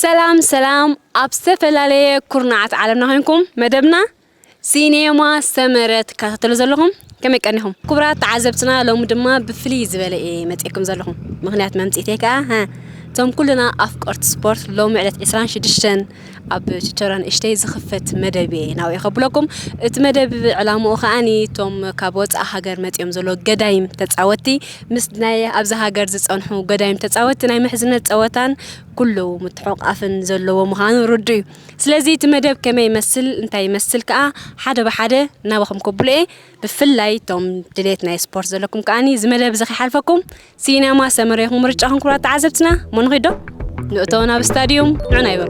ሰላም ሰላም፣ ኣብ ዝተፈላለየ ኩርናዓት ዓለምና ኮይንኩም መደብና ሲኔማ ሰመረ ትከታተሉ ዘለኹም ከመይ ቀኒኹም? ክቡራት ተዓዘብትና፣ ሎሚ ድማ ብፍልይ ዝበለ እየ መፂእኩም ዘለኹም። ምኽንያት መምፅኢተይ ከዓ፣ ሀ፣ እቶም ኩልና ኣፍቀርቲ ስፖርት፣ ሎሚ ዕለት ዕስራን ሽዱሽተን ኣብ ችቸራ ንእሽተይ ዝኽፈት መደብ እየ ናብኡ ከብለኩም። እቲ መደብ ዕላምኡ ከዓኒ እቶም ካብ ወፃኢ ሃገር መፂኦም ዘለዉ ገዳይም ተፃወትቲ ምስ ናይ ኣብዚ ሃገር ዝፀንሑ ገዳይም ተፃወትቲ ናይ ምሕዝነት ፀወታን ኩሉ ምትሕቑቓፍን ዘለዎ ምዃኑ ርዱእ እዩ። ስለዚ እቲ መደብ ከመይ ይመስል፣ እንታይ ይመስል ከኣ ሓደ ብሓደ ናባኹም ከብሎ እየ። ብፍላይ እቶም ድሌት ናይ ስፖርት ዘለኩም ከኣኒ እዚ መደብ እዚ ከይሓልፈኩም። ሲኔማ ሰመረ ኢኹም ምርጫኹም ክቡራት ተዓዘብትና። እሞ ንኺዶ ንእቶ ናብ ስታድዩም ንዑና ይበሉ።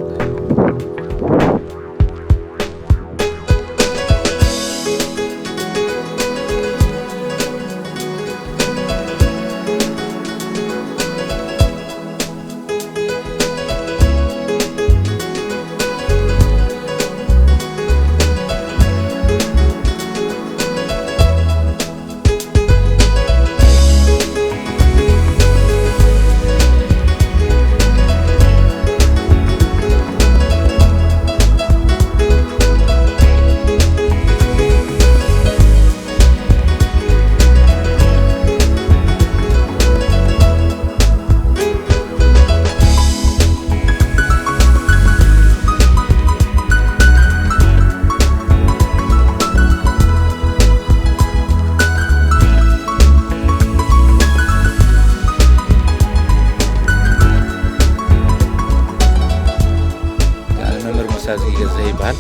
መምህር ሙሳ ዝጊገዘ ይበሃል።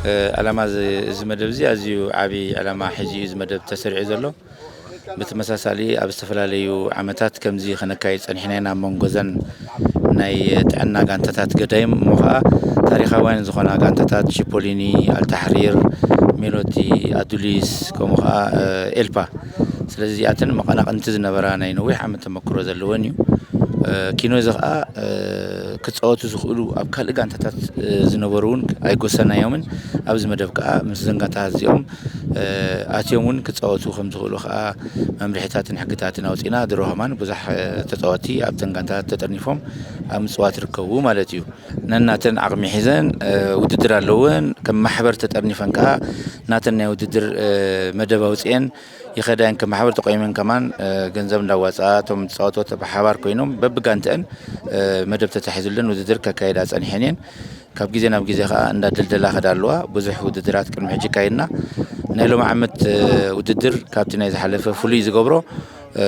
እ፣ ዕላማ እዚ፣ እዚ መደብ እዚ ኣዝዩ ዓቢ ዕላማ ሒዙ እዩ እዚ መደብ ተሰሪዑ ዘሎ። ብተመሳሳሊ ኣብ ዝተፈላለዩ ዓመታት ከምዚ ከነካይድ ጸኒሕና ኢና። ኣብ መንጎ እዘን ናይ ጥዕና ጋንታታት ገዳይም እሞ ኸኣ ታሪኻውያን ዝኾና ጋንታታት ቺፖሊኒ፣ ኣልታሕሪር፣ ሜሎቲ፣ ኣዱሊስ፣ ከምኡ ኸኣ፣ እ፣ ኤልፓ። ስለዚ እዚኣተን መቐናቕንቲ ዝነበራ ናይ ነዊሕ ዓመት ተመክሮ ዘለወን እዩ። እ፣ ኪኖ እዚ ኸኣ፣ እ፣ ክጻወቱ ዝኽእሉ ኣብ ካልእ ጋንታታት፣ እ፣ ዝነበሩ እውን ኣይጎሰናዮምን። ኣብዚ መደብ ከኣ ምስ ዘንጋታት እዚኦም፣ እ፣ ኣትዮም እውን ክጻወቱ ከም ዝኽእሉ ከኣ መምርሒታትን ሕግታትን ኣውጺና። ድሮ ከማን ብዙሕ፣ እ፣ ተጻወትቲ ኣብተን ጋንታታት ተጠርኒፎም ኣብ ምጽዋት ይርከቡ ማለት እዩ። ነናተን ዓቕሚ ሒዘን፣ እ፣ ውድድር ኣለወን። ከም ማሕበር ተጠርኒፈን ከኣ ናተን ናይ ውድድር፣ እ፣ መደብ ኣውጺኤን ይኸዳ እየን። ከም ማሕበር ተቆይመን ከማን፣ እ፣ ገንዘብ እንዳዋጽኣ እቶም ዝጻወትዎ ብሓባር ኮይኖም በብጋንተአን፣ እ፣ መደብ ተታሒዙለን ውድድር ከካይዳ ጸኒሐን እየን። ካብ ግዜ ናብ ግዜ ከኣ እንዳደልደላ ከዳ ኣለዋ። ብዙሕ ውድድራት ቅድሚ ሕጂ ካይድና። ናይ ሎሚ ዓመት፣ እ፣ ውድድር ካብቲ ናይ ዝሓለፈ ፍሉይ ዝገብሮ፣ እ፣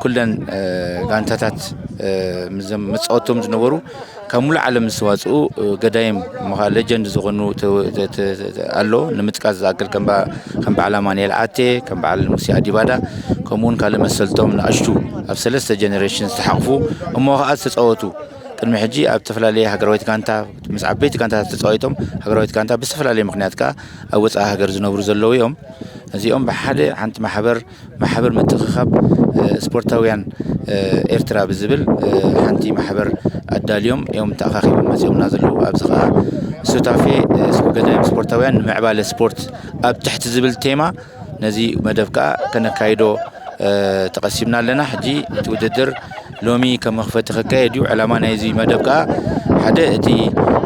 ኩለን፣ እ፣ ጋንታታት፣ እ፣ ምዘም-፣ መጻወቶም ዝነበሩ ካብ ሙሉእ ዓለም ዝተዋጽኡ፣ እ፣ ገዳይም እሞ ኸኣ ሌጀንድ ዝኾኑ ተ-፣ ተ-፣ ተ-፣ ተ-፣ ኣሎ። ንምጥቃስ ዝኣክል ከም በ-፣ ከም በዓል ኣማኑኤል ኣቴ፣ ከም በዓል ሙሴ ኣዲባዳ፣ ከምኡውን ካልእ መሰልቶም ንኣሽቱ ኣብ ሰለስተ ጀነሬሽን ዝተሓቕፉ እሞ ኸኣ ዝተጻወቱ ቅድሚ ሕጂ ኣብ ዝተፈላለየ ሃገራዊት ጋንታ ምስ ዓበይቲ ጋንታታት ተጻዊቶም ሃገራዊት ጋንታ ብዝተፈላለየ ምኽንያት ከኣ ኣብ ወጻኢ ሃገር ዝነብሩ ዘለዉ እዮም። እዚኦም ብሓደ ሓንቲ ማሕበር፣ ማሕበር ምትእኽኻብ፣ እ፣ ስፖርታውያን፣ እ፣ ኤርትራ ብዝብል፣ እ፣ ሓንቲ ማሕበር ኣዳልዮም እዮም ተኣኻኺቦም መጺኦምና ዘለዉ። ኣብዚ ኸኣ ሱታፌ፣ እ፣ ስፖ-፣ ገዳይም ስፖርታውያን ንምዕባለ ስፖርት ኣብ ትሕቲ ዝብል ቴማ ነዚ መደብ ከኣ ከነካይዶ፣ እ፣ ተቐሲብና ኣለና። ሕጂ እቲ ውድድር ሎሚ ከም መኽፈቲ ክካየድ እዩ። ዕላማ ናይዚ መደብ ከኣ ሓደ እቲ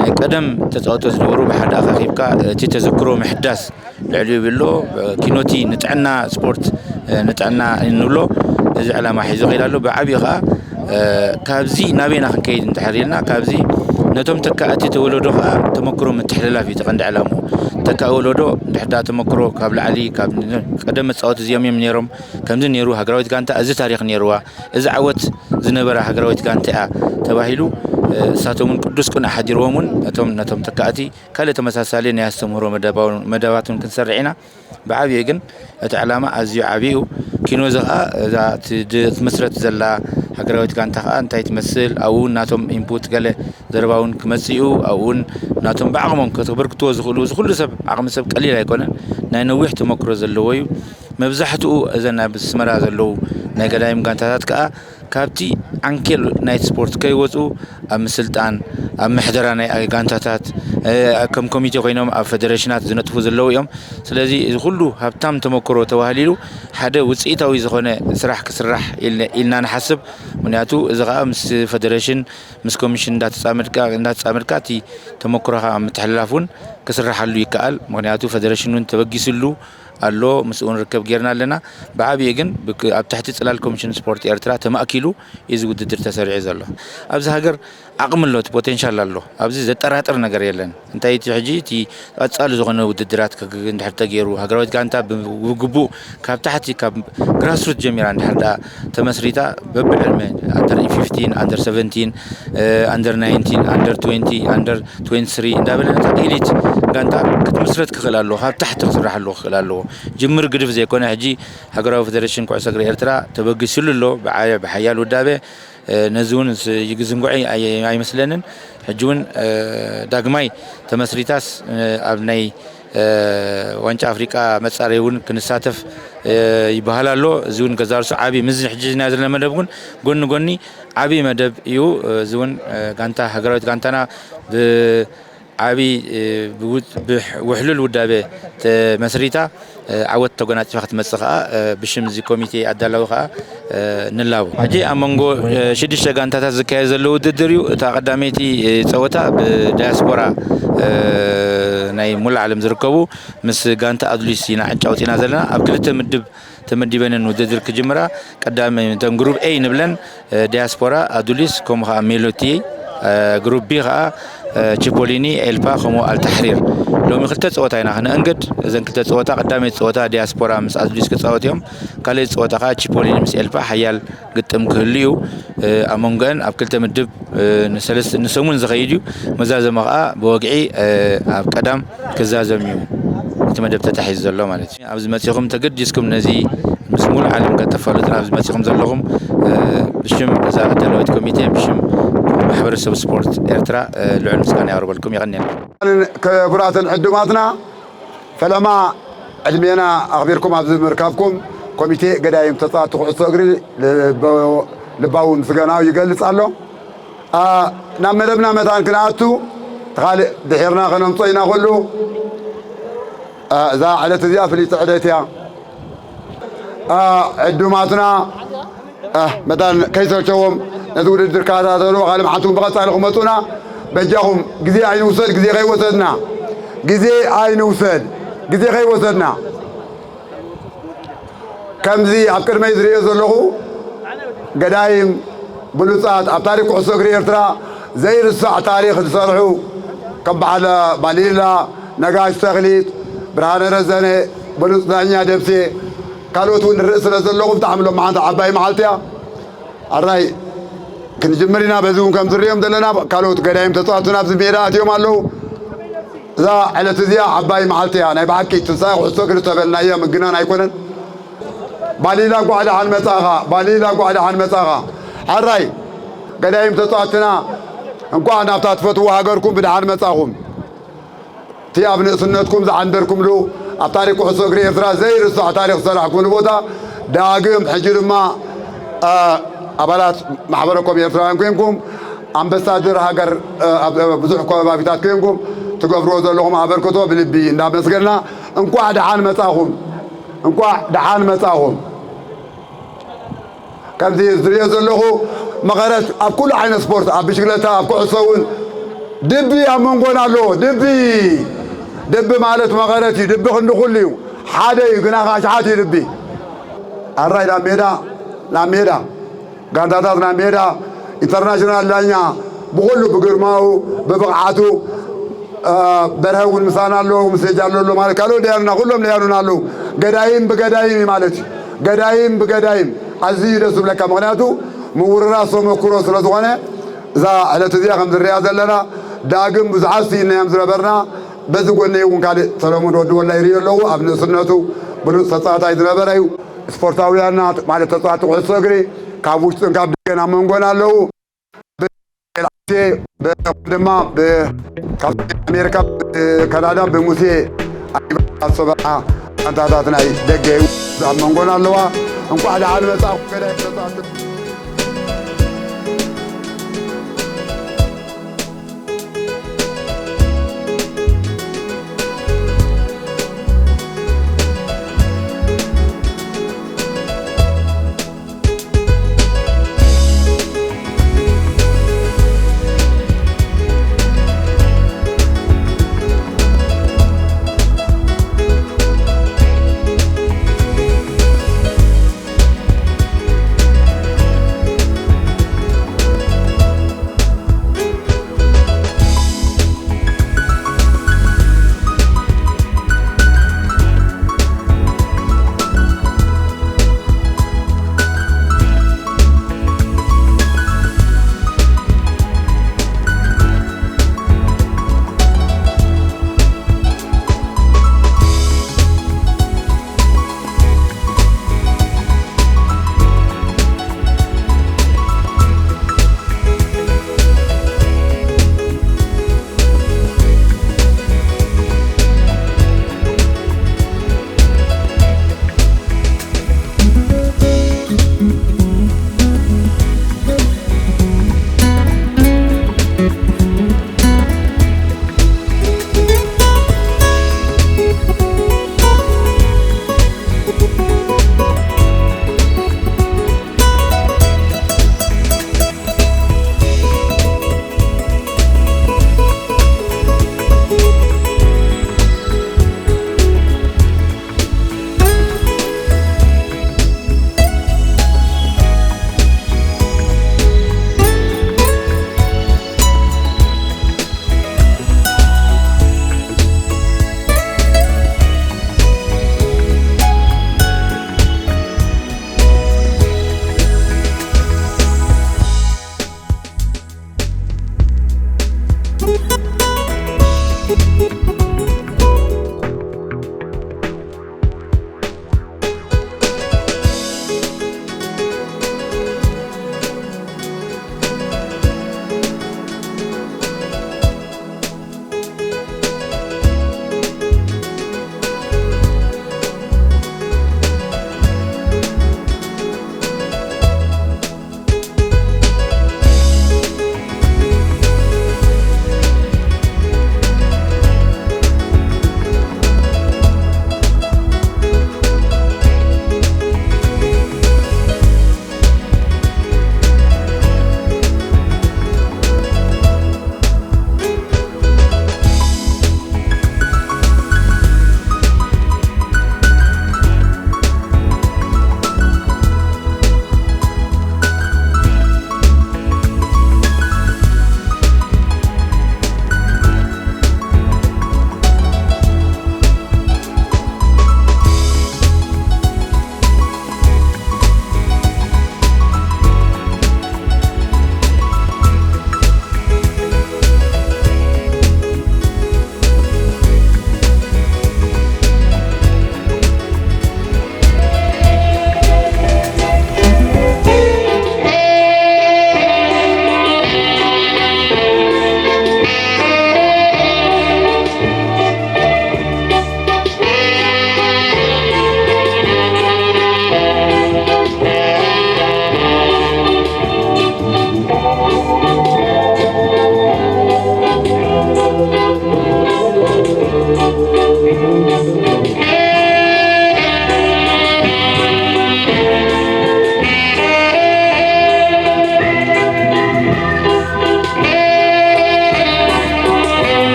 ናይ ቀደም ተጻወቶ ዝነበሩ ብሓደ ኣኻኺብካ እቲ ተዘክሮ ምሕዳስ ልዕሊኡ ይብሎ፣ ኪኖቲ ንጥዕና ስፖርት፣ ንጥዕና እንብሎ፣ እዚ ዕላማ ሒዙ ከይድ ኣሎ። ብዓብዩ ኸዓ፣ ካብዚ ናበይና ክንከይድ እንድሕር ኢልና፣ ካብዚ ነቶም ተካእቲ ተወለዶ ኸዓ ተመክሮ ምትሕልላፍ እዩ እቲ ቀንዲ ዕላምኡ። ተካኢ ወለዶ እንድሕር ደኣ ተመክሮ ካብ ላዕሊ፣ ካብ ቀደም መጻወቲ እዚኦም እዮም ነይሮም፣ ከምዚ ነይሩ፣ ሃገራዊት ጋንታ እዚ ታሪኽ ነይርዋ፣ እዚ ዓወት ዝነበራ ሃገራዊት ጋንታ እያ ተባሂሉ፣ እሳቶም እውን ቅዱስ ቅኑዕ ሓዲርዎም እውን ነቶም፣ ነቶም ተካእቲ ካልእ ተመሳሳሊ ናይ ኣስተምህሮ መደባውን-፣ መደባት እውን ክንሰርሕ ኢና። ብዓብዩ ግን እቲ ዕላማ ኣዝዩ ዓብዩ እዩ። ኪኖ እዚ ኸዓ እዛ ት-፣ ድ-፣ ትምስረት ዘላ ሃገራዊት ጋንታ ኸዓ እንታይ ትመስል፣ ኣብኡ እውን ናቶም ኢንፑት ገለ ዘረባ እውን ክመጽእ እዩ። ኣብኡ እውን ናቶም ብዓቕሞም ከተበርክትዎ ዝኽእሉ፣ እዚ ኩሉ ሰብ፣ ዓቕሚ ሰብ ቀሊል ኣይኮነን። ናይ ነዊሕ ተመክሮ ዘለዎ እዩ። መብዛሕትኡ እዘን ኣብ ኣስመራ ዘለዉ ናይ ገዳይም ጋንታታት ከኣ ካብቲ ዓንኬል ናይቲ ስፖርት ከይወፁ ኣብ ምስልጣን፣ ኣብ ምሕደራ ናይ ጋንታታት፣ እ፣ ከም ኮሚቴ ኮይኖም ኣብ ፌደሬሽናት ዝነጥፉ ዘለዉ እዮም። ስለዚ እዚ ኩሉ ሃብታም ተመክሮ ተባህሊሉ ሓደ ውፅኢታዊ ዝኾነ ስራሕ ክስራሕ ኢል-፣ ኢልና ንሓስብ። ምክንያቱ እዚ ከዓ ምስ ፌደሬሽን፣ ምስ ኮሚሽን እንዳተፃመድካ፣ እንዳተፃመድካ እቲ ተመክሮኻ ምትሕልላፍ እውን ክስራሓሉ ይከኣል። ምክንያቱ ፌደሬሽን እውን ተበጊስሉ ኣሎ፣ ምስኡ እውን ርከብ ጌርና ኣለና። ብዓብዩ ግን ብክ-፣ ኣብ ትሕቲ ፅላል ኮሚሽን ስፖርት ኤርትራ ተማእኪሉ እዩ እዚ ውድድር ተሰሪዑ ዘሎ። ኣብዚ ሃገር ዓቕሚ ኣሎ፣ እቲ ፖቴንሻል ኣሎ። ኣብዚ ዘጠራጥር ነገር የለን። እንታይ እቲ ሕጂ እቲ ቀጻሊ ዝኾነ ውድድራት ክግ-፣ እንድሕር ተገይሩ፣ ሃገራዊት ጋንታ ብ-፣ ብግቡእ ካብ ታሕቲ፣ ካብ ግራስሩት ጀሚራ እንድሕር ደኣ ተመስሪታ፣ በብዕድመ፣ ኣንደር ፊፍቲን፣ ኣንደር ሰቨንቲን፣ እ፣ ኣንደር ናይንቲን፣ ኣንደር ትዌንቲ፣ ኣንደር ትዌንቲ ስሪ እንዳበለ ነታ ኤሊት ጋንታ ክትምስረት ክኽእል ኣለዎ። ካብ ታሕቲ ክስራሓሉ ክኽእል ኣለዎ። ጅምር ግድፍ ዘይኮነ፣ ሕጂ ሃገራዊ ፌደሬሽን ኩዕሶ እግሪ ኤርትራ ተበጊስሉ ኣሎ፣ ብዓ-፣ ብሓያል ውዳበ። እ፣ ነዚ እውን ስ-፣ ይግዝንጉዐ ኣይ-፣ ኣይመስለንን። ሕጂ እውን፣ እ፣ ዳግማይ ተመስሪታስ፣ እ፣ ኣብ ናይ፣ እ፣ ዋንጫ ኣፍሪቃ መጻረይ እውን ክንሳተፍ፣ እ፣ ይበሃል ኣሎ። እዚ እውን ገዛርሱ ዓቢ፣ ምስዚ ሕጂ ናይ ዘለና መደብ እውን ጎኒ ጎኒ ዓቢ መደብ እዩ። እ፣ እዚ እውን፣ እ፣ ጋንታ፣ ሃገራዊት ጋንታና ብ-፣ ዓቢ፣ እ፣ ብውድ-፣ ብሕ-፣ ውሕሉል ውዳበ ተመስሪታ፣ እ፣ ዓወት ተጎናጺፋ ክትመጽእ ከኣ፣ እ፣ ብሽም እዚ ኮሚቴ ኣዳላዊ ከኣ፣ እ፣ ንላቦ። ሕጂ ኣብ መንጎ፣ እ፣ ሽዱሽተ ጋንታታት ዝካየድ ዘሎ ውድድር እዩ። እታ ቀዳመይቲ፣ እ፣ ጸወታ ብዳያስፖራ፣ እ፣ ናይ ሙሉእ ዓለም ዝርከቡ ምስ ጋንታ ኣዱሊስ ኢና ዕጫ ኣውጺና ዘለና። ኣብ ክልተ ምድብ ተመዲበንን ውድድር ክጅምራ ቀዳሚ እተን ግሩፕ ኤ ንብለን፣ እ፣ ዲያስፖራ፣ ኣዱሊስ፣ ከምኡ ኸዓ ሜሎቲ፣ እ፣ ግሩፕ ቢ ኸዓ፣ እ፣ ቺፖሊኒ፣ ኤልፓ፣ ከምኡ ኣልታሕሪር። ሎሚ ክልተ ፀወታ ኢና ክነእንግድ። እዘን ክልተ ፀወታ፣ ቀዳመይቲ ፀወታ ዲያስፖራ ምስ ኣዱሊስ ክፃወት እዮም። ካልኣይቲ ፀወታ ኸዓ ቺፖሊኒ ምስ ኤልፓ ሓያል ግጥም ክህሉ እዩ። እ፣ ኣብ መንጎአን ኣብ ክልተ ምድብ፣ እ፣ ንሰለስተ፣ ንሰሙን ዝኸይድ እዩ። መዛዘሚ ኸዓ ብወግዒ፣ እ፣ ኣብ ቀዳም ክዛዘም እዩ እቲ መደብ ተታሒዙ ዘሎ ማለት እዩ። ኣብዚ መጺኹም ተገዲስኩም ነዚ ምስ ሙሉእ ዓለም ከተፋልጡና ኣብዚ መጺኹም ዘለኹም፣ እ፣ ብሽም እዛ ኣዳላዊት ኮሚቴ፣ ብሽም ማሕበረሰብ ስፖርት ኤርትራ፣ እ፣ ልዑል ምስጋና የቕርበልኩም። የቐንየልና። ክቡራትን ዕዱማትና፣ ፈለማ ዕድሜና ኣኽቢርኩም ኣብዚ ምርካብኩም ኮሚቴ ገዳይም ተጻወትቲ ኩዕሶ እግሪ ልበ-፣ ልባዊ ምስጋናዊ ይገልጽ ኣሎ። ኣ፣ ናብ መደብና መታን ክንኣቱ፣ እቲ ካልእ ድሒርና ከነምጾ ኢና። ኩሉ፣ ኣ፣ እዛ ዕለት እዚኣ ፍልይቲ ዕለት እያ። ኣ፣ ዕዱማትና፣ ኣ፣ መታን ከይሰልቸዎም ነዚ ውድድር ከታተሉ፣ ካልእ መዓልቲ እውን ብቐጻሊ ክመጹና፣ በጃኹም ግዜ ኣይንውሰድ፣ ግዜ ከይወሰድና፣ ግዜ ኣይንውሰድ፣ ግዜ ከይወሰድና። ከምዚ ኣብ ቅድመይ ዝርእዮ ዘለኹ ገዳይም ብሉጻት ኣብ ታሪክ ኩዕሶ እግሪ ኤርትራ ዘይርሳዕ ታሪክ ዝሰርሑ ከም በዓል ባሊላ፣ ነጋሽ ተኽሊት፣ ብርሃነ ረዘነ፣ ብሉጽ ዳኛ ደብሴ፣ ካልኦት እውን ንርኢ ስለ ዘለኹ ብጣዕሚ ሎማዓንቲ ዓባይ መዓልቲ እያ። ኣራይ ክንጅምር ኢና። በዚ እውን ከም ዝርእዮም ዘለና ካልኦት ገዳይም ተጻወትቱና ኣብዚ ሜዳ ኣትዮም ኣለዉ። እዛ ዕለት እዚኣ ዓባይ መዓልቲ እያ። ናይ ብሓቂ ትንሳኤ ኩዕሶ እግሪ ዝተበልናዮ ምግናን ኣይኮነን። ባሊላ እንኳዕ ደሓን መጻኻ፣ ባሊላ እንኳዕ ደሓን መጻኻ። ሕራይ ገዳይም ተጻወትና እንኳዕ ናብታ ትፈትዎ ሃገርኩም ብደሓን መጻኹም። እቲ ኣብ ንእስነትኩም ዝዓንደርኩምሉ ኣብ ታሪክ ኩዕሶ እግሪ ኤርትራ ዘይርሳዕ ታሪክ ዝሰራሕኩምሉ ቦታ ዳግም ሕጂ ድማ፣ እ፣ ኣባላት ማሕበረ ኮም ኤርትራውያን ኮንኩም ኣምባሳደር ሃገር፣ እ፣ ኣብ ብዙሕ ከባቢታት ኮንኩም ትገብርዎ ዘለኹም ኣበርክቶ ብልቢ እንዳመስገና እንኳዕ ደሓን መጻኹም፣ እንኳዕ ደሓን መጻኹም። ከምዚ ዝሪኦ ዘለኹ መቐረት ኣብ ኩሉ ዓይነት ስፖርት፣ ኣብ ብሽክለታ፣ ኣብ ኩዕሶ እውን ድቢ ኣብ መንጎና ኣለዎ። ድቢ፣ ድቢ ማለት መቐረት እዩ። ድቢ ክንዲ ኩሉ እዩ። ሓደ እዩ፣ ግና ከዓ ሸሓት እዩ ድቢ። ኣራይ ናብ ሜዳ፣ ናብ ሜዳ፣ ጋንታታት ናብ ሜዳ፣ ኢንተርናሽናል ዳኛ ብኹሉ ብግርማኡ፣ ብብቕዓቱ፣ እ፣ በርሀ እውን ምሳና ኣለዉ፣ ምስ ጃሎ ኣሎ ማለት ካልኦት ደያኑና፣ ኩሎም ደያኑና ኣለዉ። ገዳይም ብገዳይም እዩ ማለት እዩ። ገዳይም ብገዳይም ኣዝዩ ደስ ዝብለካ፣ ምኽንያቱ ምውርራስ ተመክሮ ስለ ዝኾነ፣ እዛ ዕለት እዚኣ ከም ዝሪኣ ዘለና ዳግም ብዙሓት ስኢናዮም ዝነበርና፣ በዚ ጎነይ እውን ካልእ ሰለሙን ወዲ ወላ ይርእዮ ኣለዉ። ኣብ ንእስነቱ ብሉጽ ተጻዋታይ ዝነበረ እዩ። ስፖርታውያንና ማለት ተጻዋቲ ኩዕሶ እግሪ ካብ ውሽጥን ካብ ደገን ኣብ መንጎና ኣለዉ። ብ-፣ ድማ ብ-፣ ካብ ኣሜሪካ፣ ብ-፣ ካናዳ ብሙሴ ኣሰበዓ ጋንታታት ናይ ደገ እዩ ኣብ መንጎና ኣለዋ። እንኳዕ ደሓን መጻእኩም ገዳይ ተጻወትቲ።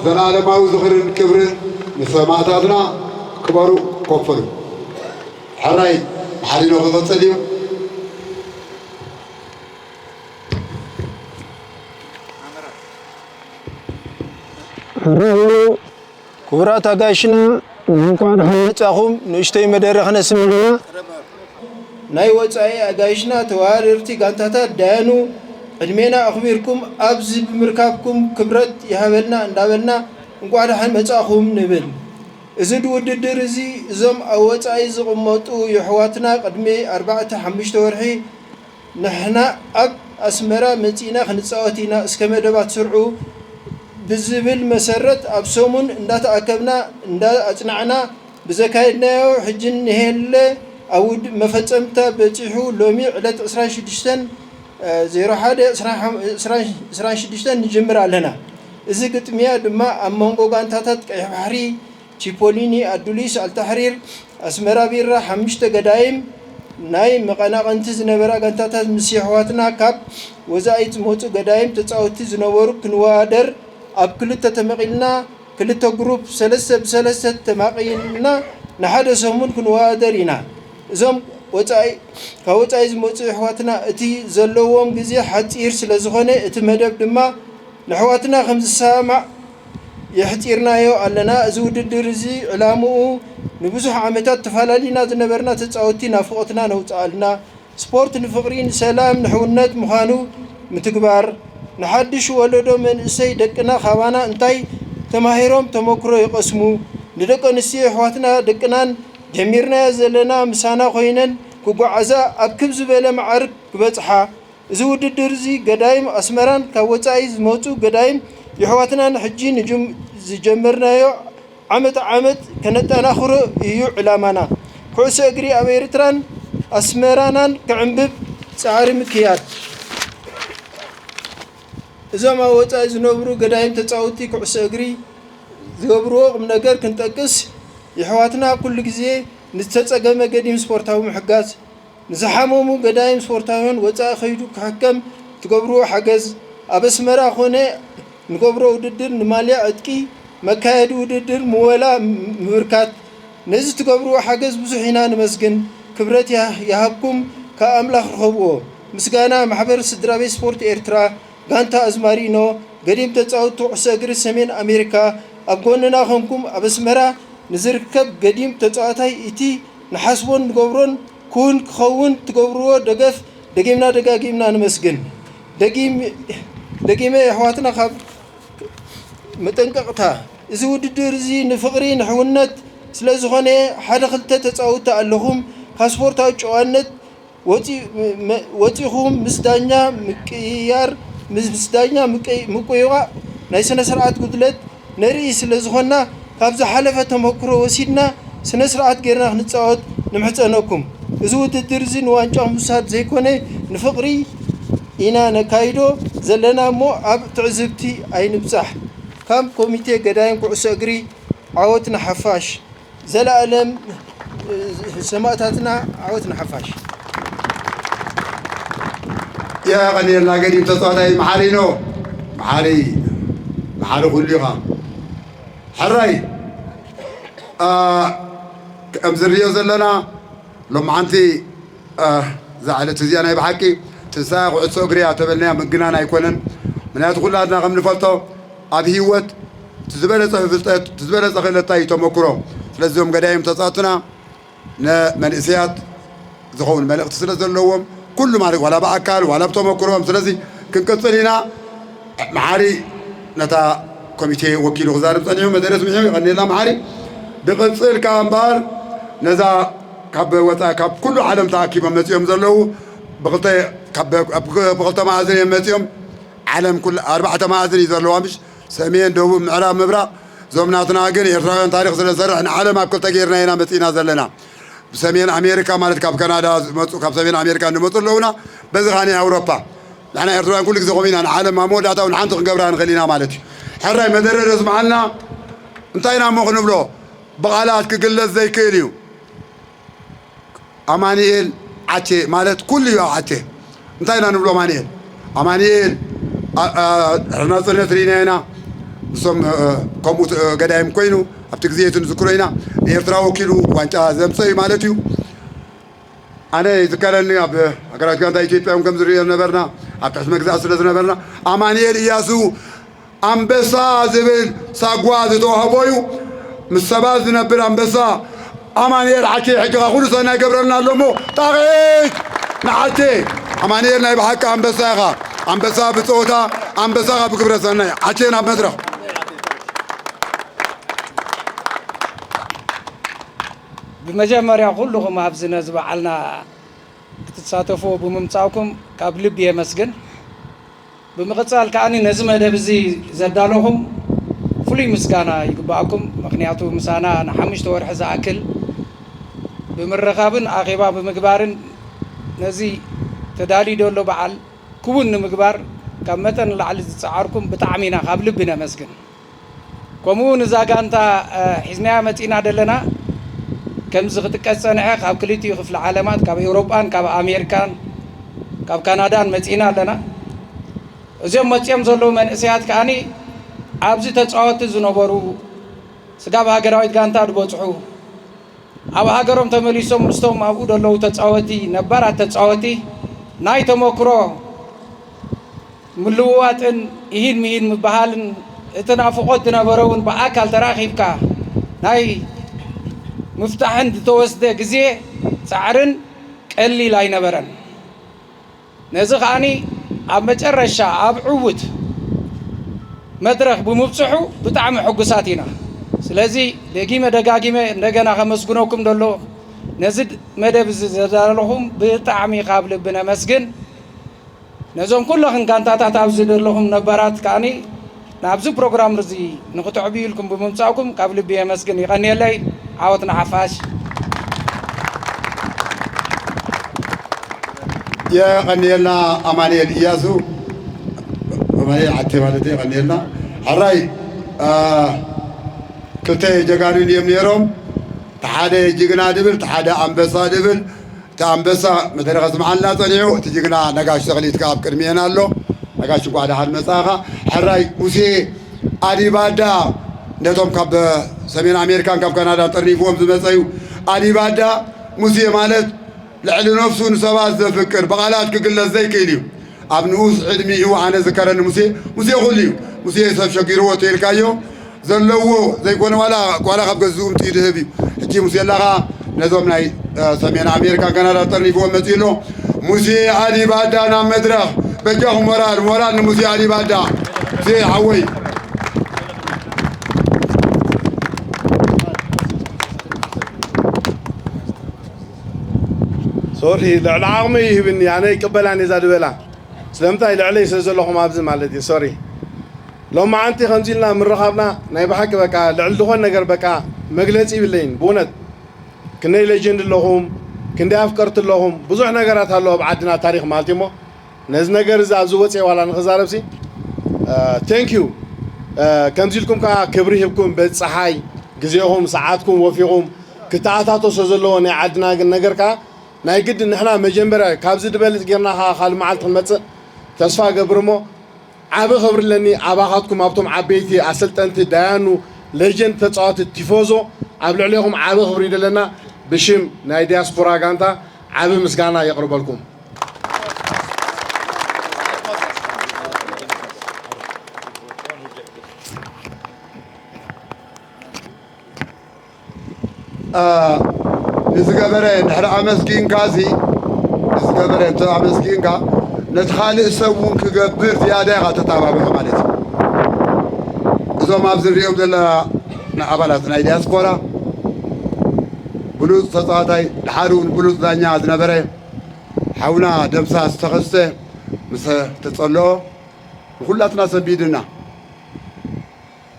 ዘላለማዊ ዝኽርን ክብርን ንሰማእታትና። ክበሩ፣ ኮፍ በሉ። ሕራይ ሓሊኖ ክቕጽል እዩ። ሕራይ በሉ። ክቡራት ኣጋይሽና፣ እንኳዕ ደሓን መጻኹም። ንእሽተይ መደረ ክነስምዕና። ናይ ወጻኢ ኣጋይሽና፣ ተወዳደርቲ ጋንታታት፣ ዳያኑ፣ ዕድሜና ኣኽቢርኩም ኣብዚ ብምርካብኩም ክብረት ይሃበልና እንዳበልና፣ እንቋዕ ደሓን መጻኹም ንብል። እዚ ውድድር እዚ፣ እዞም ኣብ ወጻኢ ዝቕመጡ የሕዋትና፣ ቅድሚ ኣርባዕተ ሓሙሽተ ወርሒ ንሕና ኣብ ኣስመራ መጺእና ክንጻወት ኢና፣ እስከ መደባት ስርዑ ብዝብል መሰረት፣ ኣብ ሰሙን እንዳተኣከብና፣ እንዳ ኣጽናዕና ብዘካየድናዮ፣ ሕጂ እንሄለ ኣብ ውድ-፣ መፈጸምታ በጺሑ፣ ሎሚ ዕለት ዕስራን ሽዱሽተን፣ እ፣ ዜሮ ሓደ፣ ዕስራን ሽዱሽተ ንጅምር ኣለና። እዚ ግጥምያ ድማ ኣብ መንጎ ጋንታታት ቀይሕ ባሕሪ፣ ቺፖሊኒ፣ ኣዱሊስ፣ ኣልታሕሪር፣ ኣስመራ ቢራ፣ ሓሙሽተ ገዳይም፣ ናይ መቐናቕንቲ ዝነበራ ጋንታታት ምስ የሕዋትና ካብ ወጻኢ ዝመጹ ገዳይም ተጻወትቲ ዝነበሩ ክንወዳደር ኣብ ክልተ ተመቒልና፣ ክልተ ግሩፕ ሰለስተ ብሰለስተ ተማቒልና ንሓደ ሰሙን ክንወዳደር ኢና። እዞም ወጻኢ፣ ካብ ወጻኢ ዝመጹ የሕዋትና እቲ ዘለዎም ግዜ ሓጺር ስለ ዝኾነ፣ እቲ መደብ ድማ ንኣሕዋትና ከም ዝሰማማዕ የሕጺርናዮ ኣለና። እዚ ውድድር እዚ ዕላምኡ ንብዙሕ ዓመታት ተፈላሊና ዝነበርና ተጻወትቲ ናፍቖትና ነውጽኣልና፣ ስፖርት ንፍቕሪ፣ ንሰላም፣ ንሕውነት ምዃኑ ምትግባር፣ ንሓድሽ ወለዶ መንእሰይ ደቅና ካባና እንታይ ተማሂሮም ተመክሮ ይቐስሙ፣ ንደቂ ኣንስትዮ የሕዋትና ደቅናን ጀሚርናዮ ዘለና ምሳና ኮይነን ክጓዓዛ ኣብ ክብ ዝበለ መዓርግ ክበጽሓ፣ እዚ ውድድር እዚ ገዳይም ኣስመራን ካብ ወጻኢ ዝመጹ ገዳይም የሕዋትናን ሕጂ ንጅም-፣ ዝጀመርናዮ ዓመት ዓመት ከነጠናኽሮ እዩ ዕላማና። ኩዕሶ እግሪ ኣብ ኤርትራን ኣስመራናን ክዕንብብ ጻዕሪ ምክያድ። እዞም ኣብ ወጻኢ ዝነብሩ ገዳይም ተጻወትቲ ኩዕሶ እግሪ ዝገብርዎ ቁም ነገር ክንጠቅስ፣ የሕዋትና ኩሉ ግዜ ንዝተጸገመ ገዲም ስፖርታዊ ምሕጋዝ፣ ንዝሓመሙ ገዳይም ስፖርታውያን ወጻኢ ከይዱ ክሕከም ትገብርዎ ሓገዝ፣ ኣብ ኣስመራ ኮነ ንገብሮ ውድድር ንማልያ ዕጥቂ፣ መካየዲ ውድድር ምወላ ምብርካት፣ ነዚ ትገብርዎ ሓገዝ ብዙሕ ኢና ንመስግን። ክብረት ይሃ-፣ ይሃብኩም፣ ካብ ኣምላኽ ርኸብዎ። ምስጋና ማሕበር ስድራ ቤት ስፖርት ኤርትራ፣ ጋንታ ኣዝማሪኖ፣ ገዲም ተጻወትቲ ኩዕሶ እግሪ ሰሜን ኣሜሪካ፣ ኣብ ጎንና ኮንኩም ኣብ ኣስመራ ንዝርከብ ገዲም ተጻዋታይ እቲ ንሓስቦን ንገብሮን ክውን ክኸውን ትገብርዎ ደገፍ ደጊምና ደጋጊምና ነመስግን። ደጊም-፣ ደጊመ የሕዋትና ካብ መጠንቀቕታ፣ እዚ ውድድር እዚ ንፍቕሪ ንሕውነት ስለ ዝኾነ ሓደ ክልተ ተጻወትቲ ኣለኹም ካብ ስፖርታዊ ጨዋነት ወጺ-፣ መ-፣ ወጺኹም ምስ ዳኛ ምቅይያር፣ ምስ፣ ምስ ዳኛ ምቅይ-፣ ምቁይቋዕ ናይ ስነ ስርዓት ጉድለት ነርኢ ስለ ዝኾንና፣ ካብ ዝሓለፈ ተመክሮ ወሲድና ስነ ስርዓት ጌርና ክንጻወት ንምሕጸነኩም። እዚ ውድድር እዚ ንዋንጫ ምውሳድ ዘይኮነ ንፍቕሪ ኢና ነካይዶ ዘለና እሞ ኣብ ትዕዝብቲ ኣይንብጻሕ። ካብ ኮሚቴ ገዳይም ኩዕሶ እግሪ ዓወት ንሓፋሽ። ዘላለም ሰማእታትና ዓወት ንሓፋሽ። የቐንየልና ገዲም ተጻዋታይ መሓሪ ኖ። መሓሪ፣ መሓሪ ኩሉ ኢኻ። ሕራይ፣ አ፣ ከምዚ ንሪኦ ዘለና ሎማዓንቲ፣ አ፣ እዛ ዕለት እዚኣ ናይ ብሓቂ ትንሳኤ ኩዕሶ እግሪ እያ ተበልናያ ምግናን ኣይኮነን። ምክንያቱ ኩላትና ከም ንፈልጦ ኣብ ህይወት እቲ ዝበለጸ ፍልጠት፣ እቲ ዝበለጸ ክእለት'ታ እዩ ተመክሮ። ስለዚ እዞም ገዳይም ተጻወትና ንመንእሰያት ዝኸውን መልእኽቲ ስለ ዘለዎም፣ ኩሉ ማለት ዋላ ብኣካል ዋላ ብተመክሮም። ስለዚ ክንቅጽል ኢና። መሓሪ ነታ ኮሚቴ ወኪሉ ክዛረብ ጸኒሑ፣ መደረ ስሚዑ፣ የቐንየልና መሓሪ። ብቕጽል ከኣ እምበኣር ነዛ ካብ ወጻኢ፣ ካብ ኩሉ ዓለም ተኣኪቦም መጺኦም ዘለዉ፣ ብኽልተ፣ ካብ፣ ኣብ፣ ብኽልተ መኣዝን እዮም መጺኦም። ዓለም ኩል-፣ ኣርባዕተ መኣዝን እዩ ዘለዋ፣ ምሽ? ሰሜን፣ ደቡብ፣ ምዕራብ፣ ምብራቕ። እዞም ናትና ግን ኤርትራውያን ታሪኽ ስለ ንሰርሕ ንዓለም ኣብ ክልተ ጌርና ኢና መጺእና ዘለና። ብሰሜን ኣሜሪካ ማለት ካብ ካናዳ ዝመጹ፣ ካብ ሰሜን ኣሜሪካ እንመጹ ኣለዉና። በዚ ኸኣ ናይ ኣውሮፓ። ንሕና ኤርትራውያን ኩሉ ግዜ ከምኡ ኢና፣ ንዓለም ኣብ መወዳእታ እውን ሓንቲ ክንገብራ ንኽእል ኢና ማለት እዩ። ሕራይ መደረ ዘስምዓልና እንታይ ኢና እሞ ክንብሎ? ብቓላት ክግለጽ ዘይክእል እዩ። ኣማኑኤል ዓቼ ማለት ኩሉ እዩ ኣብ ዓቼ። እንታይ ኢና ንብሎ ኣማኑኤል? ኣማኑኤል፣ ኣ-፣ ኣ-፣ ድሕሪ ናጽነት ርኢና ኢና። እሶም ከምኡ ገዳይም ኮይኑ ኣብቲ ግዜ እቲ ንዝክሮ ኢና። ንኤርትራ ወኪሉ ዋንጫ ዘምፀ እዩ ማለት እዩ። ኣነ ይዝከረኒ ኣብ ሃገራዊት ጋንታ ኢትዮጵያ እውን ከም ዝሪኦ ዝነበርና ኣብ ትሕቲ መግዛእቲ ስለ ዝነበርና ኣማኑኤል እያሱ ኣንበሳ ዝብል ሳጓ ዝተዋህቦ እዩ። ምስ ሰባት ዝነብር ኣንበሳ ኣማኑኤል ሓቼ ሕጂ ኸኣ ኩሉ ሰናይ ገብረልና ኣሎ እሞ ጣቕዒት ንሓቼ። ኣማኑኤል ናይ ብሓቂ ኣንበሳ ኢኻ። ኣንበሳ ብጸወታ ኣንበሳ ኸኣ ብግብረ ሰናይ። ሓቼ ናብ መድረኽ። ብመጀመርያ ኩልኹም ኣብዚ ነዚ በዓልና ክትሳተፉ ብምምጻእኩም ካብ ልቢ የመስግን። ብምቕጻል ከኣ ነዚ መደብ እዚ ዘዳለኹም ፍሉይ ምስጋና ይግባኣኩም። ምኽንያቱ ምሳና ንሓሙሽተ ወርሒ ዝኣክል ብምርኻብን ኣኼባ ብምግባርን ነዚ ተዳልዩ ዘሎ በዓል ክውን ንምግባር ካብ መጠን ንላዕሊ ዝጸዓርኩም ብጣዕሚ ኢና ካብ ልቢ ነመስግን። ከምኡ እውን እዛ ጋንታ ሒዝናያ መጺእና ዘለና ከምዚ ክጥቀስ ጸንሐ ካብ ክልቲኡ ክፍለ ዓለማት ካብ ኤውሮጳን ካብ ኣሜሪካን ካብ ካናዳን መጺእና ኣለና። እዚኦም መጺኦም ዘለዉ መንእሰያት ከኣኒ ኣብዚ ተጻወቲ ዝነበሩ ስጋብ ሃገራዊት ጋንታ ዝበጽሑ ኣብ ሃገሮም ተመሊሶም ምስቶም ኣብኡ ዘለዉ ተጻወቲ ነባራት ተጻወቲ ናይ ተመክሮ ምልውዋጥን ኢሂን ምሂን ምብሃልን እቲ ናፍቖት ዝነበረ እውን ብኣካል ተራኺብካ ናይ ምፍታሕን ዝተወስደ ግዜ ጻዕርን ቀሊል ኣይነበረን። ነዚ ከኣኒ ኣብ መጨረሻ ኣብ ዕዉት መድረኽ ብምብጽሑ ብጣዕሚ ሕጉሳት ኢና። ስለዚ ደጊመ ደጋጊመ እንደገና ከመስግነኩም ደሎ ነዚ መደብ እዚ ዘዳለኹም ብጣዕሚ ካብ ልቢ ነመስግን። ነዞም ኩለኽን ጋንታታት ኣብዚ ዘለኹም ነባራት ከኣኒ ናብዚ ፕሮግራም እዚ ንክትዕብዩ ኢልኩም ብምምጻእኩም ካብ ልቢ የመስግን። ይቐንየለይ። ዓወት ንሓፋሽ። የቐንየልና ኣማኑኤል እያሱ ኣማኑኤል ዓቴ ማለት የቐንየልና። ሕራይ ክልተ ጀጋኑ እዮም ነይሮም። እቲ ሓደ ጅግና ድብል፣ እቲ ሓደ ኣንበሳ ድብል። እቲ ኣንበሳ መደረ ከስምዓልና ጸኒሑ፣ እቲ ጅግና ነጋሽ ተኽሊት ከኣ ኣብ ቅድሚኤን ኣሎ። ነጋሽ እንኳዕ ደሓን መጻእኻ። ሕራይ ሙሴ ኣዲባዳ ነቶም ካብ ሰሜን ኣሜሪካን ካብ ካናዳን ጠርኒፍዎም ዝመጸዩ ኣዲባዳ ሙሴ ማለት ልዕሊ ነፍሱ ንሰባት ዘፍቅር ብቓላት ክግለጽ ዘይክእል እዩ። ኣብ ንኡስ ዕድሚኡ ኣነ ዝከረኒ ሙሴ ሙሴ ኩሉ እዩ። ሙሴ ሰብ ሸጊርዎ ተይልካዮ ዘለዎ ዘይኮነ ዋላ ዋላ ካብ ገዝኡ ምጽኡ ድህብ እዩ። ሕጂ ሙሴ ኣላኻ ነዞም ናይ ሰሜን ኣሜሪካ ካናዳ ጠርኒፍዎም መጺኡ ኣሎ። ሙሴ ኣሊባዳ ናብ መድረኽ በጃኹም ሞራል ሞራል ንሙሴ ኣሊባዳ ሙሴ ሓወይ ሶሪ ልዕሊ ዓቕመይ ይህብኒ ኣነ ይቅበላን እየ እዛ ድበላ ስለምንታይ ልዕለይ ስለ ዘለኹም ኣብዚ ማለት እዩ ሶሪ ሎማዓንቲ ከምዚ ኢልና ምርኻብና ናይ ብሓቂ በቃ ልዕሊ ዝኾን ነገር በቃ መግለፂ ይብለይን ብእውነት ክንደይ ሌጀንድ ኣለኹም ክንደይ ኣፍቀርቲ ኣለኹም ብዙሕ ነገራት ኣሎ ኣብ ዓድና ታሪክ ማለት እሞ ነዚ ነገር እዚ ኣብዚ ወፅየ ዋላ ንክዛረብሲ thank you ከምዚ ኢልኩም ከዓ ክብሪ ሂብኩም በዚ ፀሓይ ግዜኹም ሰዓትኩም ወፊኹም ክተኣታቶ ስለ ዘለዎ ናይ ዓድና ግን ነገር ከዓ ናይ ግድን ንሕና መጀመርያ ካብዚ ዝበልፅ ጌርና ከዓ ካልእ መዓልቲ ክንመፅእ ተስፋ እገብር እሞ ዓቢ ክብሪ ኣለኒ ኣባኻትኩም ኣብቶም ዓበይቲ ኣሰልጠንቲ ዳያኑ ሌጀንድ ተፃወቲ ቲፎዞ ኣብ ልዕሌኹም ዓቢ ክብሪ እዩ ዘለና ብሽም ናይ ዲያስፖራ ጋንታ ዓቢ ምስጋና የቕርበልኩም ንዝገበረ እንድሕር ኣመስጊንካ ሲ ንዝገበረ እንተ ኣመስጊንካ ነቲ ካልእ ሰብ እውን ክገብር ዝያዳ ኢኻ ተተባብዖ ማለት እዩ። እዞም ኣብዚ ንሪኦም ዘለና ንኣባላት ናይ ዲያስፖራ ብሉፅ ተፃዋታይ ድሓር እውን ብሉፅ ዳኛ ዝነበረ ሓውና ደምሳስ ተኸስተ ምስ ተፀልኦ ንኩላትና ሰቢድና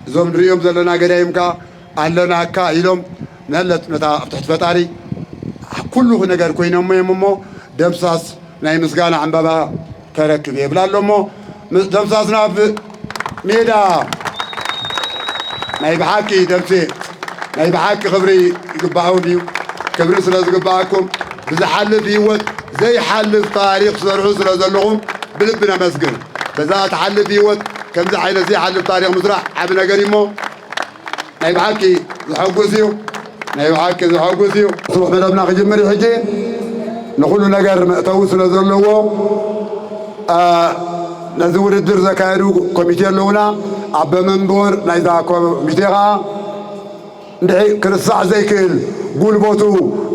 እዞም ንሪኦም ዘለና ገዳይም ከኣ ኣለናካ ኢሎም መለጥ ነታ ኣብ ትሕቲ ፈጣሪ ኩሉ ነገር ኮይኖሞ እዮም እሞ ደምሳስ ናይ ምስጋና ዕምባባ ተረክብ የብላ ኣሎ እሞ ደምሳስና ኣብ ሜዳ ናይ ብሓቂ ደምሴ ናይ ብሓቂ ክብሪ ይግባኦም እዩ። ክብሪ ስለ ዝግባኣኩም ብዝሓልፍ ህይወት ዘይሓልፍ ታሪኽ ትሰርሑ ስለ ዘለኹም ብልቢ ነመስግን። በዛ ትሓልፍ ህይወት ከምዚ ዓይነት ዘይሓልፍ ታሪኽ ምስራሕ ዓቢ ነገር እዩ እሞ ናይ ብሓቂ ዘሐጉስ እዩ። ናይ ብሓቂ ዘሐጉስ እዩ። ስሩዕ መደብና ክጅምር እዩ ሕጂ። ንኹሉ ነገር መእተዊ ስለ ዘለዎ፣ አ፣ ነዚ ውድድር ዘካየዱ ኮሚቴ ኣለውና። ኣቦ መንበር ናይዛ ኮሚቴ ኸኣ እንድዒ ክርሳዕ ዘይክእል ጉልበቱ፣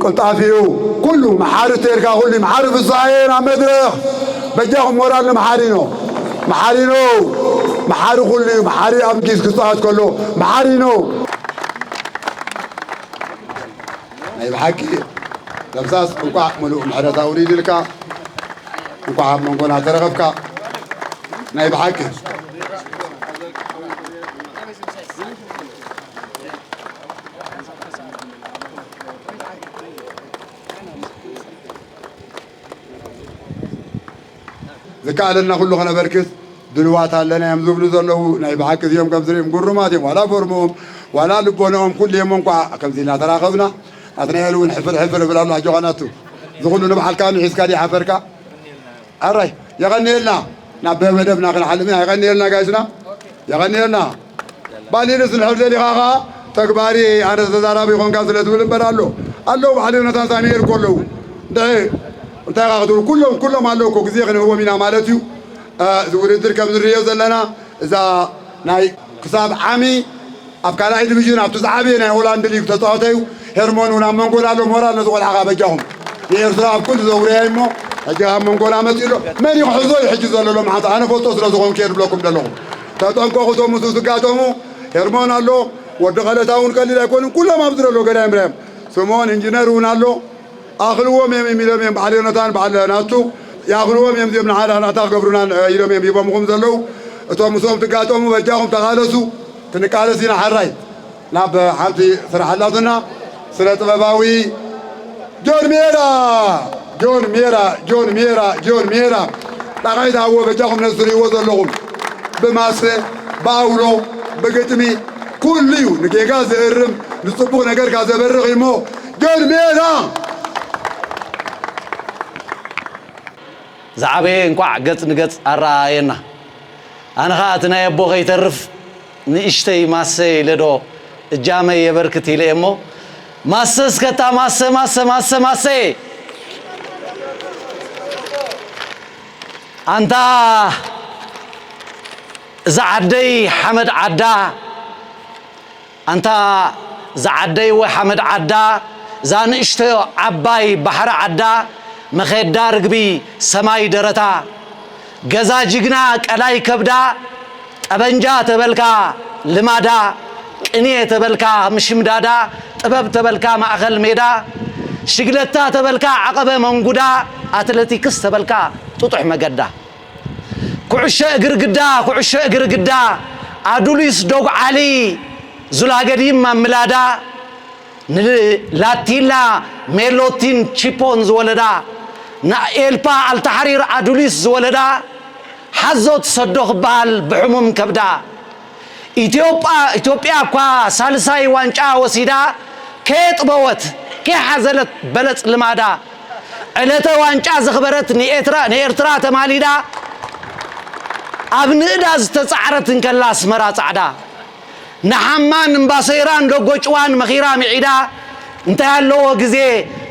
ቅልጣፊኡ፣ ኩሉ መሓሪ ተልካ ኩሉ መሓሪ ፍስሃየ ናብ መድረኽ። በጃኹም ሞራል ንመሓሪኖ፣ መሓሪኖ፣ መሓሪ ኩሉ እዩ። መሓሪ ኣብ ጊስ ክጻወት ከሎ መሓሪኖ። ናይ ብሓቂ ደምሳስ እንቋዕ ምሉእ ምሕረት ኣውሪድልካ፣ እንቋዕ ኣብ መንጎና ተረኸብካ። ናይ ብሓቂ ዝከኣለና ኩሉ ከነበርክት ድልዋት ኣለና እዮም ዝብሉ ዘለዉ። ናይ ብሓቂ እዚኦም ከም ዝርእዮም ግሩማት እዮም። ዋላ ፎርሞም፣ ዋላ ልቦናኦም፣ ኩሉ እዮም። እንኳ ከምዚ እናተራኸብና፣ ናትናኤል እውን ሕፍር ሕፍር ይብል ኣሎ። ኣጆኻ ናቱ፣ እዚ ኩሉ ንባዕልካ ንሒዝካ ድዩ ሓፈርካ? ኣራይ፣ የቐንየልና። ናብ መደብና ክንሓልፍ ኢና። የቐንየልና ጋይስና፣ የቐንየልና። ባሊልስ እንድሕር ደሊኻ ኸዓ ተግባሪ ኣነ ተዛራቢ ይኾንካ ስለ ትብል እምበር ኣሎ። ኣለዉ ባዕሉ ዮናታን ሳሙኤል እኮ ኣለዉ። እንድዒ እንታይ ኢኻ ክትብሉ? ኩሎም፣ ኩሎም ኣለዉ እኮ፣ ግዜ ክንህቦም ኢና ማለት እዩ። እ፣ እዚ ውድድር ከም ንርእዮ ዘለና፣ እዛ ናይ ክሳብ ዓሚ ኣብ ካልኣይ ዲቪዥን ኣብቲ ዝዓበየ ናይ ሆላንድ ሊግ ተጻወተ እዩ። ሄርሞን እውን ኣብ መንጎ ኣሎ። ሞራል ነዚ ቆልዓ ኸዓ በጃኹም። ንኤርትራ ኣብ ኩሉ ዘውርያ እሞ፣ ሕጂ ኣብ መንጎና መጺኡ ኣሎ። መን እዩ ክሕዞ እዩ ሕጂ ዘሎ ሎም ሓንሳ? ኣነ ፈልጦ ስለ ዝኾንኩ እየ ዝብለኩም ዘለኹ። ተጠንቀቑ፣ እቶም ምስኡ ዝጋጠሙ። ሄርሞን ኣሎ፣ ወዲ ቐለታ እውን ቀሊል ኣይኮኑን። ኩሎም ኣብዚ ዘሎ ገዳይም ርያም። ስምኦን ኢንጂነር እውን ኣሎ። ኣኽልዎም እዮም ኢሎም እዮም በዓል ዮናታን በዓል ናቱ። ይኣኽልዎም እዮም እዚኦም ንዓና ናታ ክገብሩና ኢሎም እዮም ሂቦምኹም ዘለዉ። እቶም ምስኦም ትጋጠሙ በጃኹም ተቓለሱ። ክንቃለስ ኢና። ሓራይ ናብ ሓንቲ ስራሕ ኣላትና። ስነ ጥበባዊ ጆን ሜራ፣ ጆን ሜራ፣ ጆን ሜራ፣ ጆን ሜራ። ጣቓይ ዝሃብዎ በጃኹም ነዚ ትርእይዎ ዘለኹም። ብማስተ፣ ብኣውሎ፣ ብግጥሚ፣ ኩሉ እዩ። ንጌጋ ዘእርም፣ ንጽቡቕ ነገርካ ዘበርኽ እዩ እሞ፣ ጆን ሜራ። ዝዓበየ እንቋዕ ገጽ ንገጽ ኣረኣየና። ኣነ ኸኣ እቲ ናይ ኣቦ ከይተርፍ ንእሽተይ ማሰ ኢለ ዶ እጃመይ የበርክት ኢለ እሞ፣ ማሰ እስከታ ማሰ፣ ማሰ፣ ማሰ፣ ማሰ። ኣንታ እዛ ዓደይ ሓመድ ዓዳ፣ ኣንታ ዝዓደይወ ሓመድ ዓዳ፣ እዛ ንእሽቶ ዓባይ ባሕሪ ዓዳ፣ መኼዳ ርግቢ ሰማይ ደረታ፣ ገዛ ጅግና ቀላይ ከብዳ፣ ጠበንጃ ተበልካ ልማዳ፣ ቅኔ ተበልካ ምሽምዳዳ፣ ጥበብ ተበልካ ማእኸል ሜዳ፣ ሽግለታ ተበልካ ዓቐበ መንጉዳ፣ ኣትለቲክስ ተበልካ ጥጡሕ መገዳ። ኩዕሾ እግሪ ግዳ፣ ኩዕሾ እግሪ ግዳ፣ ኣዱሊስ ዶግ ዓሊ፣ ዙላ ገዲም ኣብ ምላዳ፣ ንላቲላ ሜሎቲን ቺፖን ዝወለዳ፣ ንኤልፓ ኣልታሕሪር ኣዱሊስ ዝወለዳ፣ ሓዞ ትሰዶ ክበሃል ብሕሙም ከብዳ። ኢትዮጵያ፣ ኢትዮጵያ እኳ ሳልሳይ ዋንጫ ወሲዳ፣ ከየጥበወት፣ ከይሓዘለት በለጽ ልማዳ። ዕለተ ዋንጫ ዘኽበረት ንኤትራ-፣ ንኤርትራ ተማሊዳ፣ ኣብ ንእዳ ዝተጻዕረት እንከላ ኣስመራ ጻዕዳ። ንሓማን እምባሰይራን ደጎጭዋን መኺራ ምዒዳ፣ እንታይ ኣለዎ ግዜ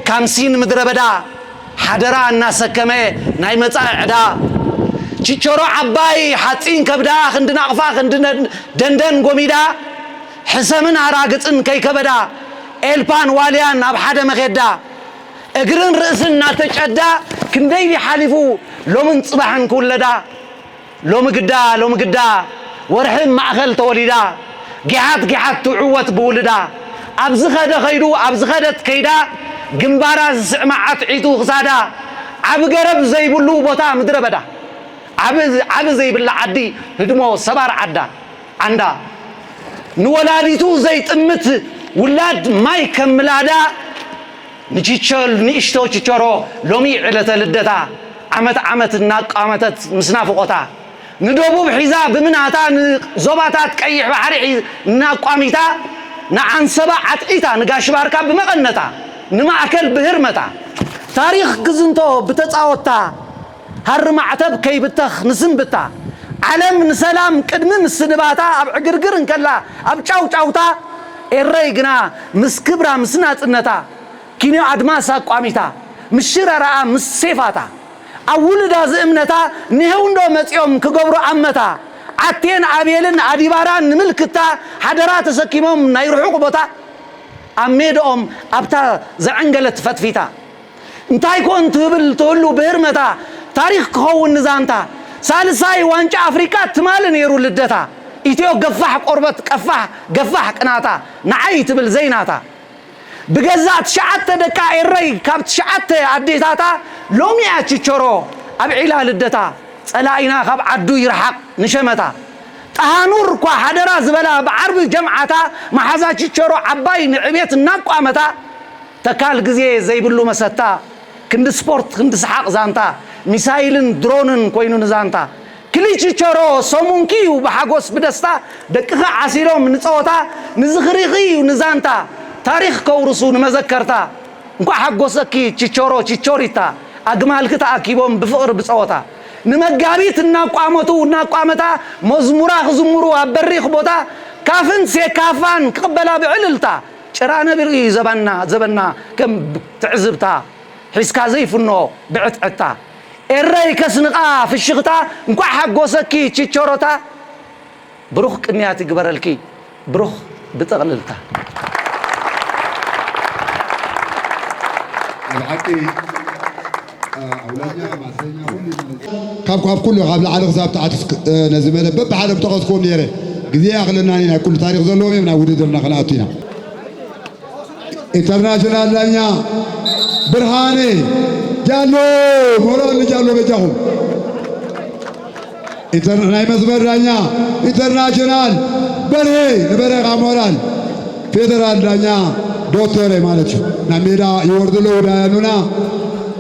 ካምሲን ምድረ በዳ፣ ሓደራ እናሰከመ ናይ መጻኢ ዕዳ። ችቸሮ ዓባይ ሓጺን ከብዳ፣ ክንዲ ናቕፋ ክንዲ ነድ-፣ ደንደን ጎሚዳ፣ ሕሰምን ኣራግጽን ከይከበዳ፣ ኤልፓን ዋልያን ኣብ ሓደ መኼዳ፣ እግርን ርእስን እናተጨዳ፣ ክንደይ ድዩ ሓሊፉ ሎምን ጽባሕን ክውለዳ። ሎሚ ግዳ፣ ሎሚ ግዳ፣ ወርሒ ማእኸል ተወሊዳ፣ ጊሓት ጊሓት ትዕወት ብውልዳ። ኣብ ዝኸደ ኸይዱ፣ ኣብ ዝኸደት ከይዳ፣ ግንባራ ዝስዕማ ዓትዒቱ ክሳዳ። ዓቢ ገረብ ዘይብሉ ቦታ ምድረ በዳ። ዓቢ፣ ዓቢ ዘይብላ ዓዲ ህድሞ ሰባር ዓዳ፣ ዓንዳ። ንወላዲቱ ዘይጥምት ውላድ ማይ ከም ምላዳ። ንቺቸል ንእሽቶ ችቸሮ ሎሚ ዕለተ ልደታ፣ ዓመት ዓመት እናቋመተት ምስ ናፍቖታ፣ ንደቡብ ሒዛ ብምናታ፣ ንዞባታት ቀይሕ ባሕሪ ሒ-፣ እናቋሚታ፣ ንዓንሰባ ዓጥዒታ፣ ንጋሽ ባርካ ብመቐነታ፣ ንማእከል ብህርመታ፣ ታሪኽ ክዝንቶ ብተጻወታ፣ ሃሪ ማዕተብ ከይብተኽ ንስንብታ፣ ዓለም ንሰላም ቅድሚ ምስንባታ ኣብ ዕግርግር እንከላ ኣብ ጫውጫውታ፣ ኤረይ ግና ምስ ክብራ ምስ ናጽነታ ኪንዮ ኣድማስ ኣቋሚታ፣ ምስ ሽረራኣ ምስ ሴፋታ፣ ኣብ ውሉዳ ዝእምነታ፣ ኒሄው እንዶ መጺኦም ክገብሩ ኣመታ፣ ዓቴን ኣቤልን ኣዲባራን ንምልክታ፣ ሓደራ ተሰኪሞም ናይ ርሑቕ ቦታ፣ ኣብ ሜድኦም ኣብታ ዘዐንገለት ፈትፊታ። እንታይ ኮን ትብል ትህሉ ብህርመታ፣ ታሪኽ ክኸውን ንዛንታ። ሳልሳይ ዋንጫ ኣፍሪቃ ትማሊ ነይሩ ልደታ። ኢትዮ ገፋሕ ቆርበት ቀፋሕ ገፋሕ ቅናታ፣ ንዓይ ትብል ዘይናታ። ብገዛእ ትሽዓተ ደቃ ኤረይ ካብ ትሽዓተ ኣዴታታ፣ ሎሚ እያ ችቸሮ ኣብ ዒላ ልደታ። ጸላኢና ካብ ዓዱ ይርሓቕ ንሸመታ። ጠሃኑር እኳ ሓደራ ዝበላ ብዓርቢ ጀምዓታ፣ መሓዛ ችቸሮ ዓባይ ንዕቤት እናቋመታ፣ ተካል ግዜ ዘይብሉ መሰታ፣ ክንዲ ስፖርት ክንዲ ሰሓቕ ዛንታ፣ ሚሳይልን ድሮንን ኮይኑ ንዛንታ። ክሊ ችቸሮ ሰሙንኪ እዩ ብሓጎስ ብደስታ፣ ደቅኺ ዓሲሎም ንጸወታ፣ ንዝኽሪኺ እዩ ንዛንታ፣ ታሪኽ ከውርሱ ንመዘከርታ። እንኳዕ ሓጎሰኪ ችቸሮ ችቾሪታ፣ ኣግማልኪ ተኣኪቦም ብፍቕሪ ብጸወታ። ንመጋቢት እናቋመቱ እናቋመታ፣ መዝሙራ ክዝምሩ ኣብ በሪኽ ቦታ፣ ካፍን ሴካፋን ክቕበላ ብዕልልታ። ጭራ ነብሪ እዩ ዘበና፣ ዘበና ከም ትዕዝብታ፣ ሒዝካ ዘይፍኖ ብዕትዕታ። ኤረይ ከስንቓ ፍሽኽታ፣ እንኳዕ ሓጎሰኪ ችቸሮታ። ብሩኽ ቅንያት ይግበረልኪ፣ ብሩኽ ብጥቕልልታ። ብሓቂ፣ ኣውላኛ፣ ማሰኛ፣ ኩሉ ይመለስ። ካብ፣ ካብ ኩሉ፣ ካብ ላዕሊ ክሳብ ታሕቲ እስክ-፣ እ፣ ነዚ መደብ በብሓደ ምጠቐስክዎም ነይረ። ግዜ ይኣኽለናን እዩ፣ ናይ ኩሉ ታሪኽ ዘለዎም እዮም፣ ናብ ውድድርና ክንኣቱ ኢና። ኢንተርናሽናል ዳኛ ብርሃነ ጃሎ፣ ሞራል ንጃሎ በጃኹም። ኢንተር-፣ ናይ መስመር ዳኛ ኢንተርናሽናል በርሄ፣ ንበርሄ ካብ ሞራል። ፌደራል ዳኛ ዶክተር ማለት እዩ። ናብ ሜዳ ይወርዱ ኣለዉ ዳያኑና።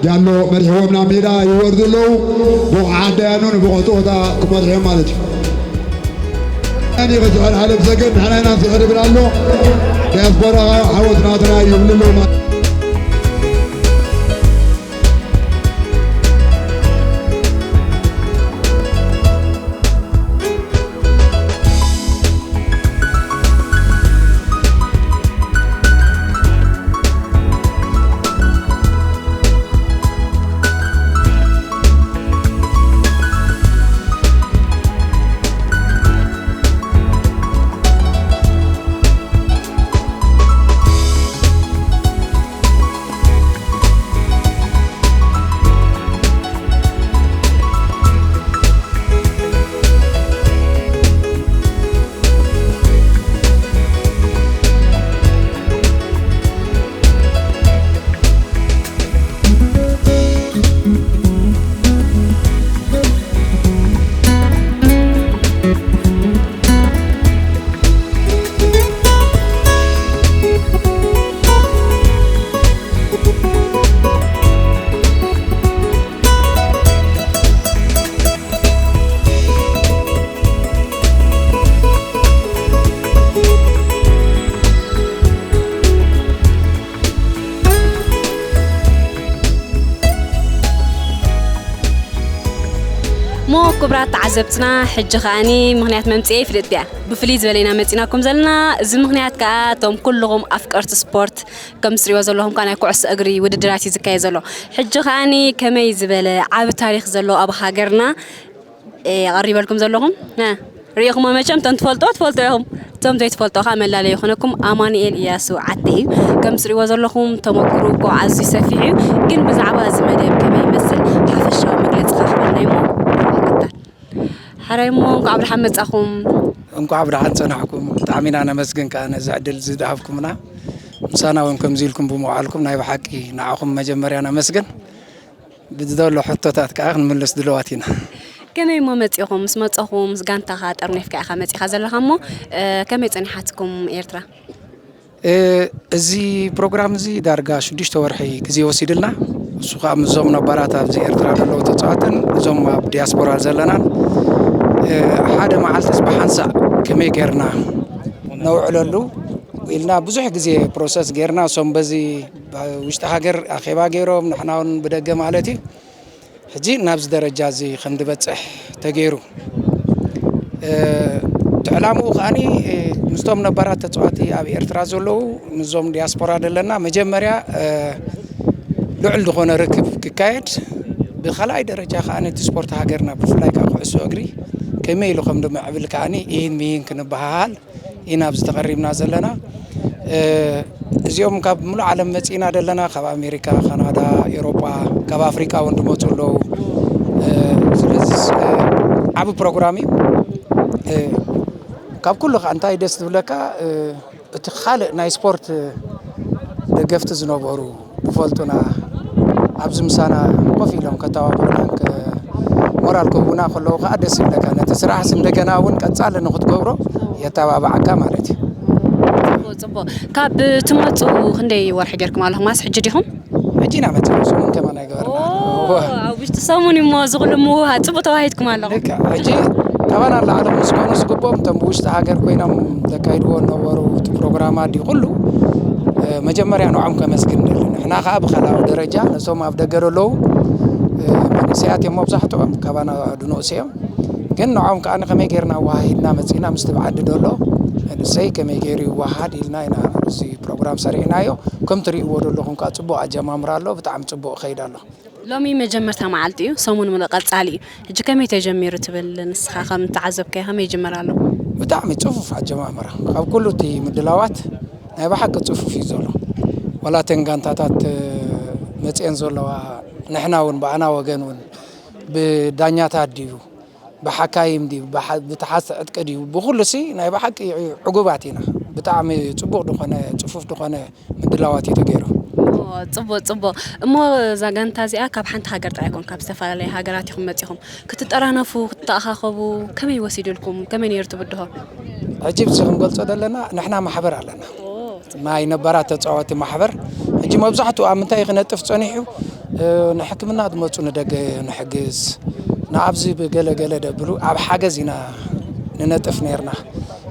ጃሎ መሪሕዎም ናብ ሜዳ ይወርዱ ኣለዉ። ብቑዓት ዳያኑ ንብቑዕ ጸወታ ክመርሑ እዮም ማለት እዩ። ኣኒ ክስዕር ዓለም ሰገድ ንሕና ኢና ንስዕር ይብል ኣሎ። ዲያስፖራ ዓወት ናትና እዩ ይብሉ ኣለዉ ማለት እዩ። እሞ ክቡራት ተዓዘብትና፣ ሕጂ ከኣኒ ምኽንያት መምፅኤ ፍልጥቲ እያ። ብፍልይ ዝበለ ኢና መፂናኩም ዘለና። እዚ ምኽንያት ከኣ እቶም ኩልኹም ኣፍቀርቲ ስፖርት ከም ትሪእዎ ዘለኹም ከኣ ናይ ኩዕሶ እግሪ ውድድራት እዩ ዝካየድ ዘሎ። ሕጂ ከኣኒ ከመይ ዝበለ ዓቢ ታሪኽ ዘለዎ ኣብ ሃገርና እየ ኣቐሪበልኩም ዘለኹም። እ፣ ርኢኹሞ መቸም፣ እቶም ትፈልጥዎ ትፈልጡ ኢኹም። እቶም ዘይትፈልጥዎ ከኣ መላለዪ ይኹነኩም። ኣማኑኤል እያሱ ዓቴ እዩ። ከም ትሪእዎ ዘለኹም ተመክሮ እኮ ኣዝዩ ሰፊሕ እዩ፣ ግን ብዛዕባ እዚ መደብ ከመይ ይመስል ሓፈሻዊ መግለጺ ክህበና እዩ እሞ ንክታተል። ሕራይ እሞ እንኳዕ ብደሓን መጻኹም። እንኳዕ ብደሓን ጸናሕኩም። ብጣዕሚ ኢና ነመስግን ከኣ ነዚ ዕድል እዚ ዝሃብኩምና። ምሳና እውን ከምዚ ኢልኩም ብምውዓልኩም ናይ ብሓቂ ንዓኹም መጀመርያ ነመስግን። ብዝደሎ ሕቶታት ከኣ ክንምልስ ድሉዋት ኢና። ከመይ እሞ መጺኹም? ምስ መጸኹም ምስ ጋንታኻ ጠርኒፍካ ኢኻ መጺኻ ዘለኻ እሞ፣ እ፣ ከመይ ጸኒሓትኩም ኤርትራ? እ፣ እዚ ፕሮግራም እዚ ዳርጋ ሽዱሽተ ወርሒ ግዜ ወሲድልና። እሱ ከኣ ምስዞም ነባራት ኣብዚ ኤርትራ ዘለዉ ተጻዋትን እዞም ኣብ ዲያስፖራ ዘለናን፣ እ፣ ሓደ መዓልትስ ብሓንሳእ ከመይ ጌርና ነውዕለሉ ኢልና ብዙሕ ግዜ ፕሮሰስ ጌርና። እሶም በዚ ውሽጢ ሃገር ኣኼባ ገይሮም፣ ንሕና እውን ብደገ ማለት እዩ። ሕጂ ናብዚ ደረጃ እዚ ከም ዝበጽሕ ተገይሩ። እቲ ዕላምኡ ከኣኒ ምስቶም ነባራት ተፃዋቲ ኣብ ኤርትራ ዘለዉ ምስዞም ዲያስፖራ ዘለና መጀመርያ ልዑል ዝኾነ ርክብ ክካየድ፣ ብኻልኣይ ደረጃ ከኣኒ እቲ ስፖርት ሃገርና ብፍላይ ካብ ኩዕሶ እግሪ ከመይ ኢሉ ከም ድምዕብል ከኣኒ ኢሂን ሚሂን ክንበሃሃል ኢና ኣብዚ ተቐሪብና ዘለና። እዚኦም ካብ ሙሉእ ዓለም መፂእና ዘለና፣ ካብ ኣሜሪካ፣ ካናዳ፣ ኤሮጳ፣ ካብ ኣፍሪቃ እውን ድመፁ ኣለዉ። ስለዚ ዓብ ፕሮግራም እዩ። ካብ ኩሉ ከዓ እንታይ ደስ ዝብለካ፣ እቲ ካልእ ናይ ስፖርት ደገፍቲ ዝነበሩ ብፈልጡና ኣብዚ ምሳና ኮፍ ኢሎም ከተባብዑና ሞራል ክህቡና ከለዉ ከዓ ደስ ይብለካ። ነቲ ስራሕስ እንደገና እውን ቀፃሊ ንክትገብሮ የተባብዓካ ማለት እዩ። ፅቡቅ። ካብ ትመፁ ክንደይ ወርሒ ጌርኩም ኣለኹም? ማስ ሕጂ ዲኹም? ሕጂ ኢና መፂና ሰሙን ከማን ኣይገበርና። ኣብ ውሽጢ ሰሙን እሞ ዝኩሉ ምውሃ ፅቡቅ ተዋሂድኩም ኣለኹም። ሕጂ ካባና ላዕሊ ምስ ኮኑ ዝግብኦም እቶም ብውሽጢ ሃገር ኮይኖም ዘካይድዎ ነበሩ እቲ ፕሮግራማት ድዩ ኩሉ መጀመርያ ንዖም ከመስግን ደሊ። ንሕና ከዓ ብካልኣዊ ደረጃ ነቶም ኣብ ደገ ዘለዉ መንእሰያት እዮም መብዛሕትኦም ካባና ድንኡስ እዮም። ግን ንዖም ከዓ ንከመይ ገይርና ኣወሃሂድና መፂና ምስቲ ብዓዲ ደሎ መንእሰይ ከመይ ገይሩ ይወሃሃድ ኢልና ኢና እዚ ፕሮግራም ሰሪዕናዮ። ከም ትርእይዎ ዘለኹም ከዓ ፅቡቅ ኣጀማምራ ኣሎ። ብጣዕሚ ፅቡቅ ይኸይድ ኣሎ። ሎሚ መጀመርታ መዓልቲ እዩ፣ ሰሙን ምሉእ ቀጻሊ እዩ። ሕጂ ከመይ ተጀሚሩ ትብል ንስኻ ከም ተዓዘብካዮ ከመይ ይጅመር ኣሎ? ብጣዕሚ ጽፉፍ ኣጀማምራ፣ ካብ ኩሉ እቲ ምድላዋት ናይ ብሓቂ ጽፉፍ እዩ ዘሎ። ዋላ እተን ጋንታታት መጽኤን ዘለዋ ንሕና እውን ብኣና ወገን እውን ብዳኛታት ድዩ ብሓካይም ድዩ ብሓ- ብተሓዝ ዕጥቂ ድዩ ብኩሉ ሲ ናይ ብሓቂ ዕጉባት ኢና። ብጣዕሚ ጽቡቕ ዝኾነ ጽፉፍ ዝኾነ ምድላዋት እዩ ተገይሩ። ጽቡቅ ጽቡቅ። እሞ እዛ ጋንታ እዚኣ ካብ ሓንቲ ሃገር ጥራይ ኣይኮን ካብ ዝተፈላለየ ሃገራት ኢኹም መጺኹም ክትጠራነፉ ክትተኣኻኸቡ ከመይ ወሲድልኩም ከመይ ነይሩ ትብድሆ? ሕጂ ብዚ ክንገልጾ ዘለና ንሕና ማሕበር ኣለና ናይ ነባራት ተጻወቲ ማሕበር። ሕጂ መብዛሕትኡ ኣብ ምንታይ ክነጥፍ ጸኒሑ ንሕክምና ዝመጹ ንደገ ንሕግዝ ንኣብዚ ብገለ ገለ ደብሉ ኣብ ሓገዝ ኢና ንነጥፍ ነርና።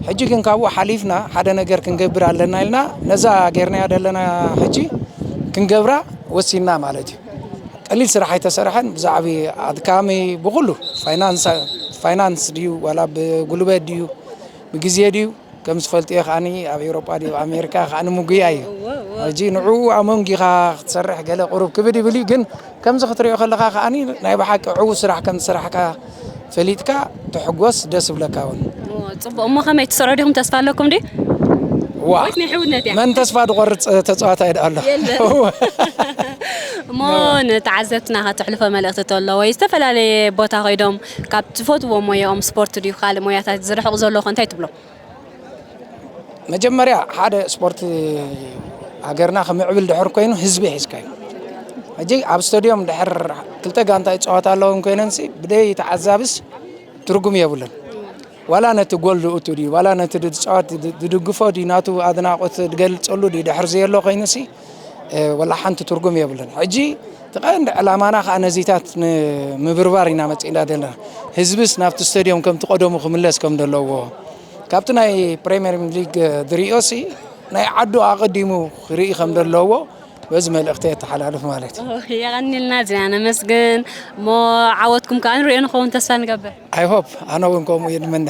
ሕጂ ግን ካብኡ ሓሊፍና ሓደ ነገር ክንገብር ኣለና ኢልና ነዛ ጌርናያ ዘለና ሕጂ ክንገብራ ወሲንና ማለት እዩ። ቀሊል ስራሕ ኣይተሰርሐን። ብዛዕባ ኣድካሚ ብኩሉ ፋይናንስ ድዩ ዋላ ብጉልበት ድዩ ብግዜ ድዩ ከም ዝፈልጥዮ ከዓኒ ኣብ ኤውሮጳ ድዩ ኣብ ኣሜሪካ ከዓኒ ምጉያ እዩ። ሕጂ ንዕኡ ኣመንጊኻ ክትሰርሕ ገለ ቁሩብ ክብድ ይብል እዩ ግን ከምዚ ክትሪኦ ከለኻ ከዓኒ ናይ ብሓቂ ዕዉ ስራሕ ከም ዝሰራሕካ ፈሊጥካ ትሕጎስ ደስ ይብለካ እውን። ጽቡቕ እሞ ከመይ ትሰርሑ ዲኹም ተስፋ ኣለኩም ድዩ? ዋ ወይስ ናይ ሕውነት እያ? መን ተስፋ ድቆርፅ ተፃዋታይ ደኣ ኣሎ? የለን። እሞ ንተዓዘብትና ከተሕልፎ መልእኽቲ ተሎ ወይ ዝተፈላለየ ቦታ ከይዶም ካብ ትፈትዎ ሞያኦም ስፖርት ድዩ ካልእ ሞያታት ዝርሕቕ ዘሎ ከ እንታይ ትብሎ? መጀመርያ ሓደ ስፖርት ሃገርና ክምዕብል ድሕር ኮይኑ ህዝቢ ሒዝካ እዩ። ሕጂ ኣብ ስቶዲዮም ድሕር ክልተ ጋንታ ይፃወታ ኣለውን ኮይነንሲ ብደይ ተዓዛብስ ትርጉም የብሉን። ዋላ ነቲ ጎል ዝእቱ ድዩ ዋላ ነቲ ዝፃወት ዝድግፎ ድዩ ናቱ ኣድናቆት ዝገልፀሉ ድዩ ድሕር ዘየሎ ኮይኑሲ ወላ ሓንቲ ትርጉም የብሉን። ሕጂ እቲ ቀንዲ ዕላማና ከዓ ነዚታት ንምብርባር ኢና መፂእና ዘለና። ህዝብስ ናብቲ ስቶዲዮም ከምቲ ቀደሙ ክምለስ ከም ዘለዎ ካብቲ ናይ ፕሪምየር ሊግ ዝርእዮሲ ናይ ዓዱ ኣቐዲሙ ክርኢ ከም ዘለዎ በዚ መልእኽቲ የተሓላልፍ ማለት እዩ። የቐኒልና እዚና ነመስግን እሞ ዓወትኩም ከዓ ንሪኦ ንኸውን ተስፋ ንገብር። I hope ኣነ እውን ከምኡ እየ ዝምነ።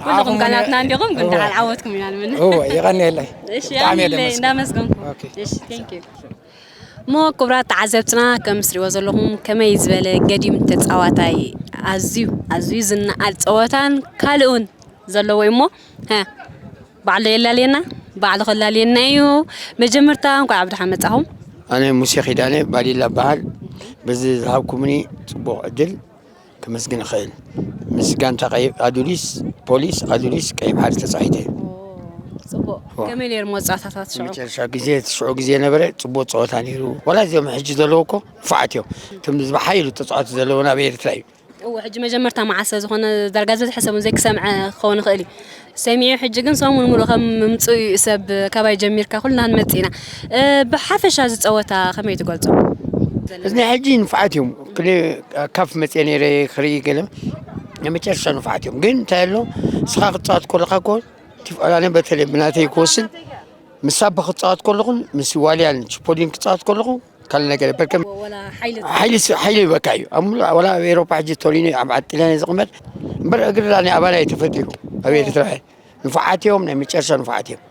ኩልኹም ጋላትና እንዲኹም ግን ደሓን ዓወትኩም ኢና ንምነ። እወ የቐኒየለይ። እሺ ብጣዕሚ እየ ኣሚለይ ደመስግን። እንዳመስገንኩ። ኦኬ። እሺ thank you። እሞ ክቡራት ተዓዘብትና ከም ትሪእዎ ዘለኹም ከመይ ዝበለ ገዲም ተፃዋታይ ኣዝዩ ኣዝዩ ዝነኣድ ፀወታን ካልእ እውን ዘለዎ እዩ እሞ ሀ ባዕሉ የላልየና ባዕሉ ከላልየና እዩ። መጀመርታ እንኳዕ ብደሓን መፃኹም። ኣነ ሙሴ ኪዳነ ባዲላ በሃል። በዚ ዝሃብኩምኒ ፅቡቕ ዕድል ከመስግን እኽእል። ምስ ጋንታ ቀይ ኣዱሊስ ፖሊስ ኣዱሊስ ቀይ ባሕሪ ተፃሂተ። ፅቡቕ ከመይ ነይሩ መፃታታት ሽዑ? መጨረሻ ግዜ እቲ ሽዑ ግዜ ነበረ ፅቡቕ ፀወታ ነይሩ። ዋላ እዚኦም ሕጂ ዘለዉ እኮ ንፉዓት እዮም። እቶም ብሓይሉ ተፃወቲ ዘለዉና ኣብ ኤርትራ እዩ። እወ ሕጂ መጀመርታ መዓስ ዝኾነ ዳርጋ ዝበዝሐ ሰብ እውን ዘይክሰምዐ ክኸውን ይኽእል እዩ። ሰሚዑ ሕጂ ግን ሰሙን ሙሉእ ከም ምምፅኡ እዩ ሰብ ካባይ ጀሚርካ ኩልና ንመፅእ ኢና። ብሓፈሻ እዚ ፀወታ ከመይ ትገልፆ? እዚ ናይ ሕጂ ንፉዓት እዮም። ክል ካፍ መፅየ ነይረ ክርኢ ገለ ናይ መጨረሻ ንፉዓት እዮም። ግን እንታይ ኣሎ ንስኻ ክትፃወት ከለኻ እኮ እቲ ኣነ በተለይ ብናተይ ክወስን ምስ ኣቦ ክፃወት ከለኹን ምስ ዋልያን ችፖሊን ክፃወት ከለኹ ካልእ ነገር የበልከም። ወላ ሓይሊ ሓይሊ ስ- ሓይሊ ይበካ እዩ ኣብ ሙሉ ወላ ኣብ ኤሮፓ ሕጂ ቶሪኖ ኣብ ዓጥልያን ዝቕመጥ እምበር እግሪ ዳኒ ኣባና እዩ ተፈጢሩ ኣብ ኤርትራ ንፉዓት እዮም ናይ መጨረሻ ንፉዓት እዮም።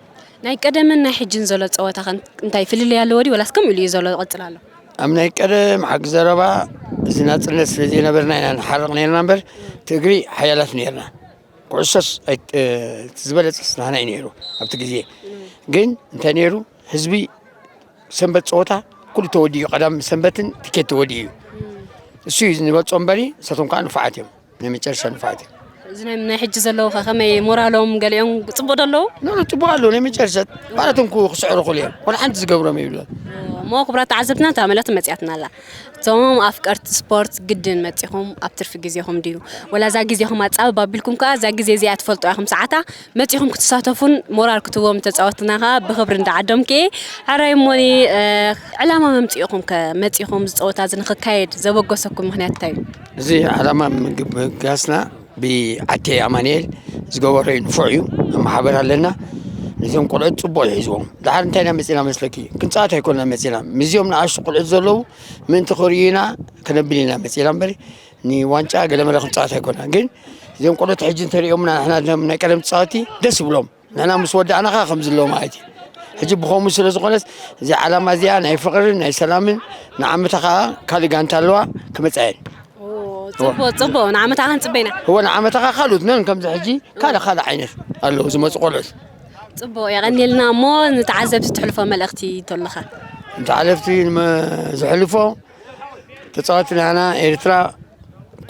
ናይ ቀደምን ናይ ሕጅን ዘሎ ፀወታ ከ እንታይ ፍልልይ ኣለዎ ድዩ ወላስ ከምኡ ኢሉ እዩ ዘሎ ይቐፅል ኣሎ? ኣብ ናይ ቀደም ሓቂ ዘረባ እዚ ናፅነት ስለ ዘይነበርና ኢና ንሓርቕ ነርና እምበር እቲ እግሪ ሓያላት ነርና። ኩዕሶስ ኣይ- እ፣ እቲ ዝበለፀ ስናና እዩ ነይሩ ኣብቲ ግዜ። ግን እንታይ ነይሩ ህዝቢ ሰንበት ፀወታ ኩሉ ተወዲኡ ቀዳም ሰንበትን ቲኬት ተወዲኡ እዩ። እሱ እዩ ንበልፆ እምበሪ ንሳቶም ከዓ ንፉዓት እዮም ናይ መጨረሻ ንፉዓት እዮም። እዚ ናይ ናይ ሕጂ ዘለዉ ከ ከመይ ሞራሎም ገሊኦም ፅቡቕ ዶ ኣለዉ? ኖ ኖ፣ ፅቡቅ ኣለዉ ናይ መጨረሻ ባላቶም ክስዕሩ ክእሉ እዮም። ወላ ሓንቲ ዝገብሮም የብሎም። እሞ ክቡራት ተዓዘብትና እታ መልእኽቲ መፅያትና ኣላ። እቶም ኣፍቀርቲ ስፖርት ግድን መፂኹም ኣብ ትርፊ ግዜኹም ድዩ ወላ እዛ ግዜኹም ኣፃብብ ኣቢልኩም ከዓ እዛ ግዜ እዚኣ ትፈልጡ ኢኹም ሰዓታ መፂኹም ክትሳተፉን ሞራል ክትዎም ተፃወትና ከዓ ብክብሪ እንዳዓዶም ክኤ ሕራይ እሞኒ ዕላማ መምፅኢኹም ከ መፂኹም ዝፀወታ እዚ ንክካየድ ዘበገሰኩም ምክንያት እንታይ እዩ? እዚ ዓላማ ምግብ ምግጋስና ብዓቴ ኣማንኤል ዝገበሮ እዩ ንፉዕ እዩ። ኣብ ማሕበር ኣለና። ነዚኦም ቆልዑት ፅቡቅ እዩ ሒዝዎም። ድሓር እንታይ ኢና መፂና መስለኪ? ክንፃወት ኣይኮንና መፂና። ምስዚኦም ንኣሽቱ ቆልዑት ዘለዉ ምእንቲ ክርእዩና ከነብል ኢና መፂና እምበር ንዋንጫ ገለመለ ክንፃወት ኣይኮንና። ግን እዚኦም ቆልዑት ሕጂ እንተሪኦምና ንሕና እዞም ናይ ቀደም ተፃወቲ ደስ ይብሎም። ንሕና ምስ ወዳእና ከዓ ከምዚ ኣለዉ ማለት እዩ። ሕጂ ብኸምኡ ስለ ዝኾነስ እዚ ዓላማ እዚኣ ናይ ፍቕርን ናይ ሰላምን ንዓመታ ከዓ ካልእ ጋንታ ኣለዋ ክመፃ እየን። ፅቡቅ ፅቡቅ ንዓመታ ክንፅበ ኢና። እወ ንዓመታ ከዓ ካልኦት ነን ከምዚ ሕጂ ካልእ ካልእ ዓይነት ኣለዉ ዝመፁ ቆልዑት። ፅቡቅ የቐንየልና እሞ ንተዓዘብቲ ትሕልፎ መልእኽቲ ተሎኻ? ንተዓዘብቲ ንመ- ዘሕልፎ ተፃወቲ ናህና ኤርትራ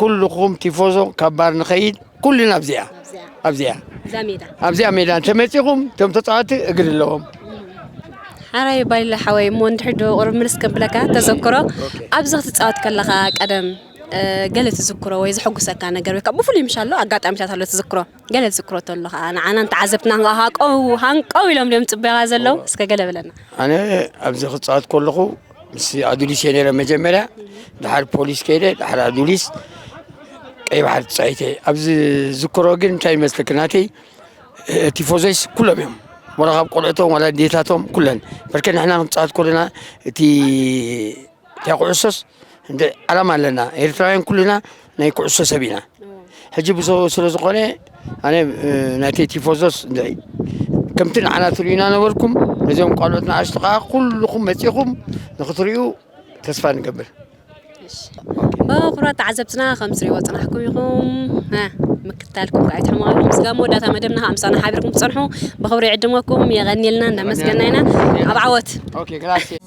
ኩልኹም ቲፎዞ ካብ ባር ንኸይድ ኩልና ኣብዚኣ ኣብዚኣ ኣብዚኣ እዛ ሜዳ ኣብዚኣ ሜዳ እንተመፂኹም እቶም ተፃወቲ እግሪ ኣለዎም። ሓራይ ባይለ ሓወይ እሞ እንድሕር ዶ ቁሩብ ምልስ ከብለካ ተዘክሮ ኣብዚ ክትፃወት ከለኻ ቀደም እ፣ ገለ ትዝክሮ ወይ ዝሕጉሰካ ነገር ወይ ከዓ ብፍሉይ ምሽ ኣሎ ኣጋጣሚታት ኣሎ ትዝክሮ ገለ ትዝክሮ ተሎ ከዓ ንዓና ንተዓዘብትና ከዓ ሃንቀው ሃንቀው ኢሎም ድዮም ፅበያ ዘለዉ እስከ ገለ ብለና ኣነ ኣብዚ ክፃወት ከለኹ ምስ ኣዱሊስ እየ ነይረ መጀመርያ ድሓር ፖሊስ ከይደ ድሓር ኣዱሊስ ቀይ ባሕሪ ተፃይተ ኣብዚ ዝክሮ ግን እንታይ ይመስልክ ናተይ እ፣ ቲፎዞይስ ኩሎም እዮም ዋላ ካብ ቆልዕቶም ዋላ ዴታቶም ኩለን በርከ ንሕና ክንፃወት ከለና እቲ እቲያ ኩዕሶስ እንደ ዓላማ ኣለና ኤርትራውያን ኩልና ናይ ኩዕሶ ሰብ ኢና ሕጂ ብሰው ስለ ዝኾነ ኣነ እ፣ ናተይ ቲፎዞስ እንደ ከምቲ ንዓና ትርእዩና ነበርኩም ነዚኦም ቆልዑት ንኣሽቱ ከዓ ኩልኹም መፂኹም ንክትርእዩ ተስፋ ንገብር በኩራት ተዓዘብትና ከም ትሪእዎ ፅናሕኩም ኢኹም እ፣ ምክትታልኩም ከዓ ኣይትሕመቑ ኢኹም ስጋ መወዳእታ መደብና ከዓ ምሳና ሓቢርኩም ትፀንሑ ብክብሪ ይዕድመኩም የቐኒልና እናመስገና ኢና ኣብ ዓወት Ok, grazie.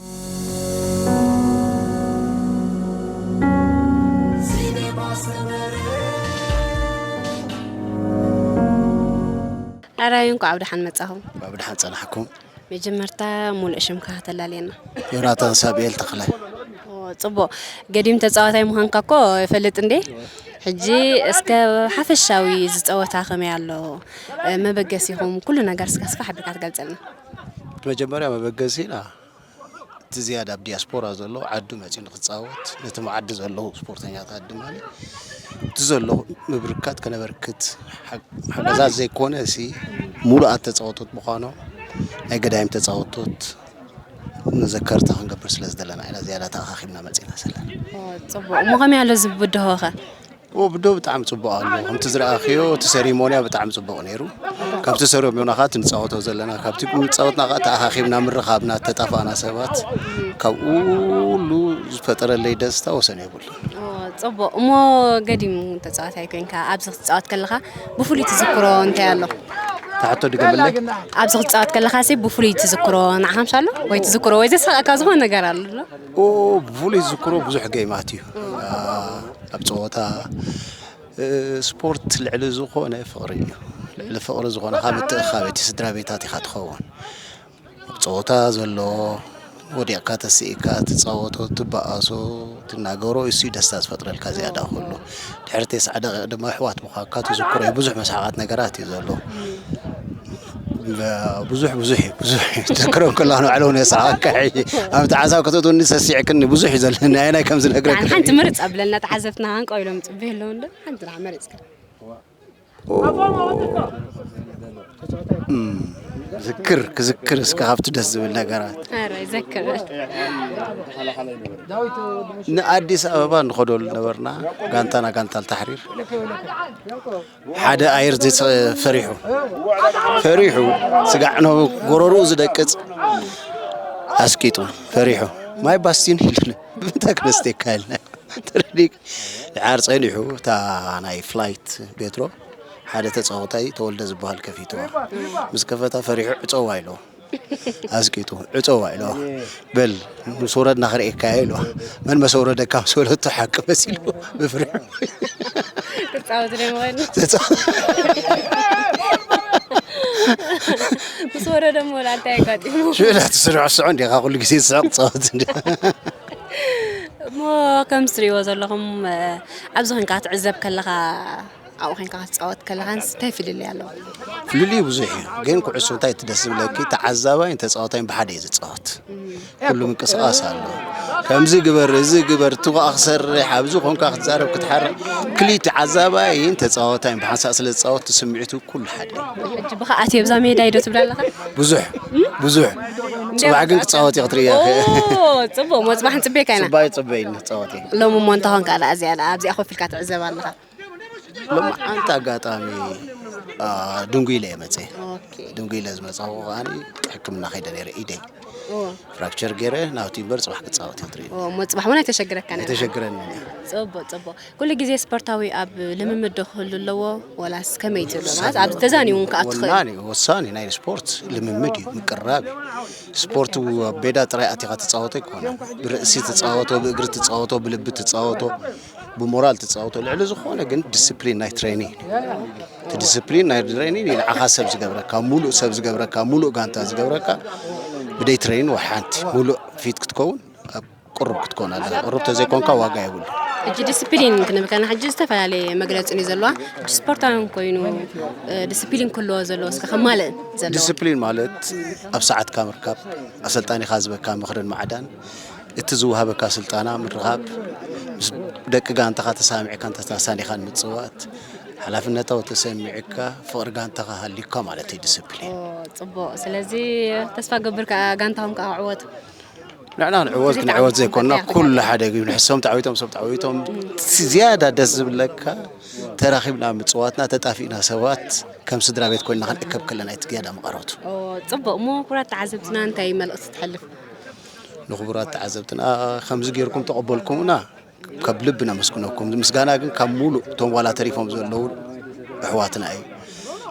ኣራዩ እንኳዕ ኣብ ደሓን መፃኹም ኣብ ደሓን ፀናሕኩም መጀመርታ ሙሉእ ሽምካ ከተላልየና ዮናታን ሳብኤል ተኽለ ጽቡቅ ገዲም ተፃዋታይ ምዃንካ እኮ ይፈልጥ እንዴ ሕጂ እስከ ሓፈሻዊ ዝፀወታ ከመይ ኣሎ መበገሲኹም ኩሉ ነገር እስከ ስፋሕ ኣቢልካ ትገልፀልና መጀመርያ መበገሲና እቲ ዝያዳ ኣብ ዲያስፖራ ዘሎ ዓዱ መፂኡ ንክፃወት ነቶም ዓዲ ዘለዉ ስፖርተኛታት ድማ እቲ ዘሎ ምብርካት ከነበርክት ሓገዛት ዘይኮነ ሲ ሙሉኣት ተፃወቶት ምኳኖም ናይ ገዳይም ተፃወቶት መዘከርታ ክንገብር ስለ ዝደለና ኢና ዝያዳ ተኣኻኺብና መፂና ዘለና። ፅቡቅ እሞ ከመይ ኣሎ ዝብድሆ ከ? ብዶ ብጣዕሚ ፅቡቅ ኣሎ ከምቲ ዝረኣኽዮ እቲ ሰሪሞንያ ብጣዕሚ ፅቡቅ ነይሩ ካብቲ ሰሪሞና ከዓ ትንፃወቶ ዘለና ካብቲ ንፃወትና ከዓ ተኣኻኺብና ምርኻብና ተጣፋእና ሰባት ካብ ኩሉ ዝፈጠረለይ ደስታ ወሰን የብሉ ፅቡቅ እሞ ገዲም ተፃዋታይ ኮይንካ ኣብዚ ክትፃወት ከለካ ብፍሉይ ትዝክሮ እንታይ ኣሎ? ተሓቶ ድገምለይ ኣብዚ ክትፃወት ከለካ ሲ ብፍሉይ ትዝክሮ ንዓካ ምሻሎ ወይ ትዝክሮ ወይ ዘስሕቀካ ዝኮነ ነገር ኣሎ ዶ? ብፍሉይ ዝዝክሮ ብዙሕ ገይማት እዩ ኣብ ፀወታ ስፖርት ልዕሊ ዝኾነ ፍቕሪ እዩ። ልዕሊ ፍቕሪ ዝኾነ ካብ ምትእኻብ እቲ ስድራ ቤታት ኢኻ ትኸውን። ኣብ ፀወታ ዘሎ ወዲቕካ ተስኢካ ትፃወቶ ትበኣሶ ትናገሮ እሱ ደስታ ዝፈጥረልካ ዝያዳ ኩሉ ድሕሪ ተስዓ ደቂቕ ድማ ኣሕዋት ምዃንካ ትዝክሮ እዩ ብዙሕ መስሓቓት ነገራት እዩ ዘሎ ብዙሕ ብዙሕ እዩ ብዙሕ እዩ ተክረም ከላ ንባዕለ እውን የስሓቐካ ሕጂ ኣብ ተዓዛብ ከተእትውኒ ሰሲዕክኒ ብዙሕ እዩ ዘለኒ ኣየናይ ከም ዝነግረካ ሓንቲ ምርፅ ኣብለና ተዓዘብትና ሃንቀው ኢሎም ይፅበዩ ኣለዉ እንዶ ሓንቲ ደኣ መሪፅካ ዝክር ክዝክር እስከ ካብቲ ደስ ዝብል ነገራት ኧረ ይዘክር። ንኣዲስ ኣበባ ንኸደሉ ነበርና። ጋንታና ጋንታ ኣልታሕሪር ሓደ ኣየር ፈሪሑ ፈሪሑ ስጋዕ ን ጎረርኡ ዝደቅፅ ኣስቂጡ ፈሪሑ ማይ ባስቲን ኢሉ ብምንታይ ክነስተካ ኢልና ተረዲእ ድሓር ፀኒሑ እታ ናይ ፍላይት ቤትሮ ሓደ ተፃወታይ ተወልደ ዝበሃል ከፊትዋ ምስ ከፈታ ፈሪሑ ዕፀዋ ኢለዎ ኣስቂጡ ዕፀዋ ኢለዋ በል ምስ ወረድና ክርእየካ እየ ኢለዋ መን መሰ ወረደካ ምስ በለቶ ሓቂ መሲሉ ብፍርሑ ክፃወት ዶ ይመቐኒ ምስ ወረደ ሞ ላንታይ ኣጋጢሙ ሽላ ትስርዕ ስዑ እንዲኻ ኩሉ ግዜ ትስዕቕ ትፃወት እንዲ እሞ ከም ትሪእዎ ዘለኹም ኣብዚ ኮንካ ክትዕዘብ ከለኻ ኣብኡ ኮንካ ክትፃወት ከለኻንስ እንታይ ፍልልይ ኣለዎ? ፍልልዩ ብዙሕ እዩ ግን ኩዕሶ እንታይ እቲ ደስ ዝብለኪ ተዓዛባይን ተፃዋታይን ብሓደ እዩ ዝፃወት ኩሉ ምንቅስቃስ ኣሎ ከምዚ ግበር እዚ ግበር ትቑኣ ክሰርሕ ኣብዚ ኮንካ ክትዛረብ ክትሓርቕ ክልቲ ተዓዛባይን ተፃዋታይን ብሓንሳእ ስለ ዝፃወት እቲ ስምዒቱ ኩሉ ሓደ እዩ ሕጂ ብኸ ኣትዮ ብዛ ሜዳ እዩ ዶ ትብል ኣለኻ? ብዙሕ ብዙሕ ፅባሕ ግን ክፃወት እየ ክትርእያ ኦ፣ ፅቡቕ ሞ ፅባሕ ክንፅበየካ ኢና ፅባይ ፅበይኒ ክፃወት እየ ሎሚ እሞ እንተኾንካ ደኣ እዚኣ ደኣ ኣብዚኣ ኮፍ ኢልካ ትዕዘብ ኣለኻ ሎማዓንቲ ኣጋጣሚ አ፣ ድንጉ ኢለ እየ መፅየ ኦኬ ድንጉ ኢለ ዝመፃኹ ከዓኒ ሕክምና ከይደ ነይረ ኢደይ ኦ ፍራክቸር ገይረ ናብቲ እምበር ፅባሕ ክፃወት እየ ትርኢ ኦ፣ እሞ ፅባሕ እውን ኣይተሸግረካ ነይሩ ኣይተሸግረኒ እየ ፅቡቅ ፅቡቅ ኩሉ ግዜ ስፖርታዊ ኣብ ልምምድ ዶ ክህሉ ኣለዎ ወላስ ከመይ ትብሎ ማለት ኣብ ተዛኒውን ክኣቱ ትኽእል ወናኒ ወሳኒ ናይ ስፖርት ልምምድ እዩ ምቅራብ እዩ ስፖርት ኣብ ቤዳ ጥራይ ኣቲኻ ትፃወቶ ኣይኮነ ብርእሲ ትፃወቶ ብእግሪ ትፃወቶ ብልቢ ትፃወቶ ብሞራል ትፃወቶ ልዕሊ ዝኾነ ግን ዲስፕሊን ናይ ትሬኒንግ እዩ እቲ ዲስፕሊን ናይ ትሬኒንግ እዩ ንዓኻ ሰብ ዝገብረካ ሙሉእ ሰብ ዝገብረካ ሙሉእ ጋንታ ዝገብረካ ብደይ ትሬኒንግ ወይ ሓንቲ ሙሉእ ፊት ክትከውን ኣብ ቅሩብ ክትከውን ኣለካ ቅሩብ ተዘይኮንካ ዋጋ የብሉ ሕጂ ዲስፕሊን ክንብል ከለና ሕጂ ዝተፈላለየ መግለፂ እዩ ዘለዋ ስፖርታዊ ኮይኑ እ፣ ዲስፕሊን ክህልዎ ዘለዎ እስከ ከማልእ ዘለዎ ዲስፕሊን ማለት ኣብ ሰዓትካ ምርካብ ኣሰልጣኒኻ ዝበካ ምኽርን ማዕዳን እቲ ዝወሃበካ ስልጠና ምርኻብ ምስ ደቂ ጋንታኻ ተሳሚዕካ እንተተሳኒኻን ምፅዋት ሓላፍነታዊ ተሰሚዕካ ፍቕሪ ጋንታኻ ሃልዩካ ማለት እዩ ዲስፕሊን ፅቡቅ ስለዚ ተስፋ ገብር ከዓ ጋንታኹም ከዓ ዕወት ንዕና ንዕወት ክንዕወት ዘይኮንና ኩሉ ሓደ እዩ ንሕሶም ተዓዊቶም ሰብ ተዓዊቶም ዝያዳ ደስ ዝብለካ ተራኺብና ምፅዋትና ተጣፊእና ሰባት ከም ስድራ ቤት ኮይንና ክንእከብ ከለና እቲ ዝያዳ መቐረቱ ኦ፣ ፅቡቅ እሞ ክቡራት ተዓዘብትና እንታይ መልእክቲ ትሕልፍ ንኽቡራት ተዓዘብትና ከምዚ ጌርኩም ተቐበልኩምና ካብ ልቢ ነመስግነኩም ምስጋና ግን ካብ ሙሉእ እቶም ዋላ ተሪፎም ዘለዉ ኣሕዋትና እዩ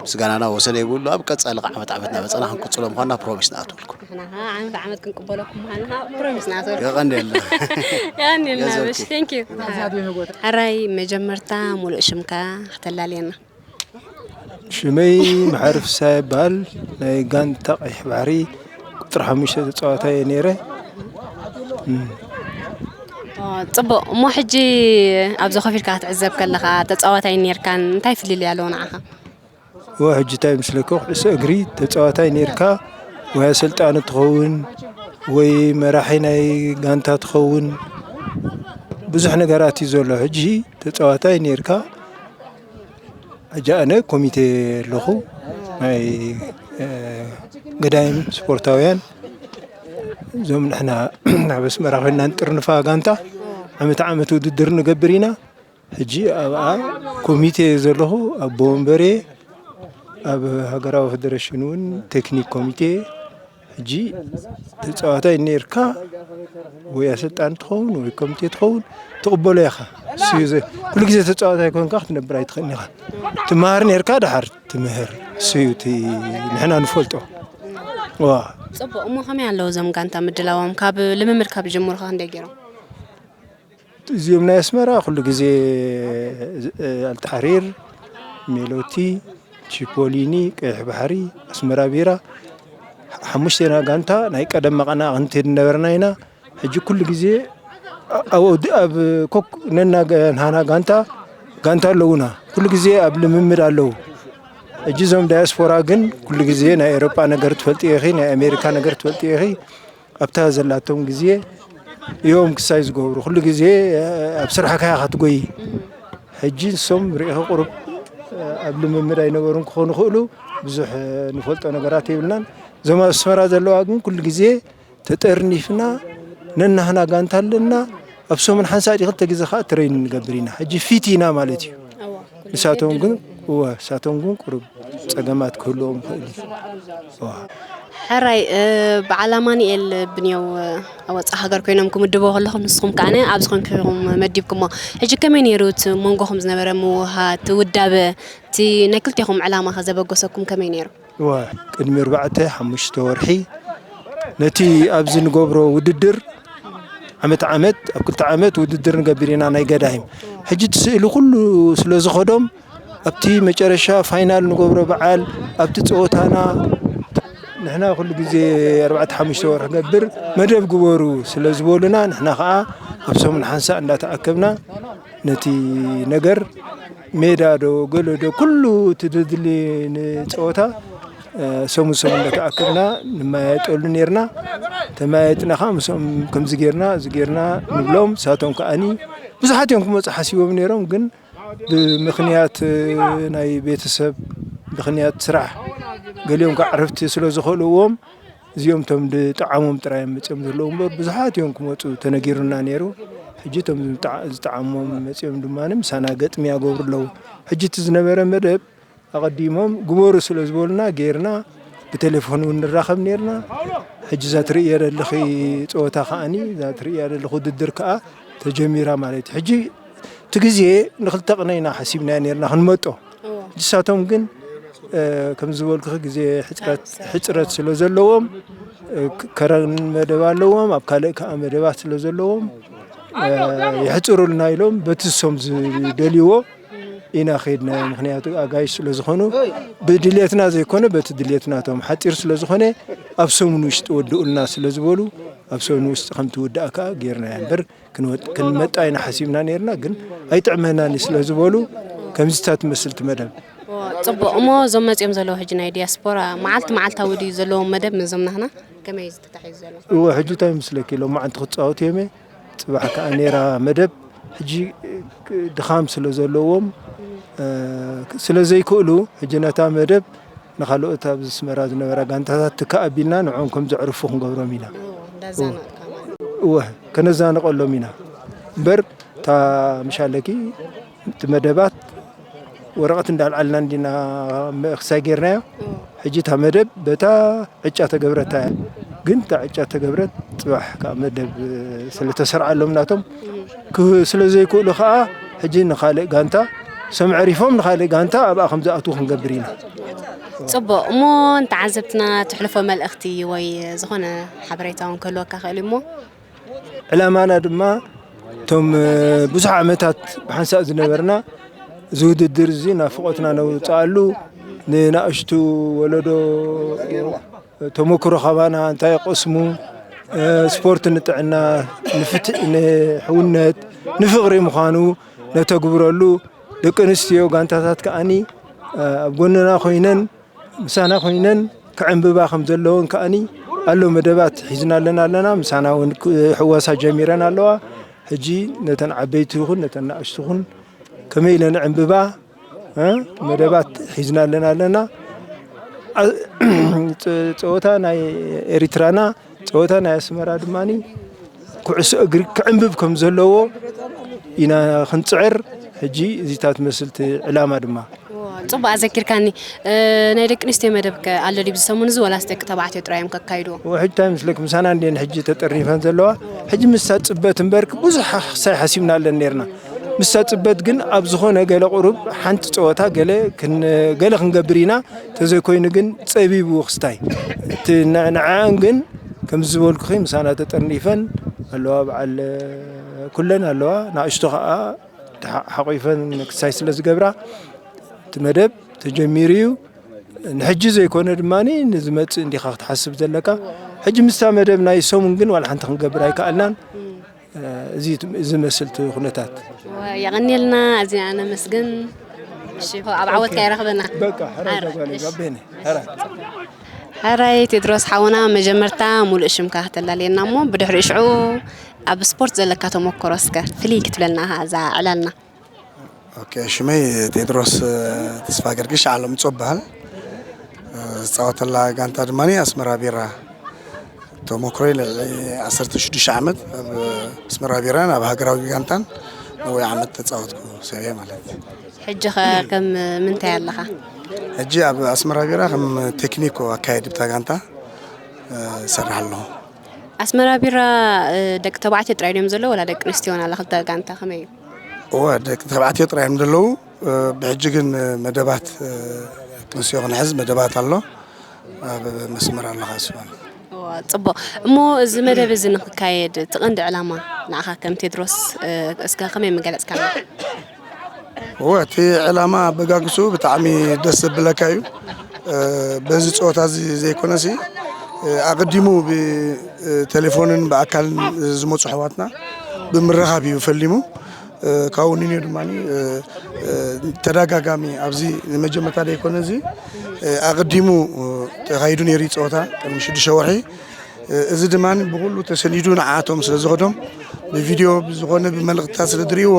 ምስጋናና ወሰነ ይብሉ ኣብ ቀፃሊ ዓመት ዓመት ናመፀና ክንቅፅሎ ምኳንና ፕሮሚስ ንኣትወልኩም ንሕና ከዓ ዓመት ዓመት ክንቅበለኩም ምዃንና ከዓ ፕሮሚስ ንኣትወልኩም የቐንየልና ያኔልና የዘውኪ። በሽ ቴንክ ዩ ሕራይ መጀመርታ ሙሉእ ሽምካ ክተላልየና ሽመይ መሓሪ ፍስሃ ይበሃል ናይ ጋንታ ቀይሕ ባሕሪ ቁፅሪ ሓሙሽተ ተፃዋታይ እየ ነይረ ኦ፣ ፅቡቅ እሞ ሕጂ ኣብዚ ኮፍ ኢልካ ክትዕዘብ ከለካ ተፃዋታይ ነርካን እንታይ ፍልልይ ኣለዎ ንዓኻ እወ ሕጂ እንታይ ምስለካ ኩዕሶ እግሪ ተፃዋታይ ነርካ ወይ ኣሰልጣኒ ትኸውን ወይ መራሒ ናይ ጋንታ ትኸውን ብዙሕ ነገራት እዩ ዘሎ ሕጂ ተፃዋታይ ነርካ ሕጂ ኣነ ኮሚቴ ኣለኹ ናይ ገዳይም ስፖርታውያን እዞም ንሕና ናብ ኣስመራ ኮይንና ንጥርንፋ ጋንታ ዓመት ዓመት ውድድር ንገብር ኢና ሕጂ ኣብኣ ኮሚቴ ዘለኹ ኣቦ ወንበሬ ኣብ ሃገራዊ ፌደሬሽን እውን ቴክኒክ ኮሚቴ ሕጂ ተፃዋታይ ነርካ ወይ ኣሰልጣኒ ትኸውን ወይ ኮሚቴ ትኸውን ትቕበሎ ኢኻ ኩሉ ግዜ ተፃዋታይ ኮንካ ክትነብር ኣይትኽእልን ኢኻ ትመሃር ነርካ ድሓር ትምህር እሱዩ እቲ ንሕና ንፈልጦ ዋ ፅቡቅ እሞ ከመይ ኣለዉ እዞም ጋንታ ምድላዎም ካብ ልምምድ ካብ ጀምሩ ከ ክንደይ ገይሮም እዚኦም ናይ ኣስመራ ኩሉ ግዜ ኣልታሕሪር ሜሎቲ ቺፖሊኒ ቀይሕ ባሕሪ ኣስመራ ቢራ ሓሙሽቴና ጋንታ ናይ ቀደም መቐናቕንቲ ዝነበርና ኢና ሕጂ ኩሉ ግዜ ኣብ ኮክ ነና ንሃና ጋንታ ጋንታ ኣለውና ኩሉ ግዜ ኣብ ልምምድ ኣለዉ ሕጂ እዞም ዳያስፖራ ግን ኩሉ ግዜ ናይ ኤሮጳ ነገር ትፈልጥ ኢኺ ናይ ኣሜሪካ ነገር ትፈልጥ ኢኺ ኣብታ ዘላቶም ግዜ እዮም ክሳይ ዝገብሩ ኩሉ ግዜ ኣብ ስራሕካ ኢኻ ትጎይ ሕጂ ንሶም ርኢኺ ቁሩብ ኣብ ልምምድ ኣይነበሩን ክኾኑ ክእሉ ብዙሕ ንፈልጦ ነገራት የብልናን። እዞም ኣብ ኣስመራ ዘለዋ ግን ኩሉ ግዜ ተጠርኒፍና፣ ነናህና ጋንታ ኣለና። ኣብ ሰሙን ሓንሳእ ድዩ ክልተ ግዜ ከኣ ትሬን ንገብር ኢና። ሕጂ ፊት ኢና ማለት እዩ። ንሳቶም ግን፣ እወ፣ ንሳቶም ግን ቁሩብ ጸገማት ክህልዎም ይኽእል እዩ። እወ። ሕራይ፣ እ፣ በዓል ኣማኑኤል ብንየው፣ እ፣ ኣብ ወጻኢ ሃገር ኮይኖም ክምድቡ ከለኹም ንስኹም ከኣ ኣብዚ ኮንኩም መዲብኩሞ። ሕጂ ከመይ ነይሩ እቲ መንጎኹም ዝነበረ ምውሃድ፣ እቲ ውዳበ፣ እቲ ናይ ክልቴኹም ዕላማ ከ ዘበገሰኩም ከመይ ነይሩ? እወ፣ ቅድሚ ኣርባዕተ ሓሙሽተ ወርሒ ነቲ ኣብዚ ንገብሮ ውድድር ዓመት ዓመት፣ ኣብ ክልተ ዓመት ውድድር ንገብር ኢና ናይ ገዳይም። ሕጂ እቲ ስእሊ ኩሉ ስለ ዝኸዶም ኣብቲ መጨረሻ ፋይናል ንገብሮ በዓል ኣብቲ ጸወታና ንሕና ኩሉ ግዜ ኣርባዕተ ሓሙሽተ ወርሒ ገብር መደብ ግበሩ ስለ ዝበሉና ንሕና ከኣ ኣብ ሰሙን ሓንሳእ እንዳተኣከብና ነቲ ነገር ሜዳ ዶ ገለ ዶ ኩሉ እቲ ዘድሊ ንጸወታ፣ እ፣ ሰሙን ሰሙን እንዳተኣከብና ንመያየጠሉ ኔርና። ተመያየጥና ከኣ ምስኦም ከምዚ ጌርና፣ እዚ ጌርና ንብሎም። ንሳቶም ከኣኒ ብዙሓት እዮም ክመጹ ሓሲቦም ኔሮም፣ ግን ብምኽንያት፣ እ፣ ናይ ቤተሰብ፣ ምኽንያት ስራሕ፣ ገሊኦም ከኣ ዕረፍቲ ስለ ዝኸልእዎም፣ እዚኦም እቶም ዝጠዓሞም ጥራይ እዮም መጺኦም ዘለዉ እምበር፣ ብዙሓት እዮም ክመጹ ተነጊሩና ነይሩ። ሕጂ እቶም ዝጠዓ-፣ ዝጠዓሞም መጺኦም ድማ ምሳና ገጥሚ ያገብሩ ኣለዉ። ሕጂ እቲ ዝነበረ መደብ ኣቐዲሞም ግበሩ ስለ ዝበሉና ጌርና፣ ብቴሌፎን እውን ንራኸብ ኔርና። ሕጂ እዛ ትርእየ ዘለኺ ጸወታ ከኣኒ፣ እዛ ትርእያ ዘለኺ ውድድር ከኣ ተጀሚራ ማለት እዩ። ሕጂ እቲ ግዜ ንኽልተ ቅነ ኢና ሓሲብናዮ ኔርና ክንመጦ። እዎ። ንሳቶም ግን፣ እ፣ ከም ዝበልኩኺ ግዜ ሕጽረት፣ ሕጽረት ስለ ዘለዎም፣ እ፣ ክ-፣ ከረን መደብ ኣለዎም፣ ኣብ ካልእ ከኣ መደባት ስለ ዘለዎም፣ እ፣ የሕጽሩልና ኢሎም በቲ ንሶም ዝደልይዎ ኢና ኸይድናዮ። ምኽንያቱ ኣጋይሽ ስለ ዝኾኑ ብድልየትና ዘይኮነ በቲ ድልየት ናቶም ሓጺር ስለ ዝኾነ ኣብ ሰሙን ውሽጢ ወድኡልና ስለ ዝበሉ ኣብ ሰሙን ውሽጢ ከም ትውዳእ ከኣ ጌርናዮ እምበር ክንወጥ-፣ ክንመጣ ኢና ሓሲብና ኔርና፣ ግን ኣይጥዕመናን እዩ ስለ ዝበሉ፣ ከምዚ እታ ትመስል እቲ መደብ። ኦ፣ ጽቡቕ። እሞ እዞም መጺኦም ዘለዉ ሕጂ ናይ ዲያስፖራ መዓልቲ መዓልታዊ ድዩ ዘለዎም መደብ ምስዞም ናህና? ከመይ እዩ ተታሒዙ ዘሎ? እወ፣ ሕጂ እንታይ ይመስለኪ? ሎማዓንቲ ክጻወቱ እዮም፣ ጽባሕ ከኣ ኔራ መደብ። ሕጂ ድኻም ስለ ዘለዎም፣ እ፣ ስለ ዘይክእሉ፣ ሕጂ ነታ መደብ ንኻልኦት ኣብ ኣስመራ ዝነበራ ጋንታታት ትካእ ኣቢልና ንዕኦም ከም ዘዕርፉ ክንገብሮም ኢና። ኦ፣ እንዳዛነቕካ ማለት። እወ፣ ከነዛንቐሎም ኢና። እምበር፣ እታ ምሽ ኣለኪ፣ እቲ መደባት ወረቐት እንዳልዓልና እንዲና ምእክሳይ ጌርናዮ። ኦ። ሕጂ እታ መደብ በታ ዕጫ ተገብረታ እያ። ግን እታ ዕጫ ተገብረት፣ ጽባሕ ከኣ መደብ ስለ ተሰርዓሎም ናቶም፣ ክህ-፣ ስለ ዘይክእሉ ከኣ፣ ሕጂ ንኻልእ ጋንታ፣ ሰም ዕሪፎም ንኻልእ ጋንታ ኣብኣ ከም ዝኣትዉ ክንገብር ኢና። ጽቡቕ። እሞ ንተዓዘብትና ትሕልፎ መልእኽቲ ወይ ዝኾነ ሓበሬታ እውን ክህልወካ ክእል እዩ እሞ? ዕላማና ድማ፣ እቶም፣ እ፣ ብዙሕ ዓመታት ብሓንሳእ ዝነበርና፣ እዚ ውድድር እዚ ናፍቖትና ነውጽኣሉ፣ ንናእሽቱ ወለዶ ተመክሮ ካባና እንታይ ይቐስሙ፣ እ፣ ስፖርት ንጥዕና፣ ንፍትሒ፣ ንሕውነት፣ ንፍቕሪ ምዃኑ ነተግብረሉ፣ ደቂ ኣንስትዮ ጋንታታት ከኣኒ፣ እ፣ ኣብ ጎንና ኮይነን፣ ምሳና ኮይነን ክዕንብባ ከም ዘለወን ከኣኒ ኣሎ መደባት ሒዝናለን ኣለና። ምሳና እውን ክሕወሳ ጀሚረን ኣለዋ። ሕጂ ነተን ዓበይቲ ይኹን ነተን ንኣሽቱ ይኹን ከመይ ኢለን ዕንብባ፣ እ፣ መደባት ሒዝናለን ኣለና። ኣ-፣ ጸ-፣ ጸወታ ናይ ኤሪትራና፣ ጸወታ ናይ ኣስመራ ድማኒ ኩዕሶ እግሪ ክዕንብብ ከም ዘለዎ ኢና ክንጽዕር። ሕጂ እዚታት መስልቲ ዕላማ ድማ። እዎ፣ ጽቡቕ ኣዘኪርካኒ። እ፣ ናይ ደቂ ኣንስትዮ መደብ ከ ኣሎ ድዩ ብዚ ሰሙን እዚ፣ ወላስ ደቂ ተባዕትዮ ጥራይ እዮም ከካይድዎ? እዎ፣ ሕጂ እንታይ ምስለኪ፣ ምሳና እንድየን ሕጂ ተጠርኒፈን ዘለዋ። ሕጂ ምስታ ጽበት እምበር ብዙሕ ክሳይ ሓሲብና ኣለን ኔርና። ምስታ ጽበት ግን ኣብ ዝኾነ ገለ ቁሩብ ሓንቲ ጸወታ ገለ ክን-፣ ገለ ክንገብር ኢና። ተዘይኮይኑ ግን ጸቢቡ ክስታይ። እቲ ን-፣ ንዕኣን ግን ከምዚ ዝበልኩኺ ምሳና ተጠርኒፈን ኣለዋ፣ በዓል ኩለን ኣለዋ። ንኣሽቱ ኸኣ ተሓ-፣ ሓቂፈን ክሳይ ስለ ዝገብራ፣ እቲ መደብ ተጀሚሩ እዩ። ንሕጂ ዘይኮነ ድማኒ ንዝመጽእ እንዲኻ ክትሓስብ ዘለካ። ሕጂ ምስታ መደብ ናይ ሰሙን ግን ዋላ ሓንቲ ክንገብር ኣይከኣልናን። እዚ፣ እዚ መስል እቲ ኩነታት። የቐንየልና፣ ኣዚና ነመስግን። እሺ፣ ኣብ ዓወትካ ይረኽበና። በቃ፣ ሕራይ እዛ ጓለይ፣ እሺ። ጋቤነ፣ ሕራይ። ሕራይ ቴድሮስ ሓውና፣ መጀመርታ ሙሉእ ሽምካ ከተላልየና እሞ፣ ብድሕሪኡ ሽዑ ኣብ ስፖርት ዘለካ ተመክሮ እስከ ፍልይ ክትብለልና እዛ ዕላልና። ኦኬ፣ ሽመይ ቴድሮስ ተስፋ ገርግሽ ዓለም ጾ በሃል። ዝፃወተላ ጋንታ ድማ ኣስመራ ቢራ። ተሞክሮይ ልዕሊ ዓሰርተ ሽዱሽተ ዓመት ኣብ ኣስመራ ቢራን ኣብ ሃገራዊ ጋንታን ነዊሕ ዓመት ተፃወትኩ ሰብ እየ ማለት እዩ። ሕጂ ኸ ከም ምንታይ ኣለኻ? ሕጂ ኣብ ኣስመራ ቢራ ከም ቴክኒኮ ኣካየዲ ብታ ጋንታ እሰርሕ ኣለኹ። ኣስመራ ቢራ ደቂ ተባዕትዮ ጥራይ ድዮም ዘለዉ ወላ ደቂ ኣንስትዮ እውን ኣላ? ክልተ ጋንታ ከመይ እዩ? እወ፣ ደቂ ተባዕትዮ ጥራይ እዮም ዘለዉ። ብሕጂ ግን መደባት ክንስዮ ክንሕዝ መደባት ኣሎ። ኣብ መስመር ኣለኻ እሱ ማለት እዩ። ጽቡቕ። እሞ እዚ መደብ እዚ ንክካየድ እቲ ቀንዲ ዕላማ ንዓኻ ከም ቴድሮስ እስከ ከመይ ምገለጽካና? እወ፣ እቲ ዕላማ ኣበጋግስኡ ብጣዕሚ ደስ ዘብለካ እዩ። በዚ ፀወታ እዚ ዘይኮነሲ ኣቐዲሙ ብቴሌፎንን ብኣካልን ዝመፁ ኣሕዋትና ብምርኻብ እዩ ፈሊሙ። ካብኡ ንንዮ ድማ ተደጋጋሚ ኣብዚ ንመጀመርታ ዘይኮነ እዚ ኣቐዲሙ ተኻይዱ ነይሩ እዩ ፀወታ ቅድሚ ሽዱሽተ ወርሒ። እዚ ድማ ብኩሉ ተሰኒዱ ንዓቶም ስለ ዝኸዶም ብቪድዮ ብዝኾነ ብመልእኽትታት ስለ ዝርእይዎ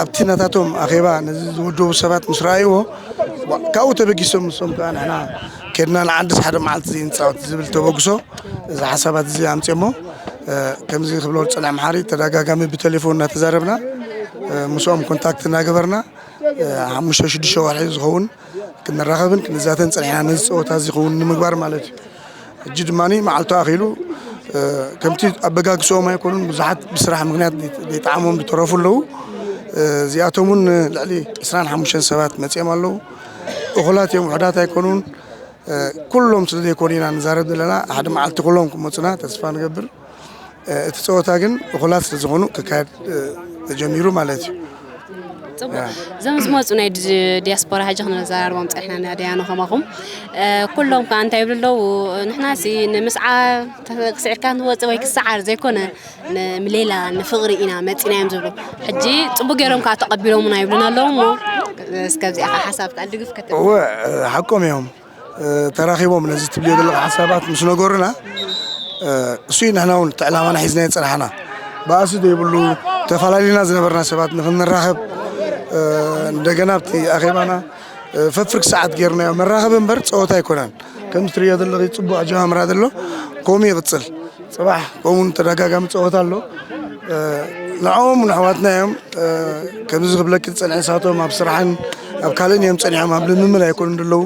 ኣብቲ ናታቶም ኣኼባ ነዚ ዝወደቡ ሰባት ምስ ረኣይዎ ካብኡ ተበጊሶም ንሶም ከዓ ንሕና ከድና ንዓንድስ ሓደ መዓልቲ ዘይንፃወት ዝብል ተበግሶ እዚ ሓሳባት እዚ ኣምፅኦሞ። ከምዚ ክብሎ ዝፀንሐ መሓሪ ተደጋጋሚ ብቴሌፎን እናተዛረብና ምስኦም ኮንታክት እናገበርና ሓሙሽተ ሽዱሽተ ወርሒ ዝኸውን ክንራኸብን ክንዛተን ፀኒሕና ነዚ ፀወታ እዚ ክውን ንምግባር ማለት እዩ። ሕጂ ድማ መዓልቱ ኣኺሉ ከምቲ ኣበጋግስኦም ኣይኮኑን ብዙሓት ብስራሕ ምክንያት ዘይጠዓሞም ዝተረፉ ኣለዉ። እዚኣቶም እውን ልዕሊ ዕስራን ሓሙሽተን ሰባት መፂኦም ኣለዉ። እኹላት እዮም፣ ውሕዳት ኣይኮኑን። ኩሎም ስለ ዘይኮኑ ኢና ንዛረብ ዘለና። ሓደ መዓልቲ ኩሎም ክመፁና ተስፋ ንገብር። እቲ ፀወታ ግን እኹላት ስለ ዝኾኑ ክካየድ ተጀሚሩ ማለት እዩ። ፅቡቅ። እዞም ዝመፁ ናይ ዲ- ዲያስፖራ ሕጂ ክንዘራርቦም ፀኒሕና ኢና ዲያኖ ከማኹም ኩሎም ከዓ እንታይ ይብሉ ኣለዉ? ንሕናሲ ንምስዓር ክስዕርካ ንወፅእ ወይ ክሰዓር ዘይኮነ ንሌላ ንፍቕሪ ኢና መፂና እዮም ዝብሉ። ሕጂ ፅቡቅ ገይሮም ከዓ ተቐቢሎምና ይብሉና ኣለዉ እሞ እስከ ኣብዚኣ ከዓ ሓሳብካ ኣልድግፍ ከተብ እወ ሓቆም እዮም። ተራኺቦም ነዚ ትብልዮ ዘለኻ ሓሳባት ምስ ነገሩና እሱ እዩ ንሕና እውን እቲ ዕላማና ሒዝና የፀናሕና። ባእሲ ዘይብሉ ተፈላለዩና ዝነበርና ሰባት ንክንራኸብ እንደገና ኣብቲ ኣኼባና ፈፍርክ ሰዓት ጌርናዮ። መራኸቢ እምበር ፀወታ ኣይኮነን። ከም ትርእዮ ዘለኺ ፅቡቅ ኣጀማምራ ዘሎ ከምኡ ይቕፅል። ፅባሕ ከምኡ ተደጋጋሚ ፀወታ ኣሎ። ንዕኦም ንኣሕዋትና እዮም። ከምዚ ክብለኪ ዝፀንሐ ንሳቶም ኣብ ስራሕን ኣብ ካልእን እዮም ፀኒሖም፣ ኣብ ልምምድ ኣይኮኑን ዘለዉ።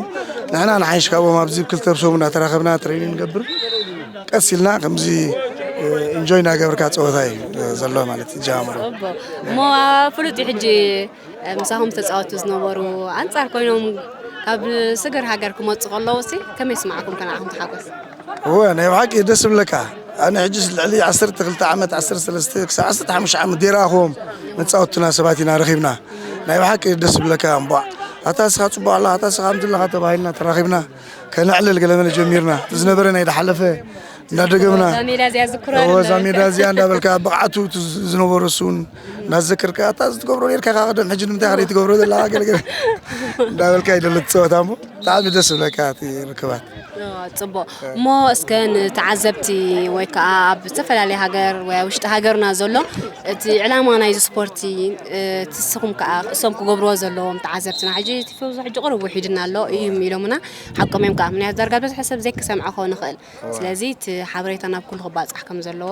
ንሕና ንሓይሽ ካብኦም ኣብዚ ክልተ ሰሙን እናተራኸብና ትሬኒንግ ንገብር። ቀስ ኢልና ከምዚ ኢንጆይ እናገበርካ ፀወታ እዩ ዘሎ ማለት ይጀማምሮ። እሞ ፍሉጥ እዩ ሕጂ ምሳኹም ተፃወቱ ዝነበሩ ኣንፃር ኮይኖም ካብ ስግር ሃገር ክመፁ ከለዉ ሲ ከመይ ስማዕኩም ከነዓኹም ተሓጎስ? እወ ናይ ብሓቂ ደስ ዝብለካ። ኣነ ሕጅስ ልዕሊ ዓሰርተ ክልተ ዓመት ዓሰርተ ሰለስተ ክሳብ ዓሰርተ ሓሙሽተ ዓመት ደይረኣኽዎም መፃወትና ሰባት ኢና ረኺብና። ናይ ብሓቂ ደስ ዝብለካ እምቧዕ ኣታ ስኻ ፅቡቅ ኣለኻ ኣታ ስኻ ከምዚ ኣለኻ ተባሂልና ተራኺብና ከነዕልል ገለመለ ጀሚርና ዝነበረ ናይ ዝሓለፈ እንዳደገምና እዛ ሜዳ እዚኣ ዝክሮ እወ እዛ ሜዳ እዚኣ እንዳበልካ ብቕዓቱ እቲ ዝነበረ እሱን እናዘከርካ ኣታ እዚ ትገብሮ ነርካ ኢኻ ቀደም ሕጂ ንምንታይ ከደይ ትገብሮ ዘለኻ ገለገለ እንዳበልካ ይደሎ ትፀወታ እሞ ብጣዕሚ ደስ ዝብለካ እቲ ርክባት። ጽቡቕ እሞ እስከ ንተዓዘብቲ ወይ ከዓ ኣብ ዝተፈላለየ ሃገር ወይ ኣብ ውሽጢ ሃገርና ዘሎ እቲ ዕላማ ናይዚ ስፖርቲ ትስኹም ከዓ እሶም ክገብርዎ ዘለዎም ተዓዘብትና ሕጂ እቲ ፈውዞ ሕጂ ቅርብ ውሒድና ኣሎ እዩ ኢሎምና ሓቆም እዮም ከዓ ምክንያቱ ዳርጋ በዝሒ ሰብ ዘይክሰምዖ ክኸውን ይኽእል ስለዚ እቲ ሓበሬታ ናብ ኩሉ ክባፃሕ ከም ዘለዎ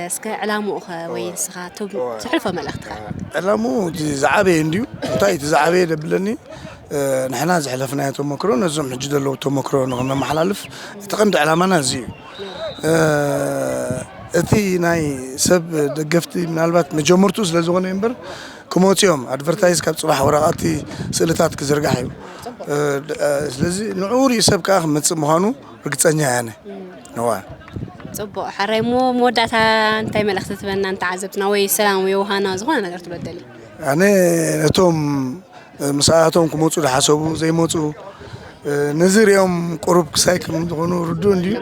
እስከ ዕላምኡ ኸ ወይ ንስኻ ትሕልፎ መልእኽትኻ ዕላምኡ እቲ ዝዓበየ እንድዩ እንታይ እቲ ዝዓበየ ደብለኒ ንሕና ዝሕለፍናዮ ተመክሮ ነዞም ሕጂ ዘለዉ ተመክሮ ንክነመሓላልፍ እቲ ቀንዲ ዕላማና እዚ እዩ እቲ ናይ ሰብ ደገፍቲ ምናልባት መጀመርቱ ስለ ዝኾነ እምበር ክመፅኦም ኣድቨርታይዝ ካብ ፅባሕ ወረቃቲ ስእልታት ክዝርጋሕ እዩ ስለዚ ንዕኡ ሪኡ ሰብ ከዓ ክመፅእ ምዃኑ ርግፀኛ እያ ነዋ። ፅቡቕ ሕራይ እሞ መወዳእታ እንታይ መልእኽቲ ትበና ንተዓዘብትና ወይ ሰላም ወይ ውሃና ዝኾነ ነገር ትበደሊ? ኣነ ነቶም ምስኣቶም ክመፁ ዝሓሰቡ ዘይመፁ ነዚ ሪኦም ቁሩብ ክሳይ ከም ዝኾኑ ርዱእ እንድዩ።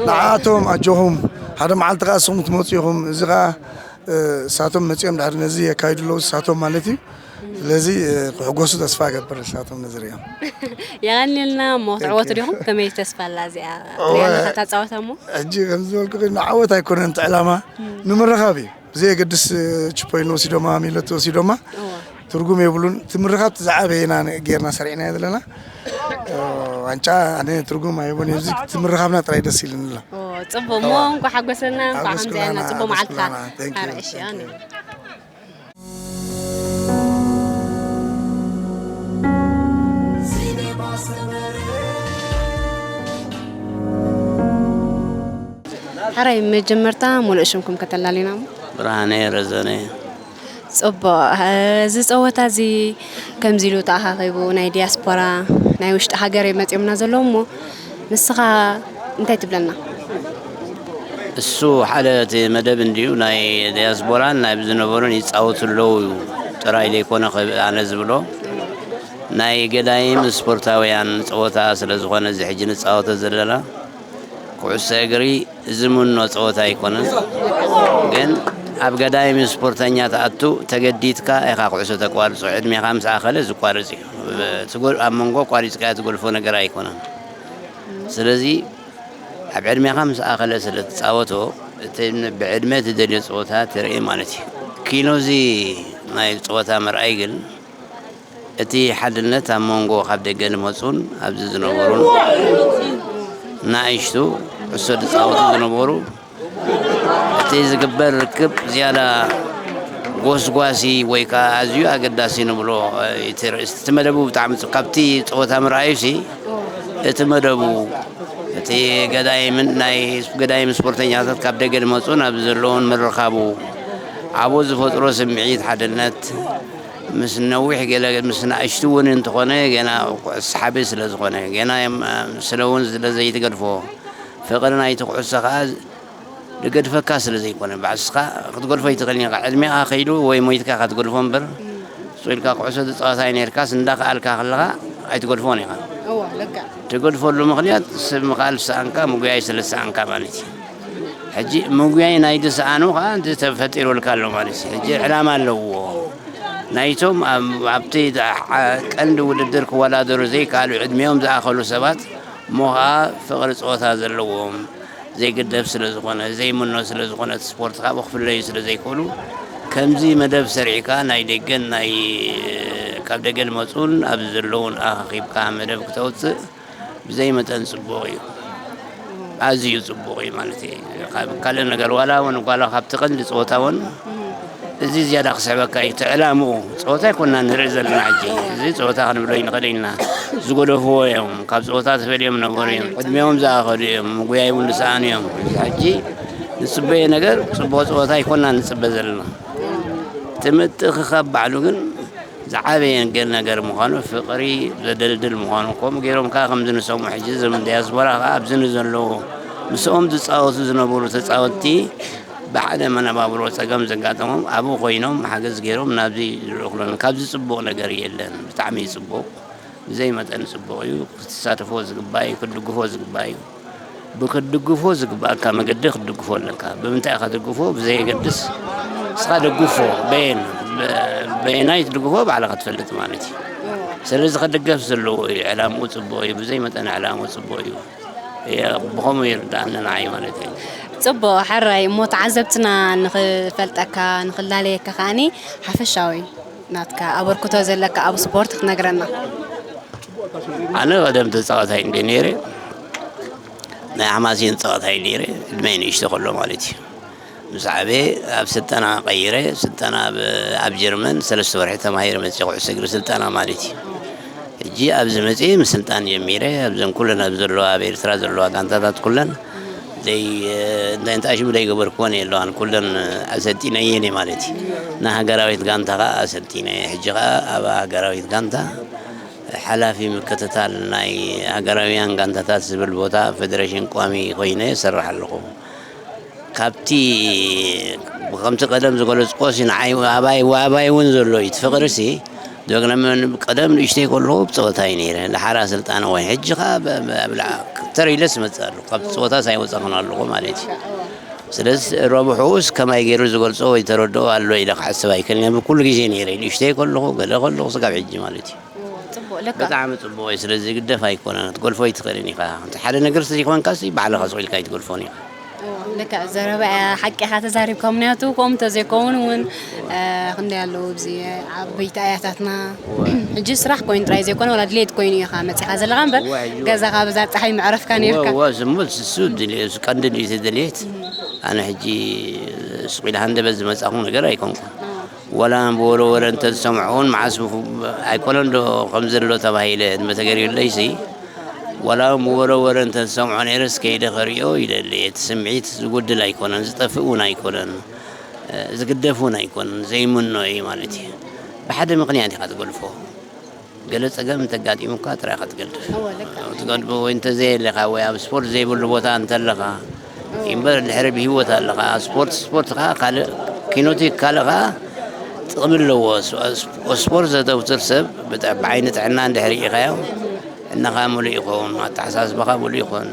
ንዓኣቶም ኣጆኹም ሓደ መዓልቲ ከዓ እስኹም ትመፁ ኢኹም። እዚ ከዓ እሳቶም መፂኦም ድሕሪ ነዚ የካይዱ ኣለዉ እሳቶም ማለት እዩ። ስለዚ ክሕጎሱ ተስፋ እገብር ንሳቶም ንዝሪኦም። የቐንየልና እሞ ክትዕወቱ ዲኹም? ከመይ ተስፋ ኣላ እዚኣ ሪኣና ታፃወታ እሞ? ሕጂ ከምዚ ዝበልኩ ንዓወት ኣይኮነን እቲ ዕላማ ንምርኻብ እዩ። ብዘየገድስ ችፖይን ወሲዶማ ሚለቲ ወሲዶማ ትርጉም የብሉን። እቲ ምርኻብ ዝዓበየ ኢና ጌርና ሰሪዕናዮ ዘለና። ዋንጫ ኣነ ትርጉም ኣይቦን፣ እዚ ምርኻብና ጥራይ ደስ ኢልኒ ኣሎ። ጽቡቅ እሞ፣ እንኳ ሓጎሰና፣ እንኳ ሓጎስኩላና፣ ከምዚ ያና ጽቡቅ መዓልትካ ሓጎስኩላና። Thank you፣ ኣረ እሺ። Thank you። ሕራይ መጀመርታ ሙሉእ ሽምኩም ከተላሊና እሞ። ብርሃነ ረዘነ። ጽቡቕ። እዚ ጸወታ እዚ ከምዚ ኢሉ ተኣኻኺቡ ናይ ዲያስፖራ፣ ናይ ውሽጢ ሃገር እዮም መጺኦምና ዘለዉ እሞ፣ ንስኻ እንታይ ትብለና? እሱ ሓደ እቲ መደብ እንድዩ፣ ናይ ዲያስፖራን ናይ ዝነበሩን ይጻወቱ ኣለዉ እዩ ጥራይ ዘይኮነ፣ ከ-፣ ኣነ ዝብሎ ናይ ገዳይም ስፖርታውያን ጸወታ ስለ ዝኾነ፣ እዚ ሕጂ ንጻወቶ ዘለና ኩዕሶ እግሪ ዝምኖ ጸወታ ኣይኮነን። ግን ኣብ ገዳይም ስፖርተኛ ትኣቱ፣ ተገዲድካ ኢኻ ኩዕሶ ተቋርጾ። ዕድሜኻ ምስ ኣኸለ ዝቋርጽ እዩ። ትጎ-፣ ኣብ መንጎ ቋሪጽካ ትጎልፎ ነገር ኣይኮነን። ስለዚ ኣብ ዕድሜኻ ምስ ኣኸለ ስለ ትጻወቶ፣ እቲ ን-፣ ብዕድመ ትደልዮ ጸወታ ትርኢ ማለት እዩ። ኪኖ እዚ ናይ ጸወታ ምርኣይ ግን፣ እቲ ሓድነት ኣብ መንጎ ካብ ደገ ዝመጹን ኣብዚ ዝነበሩን ንኣሽቱ ኩዕሶ ዝጻወቱ ዝነበሩ፣ እቲ ዝግበር ርክብ ዝያዳ ጎስጓሲ ወይ ከኣ ኣዝዩ ኣገዳሲ ንብሎ፣ እቲ ርእስ-፣ እቲ መደቡ ብጣዕሚ ጽ-፣ ካብቲ ጸወታ ምርኣዩሲ፣ እቲ መደቡ፣ እቲ ገዳይምን ናይ ገዳይም ስፖርተኛታት ካብ ደገ ዝመጹን ኣብዚ ዘለውን ምርኻቡ፣ ኣብኡ ዝፈጥሮ ስምዒት ሓድነት፣ ምስ ነዊሕ ገለ ምስ ንኣሽቱ እውን እንተኾነ፣ ገና ኩዕሶ ሓበ ስለ ዝኾነ፣ ገና እዮም፣ ስለ እውን ስለ ዘይትገድፎ፣ ፍቕሪ ናይቲ ኩዕሶ ከኣ ዝገድፈካ ስለ ዘይኮነ፣ ባዕስኻ ክትገድፎ ኣይትኽእልን ኢኻ። ዕድሜኻ ከይዱ ወይ ሞይትካ ኢኻ ትገድፎ እምበር፣ ስቕ ኢልካ ኩዕሶ ትጻወት ኣይነርካስ፣ እንዳኸኣልካ ከለኻ ኣይትገድፎን ኢኻ። እወ፣ ልክዕ። ትገድፈሉ ምኽንያት፣ ሰብ ምኽኣል ዝሰኣንካ፣ ምጉያይ ስለ ዝሰኣንካ ማለት እዩ። ሕጂ ምጉያይ ናይ ዝሰኣኑ ከኣ ተፈጢሩልካ ኣሎ ማለት እዩ። ሕጂ ዕላማ ኣለዎ። ናይቶም ኣብ-፣ ኣብቲ ዓ-፣ ቀንዲ ውድድር ክወዳደሩ ዘይከኣሉ፣ ዕድሜኦም ዝኣኸሉ ሰባት፣ እሞ ኸኣ ፍቕሪ ጸወታ ዘለዎም፣ ዘይግደፍ ስለ ዝኾነ፣ ዘይምኖ ስለ ዝኾነ፣ እቲ ስፖርት ካብኡ ክፍለዩ ስለ ዘይክእሉ፣ ከምዚ መደብ ሰሪዕካ ናይ ደገን ናይ፣ ካብ ደገ ዝመጹን ኣብዚ ዘለዉን ኣኻኺብካ መደብ ክተውጽእ ብዘይ መጠን ጽቡቕ እዩ። ኣዝዩ ጽቡቕ እዩ ማለት እዩ። ካብ ካልእ ነገር ዋላ እውን፣ ዋላ ካብቲ ቀንዲ ጸወታ እውን እዚ ዝያዳ ክስሕበካ እዩ። እቲ ዕላምኡ ጸወታ ኣይኮንና ንርኢ ዘለና ሕጂ። እዚ ጸወታ ክንብሎ ኣይንኽእልን ኢና። ዝገደፍዎ እዮም። ካብ ጸወታ ተፈልዮም ነበሩ እዮም። ዕድሜኦም ዝኣኸሉ እዮም። ምጉያይ እውን ዝሰኣኑ እዮም። እዚ ሕጂ ንጽበዮ ነገር ጽቡቕ ጸወታ ኣይኮንና ንጽበ ዘለና። እቲ ምትእኽኻብ ባዕሉ ግን ዝዓበየ ገ-፣ ነገር ምዃኑ፣ ፍቕሪ ዘደልድል ምዃኑ፣ ከምኡ ገይሮም ከኣ ከምዚ ንሰምዖ ሕጂ፣ እዞም ዲያስፖራ ከኣ ኣብዚ ንዘለዉ፣ ምስኦም ዝጻወቱ ዝነበሩ ተጻወትቲ፣ ብሓደ መነባብሮ ጸገም ዘጋጠሞም፣ ኣብኡ ኮይኖም ሓገዝ ገይሮም ናብዚ ዝልእኹ ኣለዉ። ካብዚ ጽቡቕ ነገር የለን። ብጣዕሚ እዩ ጽቡቕ። ብዘይ መጠን ጽቡቕ እዩ። ክትሳተፎ ዝግባእ እዩ። ክትድግፎ ዝግባእ እዩ። ብክትድግፎ ዝግባእካ መገዲ ክትድግፎ ኣለካ። ብምንታይ ኢኻ ትድግፎ ብዘየገድስ፣ ንስኻ ደግፎ። በየን፣ በ-፣ በየናይ ትድግፎ ባዕልኻ ትፈልጥ ማለት እዩ። ስለዚ ክድገፍ ዘለዎ እዩ። ዕላምኡ ጽቡቕ እዩ። ብዘይ መጠን ዕላምኡ ጽቡቕ እዩ። የ-፣ ብኸምኡ ይርድኣኒ ንዓይ ማለት እዩ። ጽቡቕ፣ ሕራይ እሞ ተዓዘብትና ንኽፈልጠካ፣ ንኽላለየካ ከኣኒ ሓፈሻዊ ናትካ ኣበርክቶ ዘለካ ኣብ ስፖርት ክትነግረና። ኣነ ቀደም ተጻዋታይ እንደ ነይረ፣ ናይ ሓማሴን ተጻዋታይ ነይረ፣ ዕድመይ ንእሽቶ ከሎ ማለት እዩ። ምስ ዓበየ ኣብ ስልጠና ቀይረ፣ ስልጠና ኣብ፣ ኣብ ጀርመን ሰለስተ ወርሒ ተማሂረ መጽየ፣ ኩዕሶ እግሪ ስልጠና ማለት እዩ። ሕጂ ኣብዚ መጽየ ምስልጣን ጀሚረ፣ ኣብዘን ኩለን ኣብ ዘለዋ፣ ኣብ ኤርትራ ዘለዋ ጋንታታት ኩለን ዘይ-፣ እንታይ እንታይ ሽሙ ዘይገበርክወን የለዋን፣ ኩለን ኣሰልጢነየን እየ ማለት እዩ። ንሃገራዊት ጋንታ ኸኣ ኣሰልጢነ፣ ሕጂ ኸኣ ኣብ ሃገራዊት ጋንታ ሓላፊ ምክትታል ናይ ሃገራውያን ጋንታታት ዝብል ቦታ ፌደሬሽን ቋሚ ኮይነ እሰርሕ ኣለኹ። ካብቲ ከምቲ ቀደም ዝገለጽኩዎሲ ንዓይ ኣባይ፣ ኣባይ እውን ዘሎ እዩ። እቲ ፍቕሪሲ ዶግና መን ቀደም ንእሽተይ ከለኹ ብጸወታ እዩ ነይረ። ለሓራ ስልጣነ ወይ ሕጂ ኸኣ ብ-፣ ብ-፣ ኣብ ላ-፣ ተር ኢለስ እመጽእ ኣለኹ። ካብ ጸወታስ ኣይወጻኹን ኣለኹ ማለት እዩ። ስለዚ ረብሕኡስ ከማይ ገይሩ ዝገልጾ ወይ ተረድኦ ኣሎ ኢለ ክሓስብ ኣይክእልን እየ። ብኩሉ ግዜ ነይረ። ንእሽተይ ከለኹ፣ ገለ ከለኹ፣ ስጋብ ሕጂ ማለት እዩ። ጽቡቕ፣ ለካ። ብጣዕሚ ጽቡቕ እዩ። ስለዚ ግደፍ ኣይኮነን። ክትገልፎ ኣይትኽእልን ኢኻ። እንተ ሓደ ነገር ዘይኮንካሲ ባዕልኻ ስቕ ኢልካ ኣይትገልፎን ኢኻ። ልክዕ ዘረባ እያ፣ ሓቂ ኢኻ ተዛሪብካ። ምክንያቱ ከምኡ እንተዘይከውን እውን፣ እ፣ ክንደይ ኣለዉ ኣብዚ ዓበይቲ ኣያታትና። ሕጂ ስራሕ ኮይኑ ጥራይ ዘይኮነ፣ ዋላ ድሌት ኮይኑ ኢኻ መጺኻ ዘለኻ እምበር፣ እዋ፣ ሕጂ ገዛኻ ብዛ ጸሓይ መዕረፍካ ነይርካ። እዋ፣ እዋ፣ ዝሙት እሱ ድሌት፣ እሱ ቀንዲ ድሌት ድሌት። ኣነ ሕጂ ስቕ ኢለ ሃንደበት ዝመጻኹ ነገር ኣይኮንኩን። ወላ ብወረ ወረ እንተዝሰምዖ እውን መዓስ ብፉ-፣ ኣይኮነን ዶ ከም ዘሎ ተባሂለ ዕድመ ተገይሩለይሲ፣ ወላ እውን ብወረ ወረ እንተዝሰምዖ ነይረስ ከይደ ከርእዮ ይደሊ። እቲ ስምዒት ዝጎድል ኣይኮነን፣ ዝጠፍእ እውን ኣይኮነን፣ ዝግደፍ እውን ኣይኮነን፣ ዘይምኖ እዩ ማለት እዩ። ብሓደ ምኽንያት ኢኻ ትገልፎ። ገለ ጸገም እንተጋጢሙካ ጥራይ ኢኻ ትገድፍ። እወ፣ ልክዕ። ትገድፎ ወይ እንተዘየለኻ ወይ ኣብ ስፖርት ዘይብሉ ቦታ እንተለኻ እምበር ድሕሪ ብህይወት ኣለኻ። ስፖርት ስፖርት ኸዓ ካልእ ኪኖቲክ ካልእ ኸዓ ጥቕሚ ኣለዎ። ስ-፣ ስ-፣ ስፖርት ዘዘውትር ሰብ ብጥ-፣ ብዓይኒ ጥዕና እንድሕር ርኢኻዮ፣ ጥዕናኻ ምሉእ ይኸውን፣ ኣተሓሳስባኻ ምሉእ ይኾን።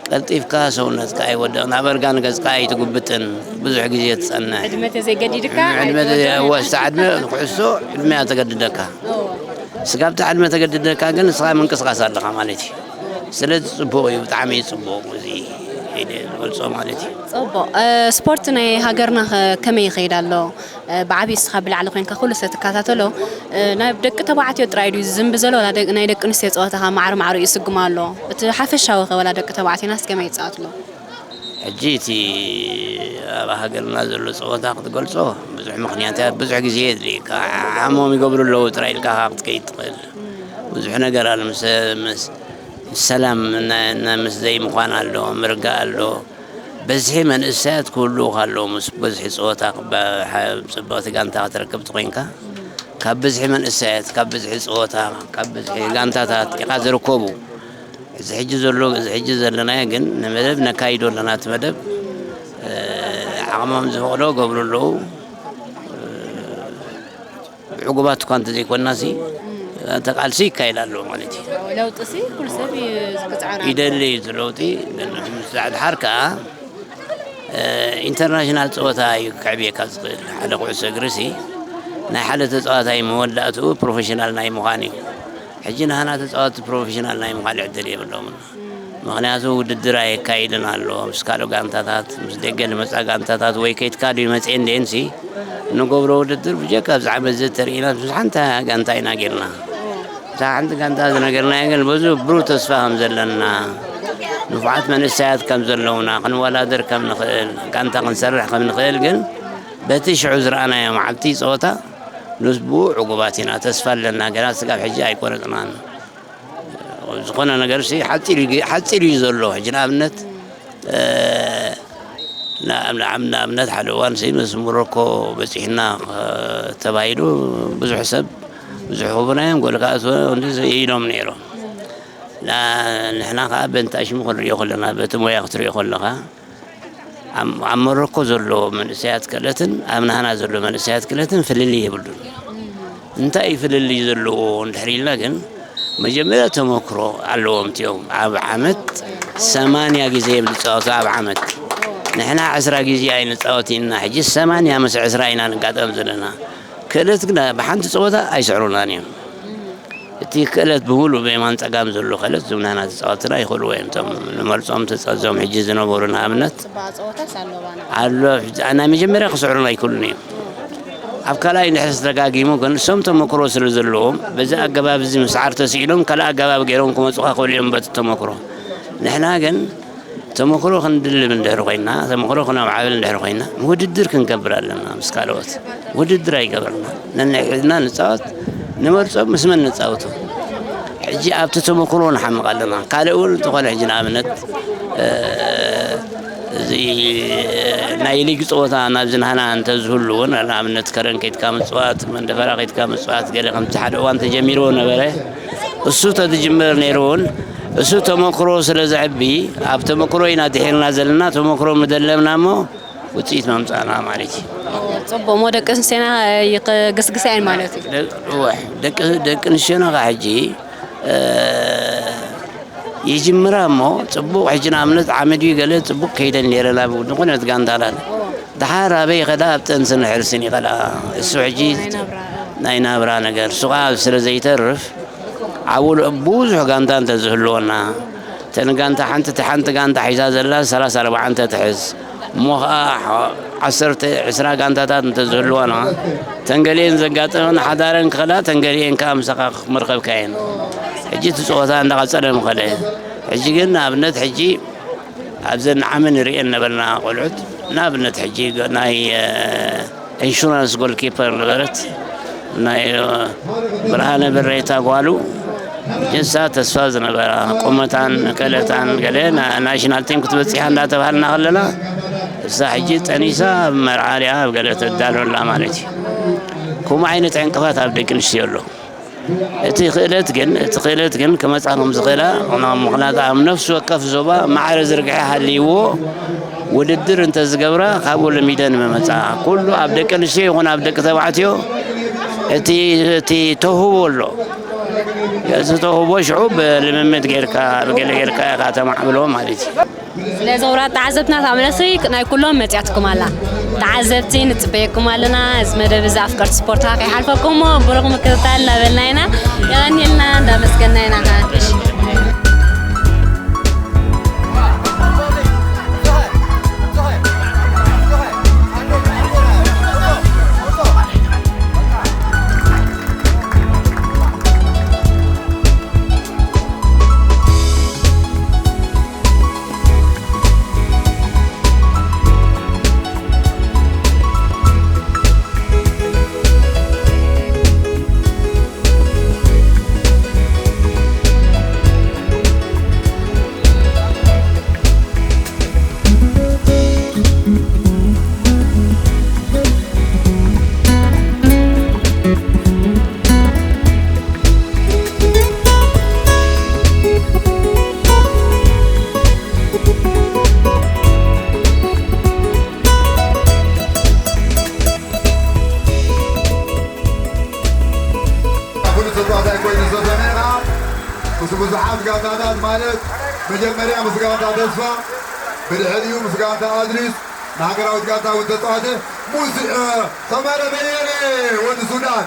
ቀልጢፍካ ሰውነትካ ኣይወድቕን፣ ኣብ እርጋን ገጽካ ኣይትጉብጥን፣ ብዙሕ ግዜ ትጸንሕ። ዕድመ ተዘይገዲድካ ዕድመ ኣይትወድቕን። ወስታ ዕድመ ኩዕሶ ዕድመ እያ ተገድደካ። እዎ። ስጋብቲ ዕድመ ተገድደካ ግን ንስኻ ምንቅስቓስ ኣለኻ ማለት እዩ። ስለዚ ጽቡቕ እዩ፣ ብጣዕሚ እዩ ጽቡቕ። እዚ ኢለ ዝገልጾ ማለት እዩ። ጽቡቕ። እ፣ ስፖርት ናይ ሃገርና ኸ ከመይ ይኸይድ ኣሎ? እ፣ ብዓቢ ንስኻ ብላዕሊ ኮይንካ ኩሉ ስለ ትከታተሎ፣ እ፣ ናይ ደቂ ተባዕትዮ ጥራይ ድዩ ዝዝንቢ ዘሎ? ዋላ ደ-፣ ናይ ደቂ ኣንስትዮ ጸወታ ኸ ማዕረ ማዕረ ይስጉም ኣሎ? እቲ ሓፈሻዊ ኸ ዋላ ደቂ ተባዕትዮናስ ከመይ ይጻወትሉ? ሕጂ እቲ ኣብ ሃገርና ዘሎ ጸወታ ክትገልጾ ብዙሕ ምኽንያታት፣ ብዙሕ ግዜ የድልየካ። ዓቕሞም ይገብሩ ኣለዉ ጥራይ ኢልካ ኸኣ ክትከይድ ትኽእል። ብዙሕ ነገር ኣሎ። ምስ፣ ምስ ሰላም ና-፣ ና-፣ ምስ ዘይምዃን ኣሎ፣ ምርጋእ ኣሎ። በዝሒ መንእሰያት ክህልዉኻ ኣለዎ። ምስ በዝሒ ጸወታ ክባ-፣ ሓ-፣ ጽብቕቲ ጋንታ ክትረክብ ተኾይንካ፣ ካብ ብዝሒ መንእሰያት፣ ካብ ብዝሒ ጸወታ፣ ካብ ብዝሒ ጋንታታት ኢኻ ዝርከቡ። እዚ ሕጂ ዘሎ፣ እዚ ሕጂ ዘለናዮ ግን ንመደብ ነካይዶ ኣለና። እቲ መደብ፣ እ፣ ዓቕሞም ዝፈቕዶ ገብሩ ኣለዉ። እ፣ ዕጉባት እኳ እንተዘይኮንናሲ፣ እቲ ቃልሲ ይካየድ ኣሎ ማለት እዩ። ለውጥሲ ኩሉ ሰብ እዩ ዝግጽዓር ኣሎ። ይደሊ እዩ እቲ ለውጢ። ግን ምስ ዳሕዳር ከኣ፣ እ፣ ኢንተርናሽናል ጸወታ እዩ ከዕብየካ ዝኽእል። ሓደ ኩዕሶ እግሪሲ ናይ ሓደ ተጻዋታይ መወዳእትኡ ፕሮፌሽናል ናይ ምዃን እዩ። ሕጂ ንሃና ተጻወትቲ ፕሮፌሽናል ናይ ምዃን ዕድል የብሎምን። ምኽንያቱ ውድድር ኣየካይድን ኣሎ። ምስ ካልእ ጋንታታት፣ ምስ ደገ ዝመጻ ጋንታታት ወይ ከይትካ ድዩ መጽኤ እንዴንሲ ንገብሮ ውድድር ብጀካ ኣብዚ ዓመት እዚ ተርኢና ምስ ሓንቲ ጋንታ ኢና ጌርና። እታ ሓንቲ ጋንታ ዝነገርናዮ ግን ብዙ ብሩህ ተስፋ ከም ዘለና፣ ንፉዓት መንእሰያት ከም ዘለውና፣ ክንወዳደር ከም ንኽእል፣ ጋንታ ክንሰርሕ ከም ንኽእል ግን በቲ ሽዑ ዝረኣናዮ መዓልቲ ጸወታ ንብኡ ዕጉባት ኢና። ተስፋ ኣለና። ገና ስጋብ ሕጂ ኣይቆረጽናን። ዝኾነ ነገርሲ ሓጺር እዩ፣ ሓጺር እዩ ዘሎ። ሕጂ ንኣብነት፣ እ፣ ንኣብነት ሓደ እዋንሲ ምስ ሞሮኮ በጺሕና፣ እ፣ ተባሂሉ ብዙሕ ሰብ፣ ብዙሕ ክቡናዮም ጎል ክኣትዎ እንዲ ኢሎም ነይሮም። ና-፣ ንሕና ከኣ በንታ ሽሙ ክንሪኦ ከለና፣ በቲ ሞያ ክትሪኦ ከለኻ፣ ኣብ፣ ኣብ ሞሮኮ ዘሎ መንእሰያት ክእለትን ኣብ ናህና ዘሎ መንእሰያት ክእለትን ፍልልይ የብሉን። እንታይ እዩ ፍልልይ ዘለዎ እንድሕር ኢልና ግን፣ መጀመርያ ተመክሮ ኣለዎም እቲኦም። ኣብ ዓመት ሰማንያ ግዜ እዮም ዝጻወቱ ኣብ ዓመት። ንሕና ዕስራ ግዜ ኣይንጻወት ኢና። ሕጂ ሰማንያ ምስ ዕስራ ኢና ንጋጠም ዘለና። ክእለት ግን ብሓንቲ ጸወታ ኣይስዕሩናን እዮም። እቲ ክእለት ብምሉእ ብየማን ጸጋም ዘሎ ክእለት እዞም ናህና ተጻወትና ይኽእልዎ እዮም። እቶም ንመርጾም ተጻ-፣ እዞም ሕጂ ዝነበሩ ንኣብነት ጽባቐ ጸወታስ ኣለዋና። ኣሎ። ናይ መጀመርያ ክስዕሩና ኣይክእሉን እዮም። ኣብ ካልኣይ እንድሕር ተደጋጊሙ ግን እሶም ተመክሮ ስለ ዘለዎም በዚ ኣገባብ እዚ ምስዓር ተስኢኖም ካልእ ኣገባብ ገይሮም ክመጹኻ ክኽእሉ እዮም በቲ ተመክሮ። ንሕና ግን ተመክሮ ክንድልብ እንድሕር ኮይና፣ ተመክሮ ክነማዕብል እንድሕር ኮይና፣ ውድድር ክንገብር ኣለና ምስ ካልኦት። ውድድር ኣይገበርና። ነንሕድና ንጻወት፣ ንመርጾም ምስ መን ንጻወቱ። ሕጂ ኣብቲ ተመክሮ ንሓምቕ ኣለና። ካልእ እውን እንተኾነ ሕጂ ንኣብነት፣ እ፣ እዚ ናይ ሊግ ጸወታ ናብዚ ናህና እንተዝህሉ እውን፣ ንኣብነት ከረን ከይድካ ምጽዋት፣ መንደፈራ ከይድካ ምጽዋት፣ ገለ ከምቲ ሓደ እዋን ተጀሚርዎ ነበረ። እሱ ተዝጅመር ነይሩ እውን፣ እሱ ተመክሮ ስለ ዘዕቢ፣ ኣብ ተመክሮ ኢና ድሒርና ዘለና፣ ተመክሮ ምደለብና እሞ ውጽኢት መምጻእና ማለት እዩ። ጽቡቕ እሞ ደቂ ኣንስትዮና ይክግስግሳ እየን ማለት እዩ። ደ-፣ እወ፣ ደቂ፣ ደቂ ኣንስትዮና ኸዓ ሕጂ፣ እ፣ ይጅምራ እሞ ጽቡቕ፣ ሕጂ ንኣብነት ዓመት እዩ ገለ ጽቡቕ ከይደን ነይረን ኣብ ዝኾነት ጋንታታት። ደሓር ኣበይ ይኸዳ? ኣብ ጥንስን ሕርስን ይኸዳ። እሱ ሕጂ ናይ ናብራ፣ ናይ ናብራ ነገር። እሱ ኸዓ ስለ ዘይተርፍ፣ ዓውሎ ብዙሕ ጋንታ እንተዝህልወና፣ እቲ እተን ጋንታ ሓንቲ፣ እታ ሓንቲ ጋንታ ሒዛ ዘላ ሰላሳ ኣርባዓ እንተ ትሕዝ፣ እሞ ኸዓ ሖ-፣ ዓሰርተ፣ ዕስራ ጋንታታት እንተ ዝህልዋና፣ እተን ገሊአን ዘጋጠመን ሓዳረን ክኸዳ፣ እተን ገሊአን ከኣ ምሳኻ ክምርኸብካ እየን። ሕጂ እቲ ጸወታ እንዳቐጸለ ምኸደ። ሕጂ ግን ንኣብነት ሕጂ ኣብዘን ዓሚ ንርእየን ነበርና ቆልዑት፣ ንኣብነት ሕጂ ገ-፣ ናይ፣ እ፣ ኢንሹራንስ ጎልኪፐር ነበረት፣ ናይ፣ እ፣ ብርሃነ በሬታ ጓሉ፣ ንሳ ተስፋ ዝነበራ፣ ቁመታን ከለታን ገለ ና-፣ ናሽናል ቲም ክትበጽሕ እንዳተባሃልና ከለና፣ እሳ ሕጂ ጠኒሳ ኣብ መርዓ ድያ ኣብ ገለ ተዳሎ ኣላ ማለት እዩ። ከምኡ ዓይነት ዕንቅፋት ኣብ ደቂ ኣንስትዮ ኣሎ። እቲ ክእለት ግን፣ እቲ ክእለት ግን ክመጻ ከም ዝኽእላ፣ ምኽንያቱ ኣብ ነፍሲ ወከፍ ዞባ ማዕረ ዝርግሐ ሃልይዎ ውድድር እንተ ዝገብራ ካብኡ ለሚደን ምመጻ። ኩሉ ኣብ ደቂ ኣንስትዮ ይኹን ኣብ ደቂ ተባዕትዮ እቲ፣ እቲ ተውህቦ ኣሎ። እቲ ተውህቦ ሽዑ ብልምምድ ጌርካ፣ ብገለ ጌርካ ኢኻ ተማዕብሎ ማለት እዩ። ስለዚ ክቡራት ተዓዘብትና፣ እታ መለሰይ ናይ ኩሎም መጺኣትኩም ኣላ። ተዓዘብቲ ንጽበየኩም ኣለና። እዚ መደብ እዚ ኣፍቀርቲ ስፖርት ከይሓልፈኩም እሞ ብሩኽ ምክትታል እናበልና ኢና። የቐንየልና፣ እንዳመስገንና ኢና ኸዓ። ፍሉጥ ተጻዋታይ ኮይኑ ዝተሰምዐ ኸኣ ምስ ብዙሓት ጋንታታት ማለት መጀመርያ ምስ ጋንታ ተስፋ፣ ብድሕሪኡ ምስ ጋንታ ኣድሪስ፣ ንሃገራዊት ጋንታ እውን ተጻወተ። ሙስ-፣ እ፣ ሰመረ በየነ ወዲ ሱዳን፣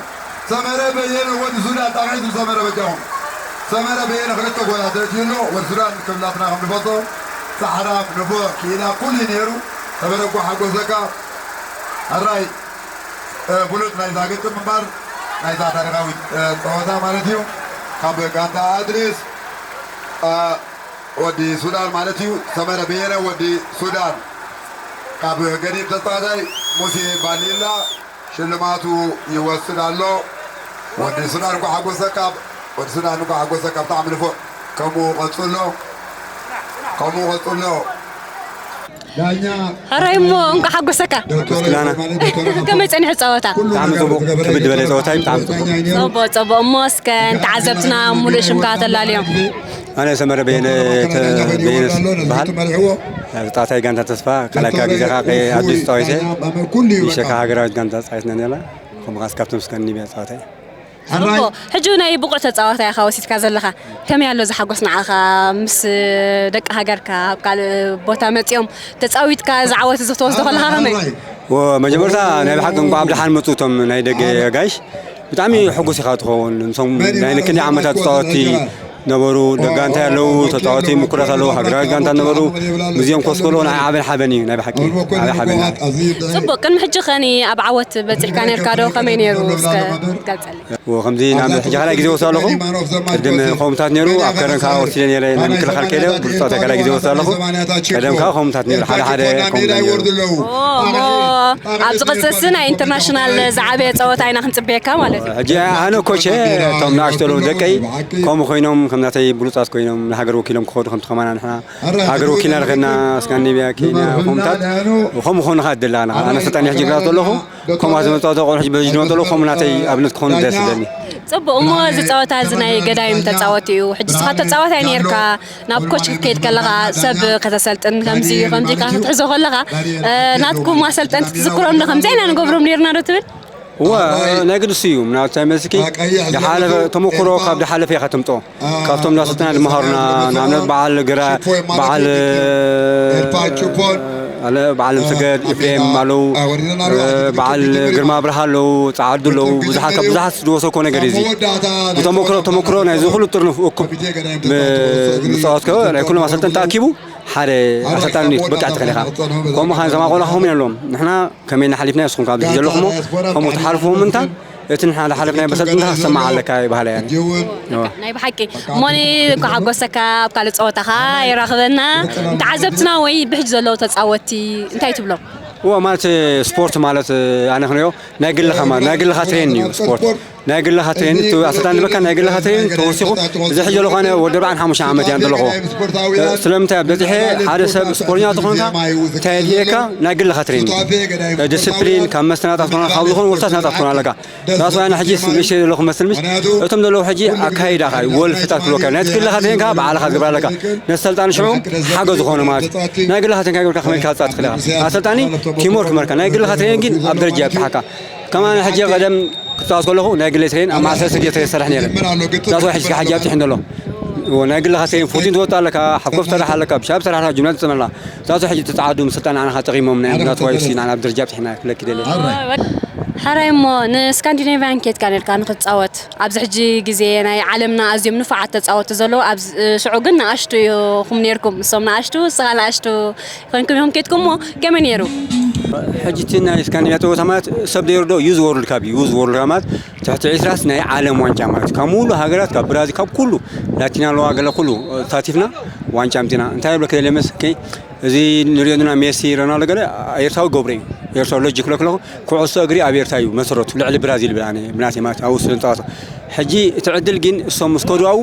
ሰመረ በየነ ወዲ ሱዳን፣ ጣቕዒቱ ሰመረ በጃኹም። ሰመረ በየነ ክልተ ጎላት ኣእትዩ ኣሎ። ወዲ ሱዳን ክብላትና ከም ንፈልጦ ጻዕራም፣ ንፉዕ፣ ክኢላ ኩሉ እዩ ነይሩ። ሰመረ እኳ ሓጎሰካ። ሕራይ፣ እ፣ ፍሉጥ ናይዛ ግጥም እምበር ናይዛ ታሪኻዊት፣ እ፣ ጸወታ ማለት እዩ። ካብ ጋንታ ኣድሪስ፣ እ፣ ወዲ ሱዳን ማለት እዩ። ሰመረ በየነ ወዲ ሱዳን ካብ ገዲም ተጻዋታይ ሙሴ ባሊላ ሽልማቱ ይወስድ ኣሎ። ወዲ ሱዳን እንኳዕ ሓጎሰካ፣ ወዲ ሱዳን እንኳዕ ሓጎሰካ፣ ብጣዕሚ ንፉዕ። ከምኡ ቀጽሎ፣ ከምኡ ቀጽሎ። ዳኛ ሕራይ እሞ እንኳዕ ሓጎሰካ። ዶክተር ምስጋና። ከመይ ጸኒሑ ጸወታ? ብጣዕሚ ጽቡቕ፣ ክብድ ዝበለ ጸወታ እዩ፣ ብጣዕሚ ጽቡቕ። ጽቡቕ፣ ጽቡቕ። እሞ እስከ ንተዓዘብትና ሙሉእ ሽምካ ተላልዮም። ኣነ ሰመረ በየነ ተ-፣ በየነ ዝበሃል። ኣብ ጣታይ ጋንታ ተስፋ ካልኣይ ክፍለ ግዜ ከዓ ቀይ ኣዲስ ተጻዊተ። ይሸካ ሃገራዊት ጋንታ ተጻዊትና ነርና። ከምኡ ከዓ እስካብ ተመስገን ኒብያ ጸዋታ እዩ። ጽቡቕ። ሕጂ ናይ ብቑዕ ተጻዋታይ ኢኻ ወሲድካ ዘለኻ። ከመይ ኣሎ እዚ ሓጎስ ንዓኻ? ምስ ደቂ ሃገርካ ኣብ ካልእ ቦታ መጺኦም ተጻዊትካ እዚ ዓወት እዚ ክትወስዶ ከለኻ ከመይ? ወ-፣ መጀመርታ ናይ ብሓቂ እንኳዕ ብደሓን መጹ እቶም ናይ ደገ ኣጋይሽ። ብጣዕሚ ሕጉስ ኢኻ ትኸውን። እምሶም ናይ ክንደይ ዓመታት ተጻወትቲ ነበሩ፣ ደጋንታ ኣለዉ፣ ተጻወትቲ ምኩራት ኣለዉ፣ ሃገራዊት ጋንታ ነበሩ። ምስዚኦም ኮስኮሎ ናይ ዓብን ሓበን እዩ፣ ናይ ብሓቂ ዓብን ሓበን። ጽቡቕ፣ ቅድሚ ሕጂ ኸኒ ኣብ ዓወት በጺሕካ ነርካ ዶ? ከመይ ነይሩ? እስከ ገልጸልና። ወ-፣ ከምዚ ናብ ሕጂ ካልኣይ ግዜ ወስዶ ኣለኹ። ቅድም ከምኡታት ነይሩ፣ ኣብ ከረን ከዓ ወሲደ ነይረ፣ ናይ ምክልኻል ከይደ፣ ብሉጻት ካልኣይ ግዜ ወስዶ ኣለኹ። ቀደም ከዓ ከምኡታት ነይሩ፣ ሓደ ሓደ ከምኡታት ነይሩ። ኦ፣ እሞ ኣብ ዝቕጽል ሲ ናይ ኢንተርናሽናል ዝዓበየ ጸወታ ኢና ክንጽበየካ ማለት እዩ። ሕጂ ኣነ ኮቸ እቶም ንኣሽቶ ኣለዉ ደቀይ ከምኡ ኮይኖም፣ ከም ናተይ ብሉጻት ኮይኖም ንሃገር ወኪሎም ክኸዱ፣ ከምቲ ከማና ንሕና ሃገር ወኪልና ንኸድና፣ ስካንዲኔቭያ፣ ኬንያ፣ ከምኡታት፣ ከምኡ ክኾኑ ኸዓ እድል ኣለና። ኣነ ሰልጣኒ ሕጂ ግራት ዘለኹ፣ ከምኡ ዝመጻወቱ ቆልዑ ሕጂ በዚ ዝመጡ ኣለዉ፣ ከምኡ ናተይ ኣብነት ክኾኑ ደስ ይብለኒ። ጽቡቕ፣ እሞ እዚ ጸወታ እዚ ናይ ገዳይም ተጻወቲ እዩ። ሕጂ ንስኻ ተጻዋታይ ነይርካ፣ ናብ ኮች ክትከይድ ከለኻ፣ ሰብ ከተሰልጥን ከምዚ እዩ፣ ከምዚ ኢልካ ክትሕዞ ከለኻ፣ እ፣ ናትኩም ኣሰልጠንቲ ትዝክሮም ዶ? ከምዚ ኢና ንገብሮም ነይርና ዶ ትብል? እወ፣ ናይ ግድስ እዩ። ምናልባት እንታይ መስኪ፣ ዝሓለፈ ተመክሮ ካብ ዝሓለፈ ኢኻ ተምጽኦ። ካብቶም እንዳሰልጠና ዝመሃሩና፣ ንኣብነት በዓል ግራ-፣ በዓል፣ እ፣ ኣለ በዓል ሰገድ ኤፍሬም ኣለዉ፣ በዓል ግርማ ኣብርሃ ኣለዉ፣ ጸዓዱ ኣለዉ። ብዙሓት ካብ ብዙሓት ዝወሰኮ ነገር እዩ እዚ። ብተመክሮ ተመክሮ ናይዚ ኩሉ ጥርንፍ እኩብ ንጻወት ከ ናይ ኩሎም ኣሰልጠንቲ ተኣኪቡ ሓደ ኣሰልጣኒ ክትበቅዕ ትኽእል ኢኻ። ከምኡ ኻን ዘማቆላ ኸም ኣለዎም ንሕና ከመይ እናሓሊፍና ንስኹም ካብ ዘለኹሞ ከምኡ ትሓልፍዎም እንታ እቲ ንሕና ዝሓለፍናዮ መሰልጥንታ ክሰማዕ ኣለካ ይበሃል እያ። ናይ ብሓቂ እሞኒ እንኳ ሓጎሰካ ኣብ ካልእ ፀወታኻ ይራኽበና። ተዓዘብትና ወይ ብሕጂ ዘለዉ ተፃወቲ እንታይ ትብሎም? እዎ ማለት ስፖርት ማለት ኣነ ክንሪኦ ናይ ግልኻ ማለት ናይ ግልኻ ትሬን እዩ ስፖርት ናይ ግልኻ ትሬን ኣሰልጣኒ ዝበካ ናይ ግልኻ ትሬን ተወሲኹ እዚ ሕጂ ዘለኹ ኣነ ወዲ ኣርባዓን ሓሙሽተ ዓመት እያ ዘለኹ ስለምንታይ በፂሐ ሓደ ሰብ ስፖርኛ ተኾንካ እንታይ የድልየካ ናይ ግልኻ ትሬን ዲስፕሊን ካብ መስተ ናፃ ትኾና ካብ ዝኾኑ ወልታት ናፃ ትኾና ኣለካ ራሱ ኣነ ሕጂ ንእሽተይ ዘለኹ መስል ምሽ እቶም ዘለዉ ሕጂ ኣካይዳኻ ወልፍታት ክብሎካ ናይ ግልኻ ትሬን ከዓ ባዕልኻ ትገብር ኣለካ ነሰልጣን ሽዑ ሓገዝ ዝኾነ ማለት ናይ ግልኻ ትሬን ገብርካ ከመልካ ትፃ ትኽእል ኣሰልጣኒ ቲምወርክ መርካ ናይ ግልኻ ትሬን ግን ኣብ ደረጃ ይብፅሓካ ከማን ሕጂ ቀደም ክፃወት ከለኹ ናይ ግለይ ትሬን ኣብ ማእሰር ስግየ ትሬን ዝሰርሕ ነይረ ዛስ ሕጂ ከዓ ሕጂ ኣብፅሑ እንደሎ ናይ ግልኻ ትሬን ፉቲን ትወጣ ኣለካ ሓፍኮፍ ትሰርሕ ኣለካ ብሻብ ትሰርሕ ኣለካ ጅምላ ትፅመላ ዛስ ሕጂ ተፃዓዱ ምስልጣን ኣነኻ ጠቂሞም ናይ ምናት ዋይ ሲ ንዓና ኣብ ደረጃ ኣብፅሕና ክለኪ ደለ ሓራይ እሞ ንስካንዲኔቭያን ኬድካ ነርካ ንክትፃወት ኣብዚ ሕጂ ግዜ ናይ ዓለምና ኣዝዮም ንፉዓት ተፃወቲ ዘለዉ ኣብ ሽዑ ግን ንኣሽቱ ኢኹም ነርኩም እሶም ንኣሽቱ ንስኻ ንኣሽቱ ኮይንኩም ኢኹም ኬድኩም እሞ ከመይ ነይሩ? ሕጂ እቲ ናይ ስካንዲኔቭያ ፀወታ ማለት ሰብ ደይሩ ዶ ዩዝ ወርልድ ካፕ ዩዝ ወርልድ ካፕ ማለት ትሕቲ ዒስራስ ናይ ዓለም ዋንጫ ማለት ካብ ሙሉ ሃገራት ካብ ብራዚል ካብ ኩሉ ላቲን ኣለዋ ገለ ኩሉ ተሳቲፍና ዋንጫ ኣምፂና እንታይ ይብለክ ደለ መስ እዚ ንሪኦ ዘለና ሜሲ ሮናልዶ ገለ ኤርትራዊ ገብረ እዩ ኤርትራዊ ሎጂ ክብለክ ኣለኹ ኩዕሶ እግሪ ኣብ ኤርትራ እዩ መሰረቱ ልዕሊ ብራዚል ይብል ኣነ ብናተይ ማለት ኣብኡ ስለ ንፃወቶ ሕጂ እቲ ዕድል ግን እሶም ምስ ከዱ ኣብኡ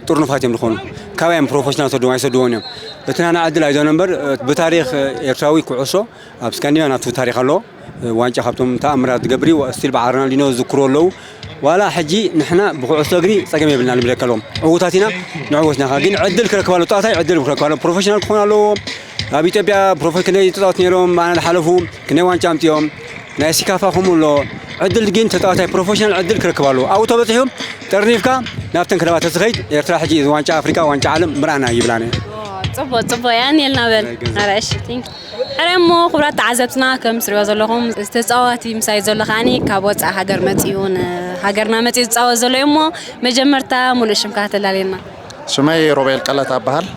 ጥርኑፋት እዮም ዝኾኑ ካባይ እዮም ፕሮፌሽናል ሰድዎም ኣይሰድዎን እዮም እቲ ናና ዕድል ኣይዞነ እምበር ብታሪክ ኤርትራዊ ኩዕሶ ኣብ ስካንዲና ናቱ ታሪክ ኣለዎ ዋንጫ ካብቶም ተኣምራት ዝገብር እዩ ስቲል በዓል ሮናልዲኖ ዝዝክሩ ኣለዉ ዋላ ሕጂ ንሕና ብኩዕሶ እግሪ ጸገም የብልና ንብለካ ኣለዎም ዕዉታት ኢና ንዕወት ናኻ ግን ዕድል ክረክብ ኣለዎ ጣታይ ዕድል ክረክብ ኣለዎ ፕሮፌሽናል ክኾን ኣለዎ ኣብ ኢትዮጵያ ፕሮፌ ክንደይ ተጻወት ነይሮም ኣና ዝሓለፉ ክንደይ ዋንጫ ኣምጥዮም ናይ ሲካፋ ከምኡ ኣሎ ዕድል ግን ተጻዋታይ ፕሮፌሽናል ዕድል ክረክብ ኣለዎ ኣብኡ ተበጺሑ ጠርኒፍካ ናብተን ክለባት ተዝኸይድ ኤርትራ ሕጂ ዋንጫ ኣፍሪቃ ዋንጫ ዓለም ምርኣና ይብላነ ጽቡቅ ጽቡቅ ያኔልና በል ኣረሽ ሕራይ እሞ ክቡራት ተዓዘብትና ከም ትሪእዎ ዘለኹም ተፃዋቲ ምሳይ ዘሎ ከዓኒ ካብ ወፃኢ ሃገር መፂኡ ንሃገርና መፂኡ ዝፃወት ዘሎ እዩ እሞ መጀመርታ ሙሉእ ሽምካ ተላልየና ሽመይ ሮቤል ቀለታ እበሃል።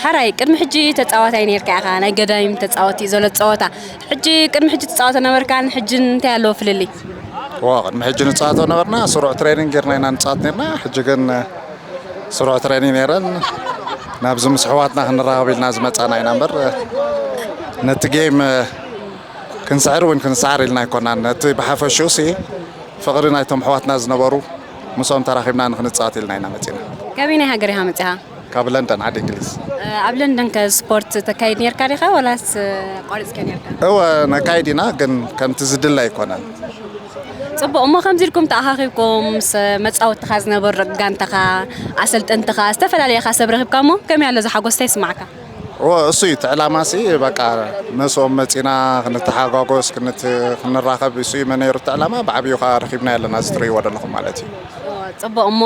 ሕራይ ቅድሚ ሕጂ ተፃዋታይ ነይርካ ኢኻ ናይ ገዳይም ተፃወቲ እዩ ዘሎ ፀወታ ሕጂ ቅድሚ ሕጂ ትፃወቶ ነበርካን ሕጅን እንታይ ኣለዎ ፍልልይ? ዋ ቅድሚ ሕጂ ንፃወቶ ነበርና ስሩዕ ትሬኒንግ ጌርና ኢና ንፃወት ነርና ሕጂ ግን ስሩዕ ትሬኒንግ ነይረን ናብዚ ምስ ኣሕዋትና ክንራኸብ ኢልና ዝመፃና ኢና እምበር ነቲ ጌም ክንስዕር እውን ክንስዓር ኢልና ኣይኮናን ነቲ ብሓፈሽኡ ሲ ፍቕሪ ናይቶም ኣሕዋትና ዝነበሩ ምስኦም ተራኺብና ንክንፃወት ኢልና ኢና መፂና ከበይናይ ሃገር ኢኻ መፂኻ? ካብ ለንደን ዓዲ እንግሊዝ ኣብ ለንደን ከ ስፖርት ተካይድ ነርካ ዲኻ ወላስ ኣቋሪፅካ ነርካ? እወ ነካይድ ኢና ግን ከምቲ ዝድለ ኣይኮነን ፅቡቕ እሞ ከምዚ ኢልኩም ተኣኻኺብኩም ምስ መፃወትኻ ዝነበሩ ደቂ ጋንታኻ ኣሰልጠንትኻ ዝተፈላለየ ኻ ሰብ ረኺብካ እሞ ከመይ ኣሎ እዚ ሓጎስ እንታይ ይስማዕካ? እወ እሱ እዩ እቲ ዕላማ ሲ በቃ ምስኦም መፂና ክንተሓጓጎስ ክንራኸብ እሱ እዩ ነይሩ እቲ ዕላማ ብዓብዩ ኸዓ ረኺብናዮ ኣለና እዚ ትርእይዎ ዘለኹም ማለት እዩ። ፅቡቕ እሞ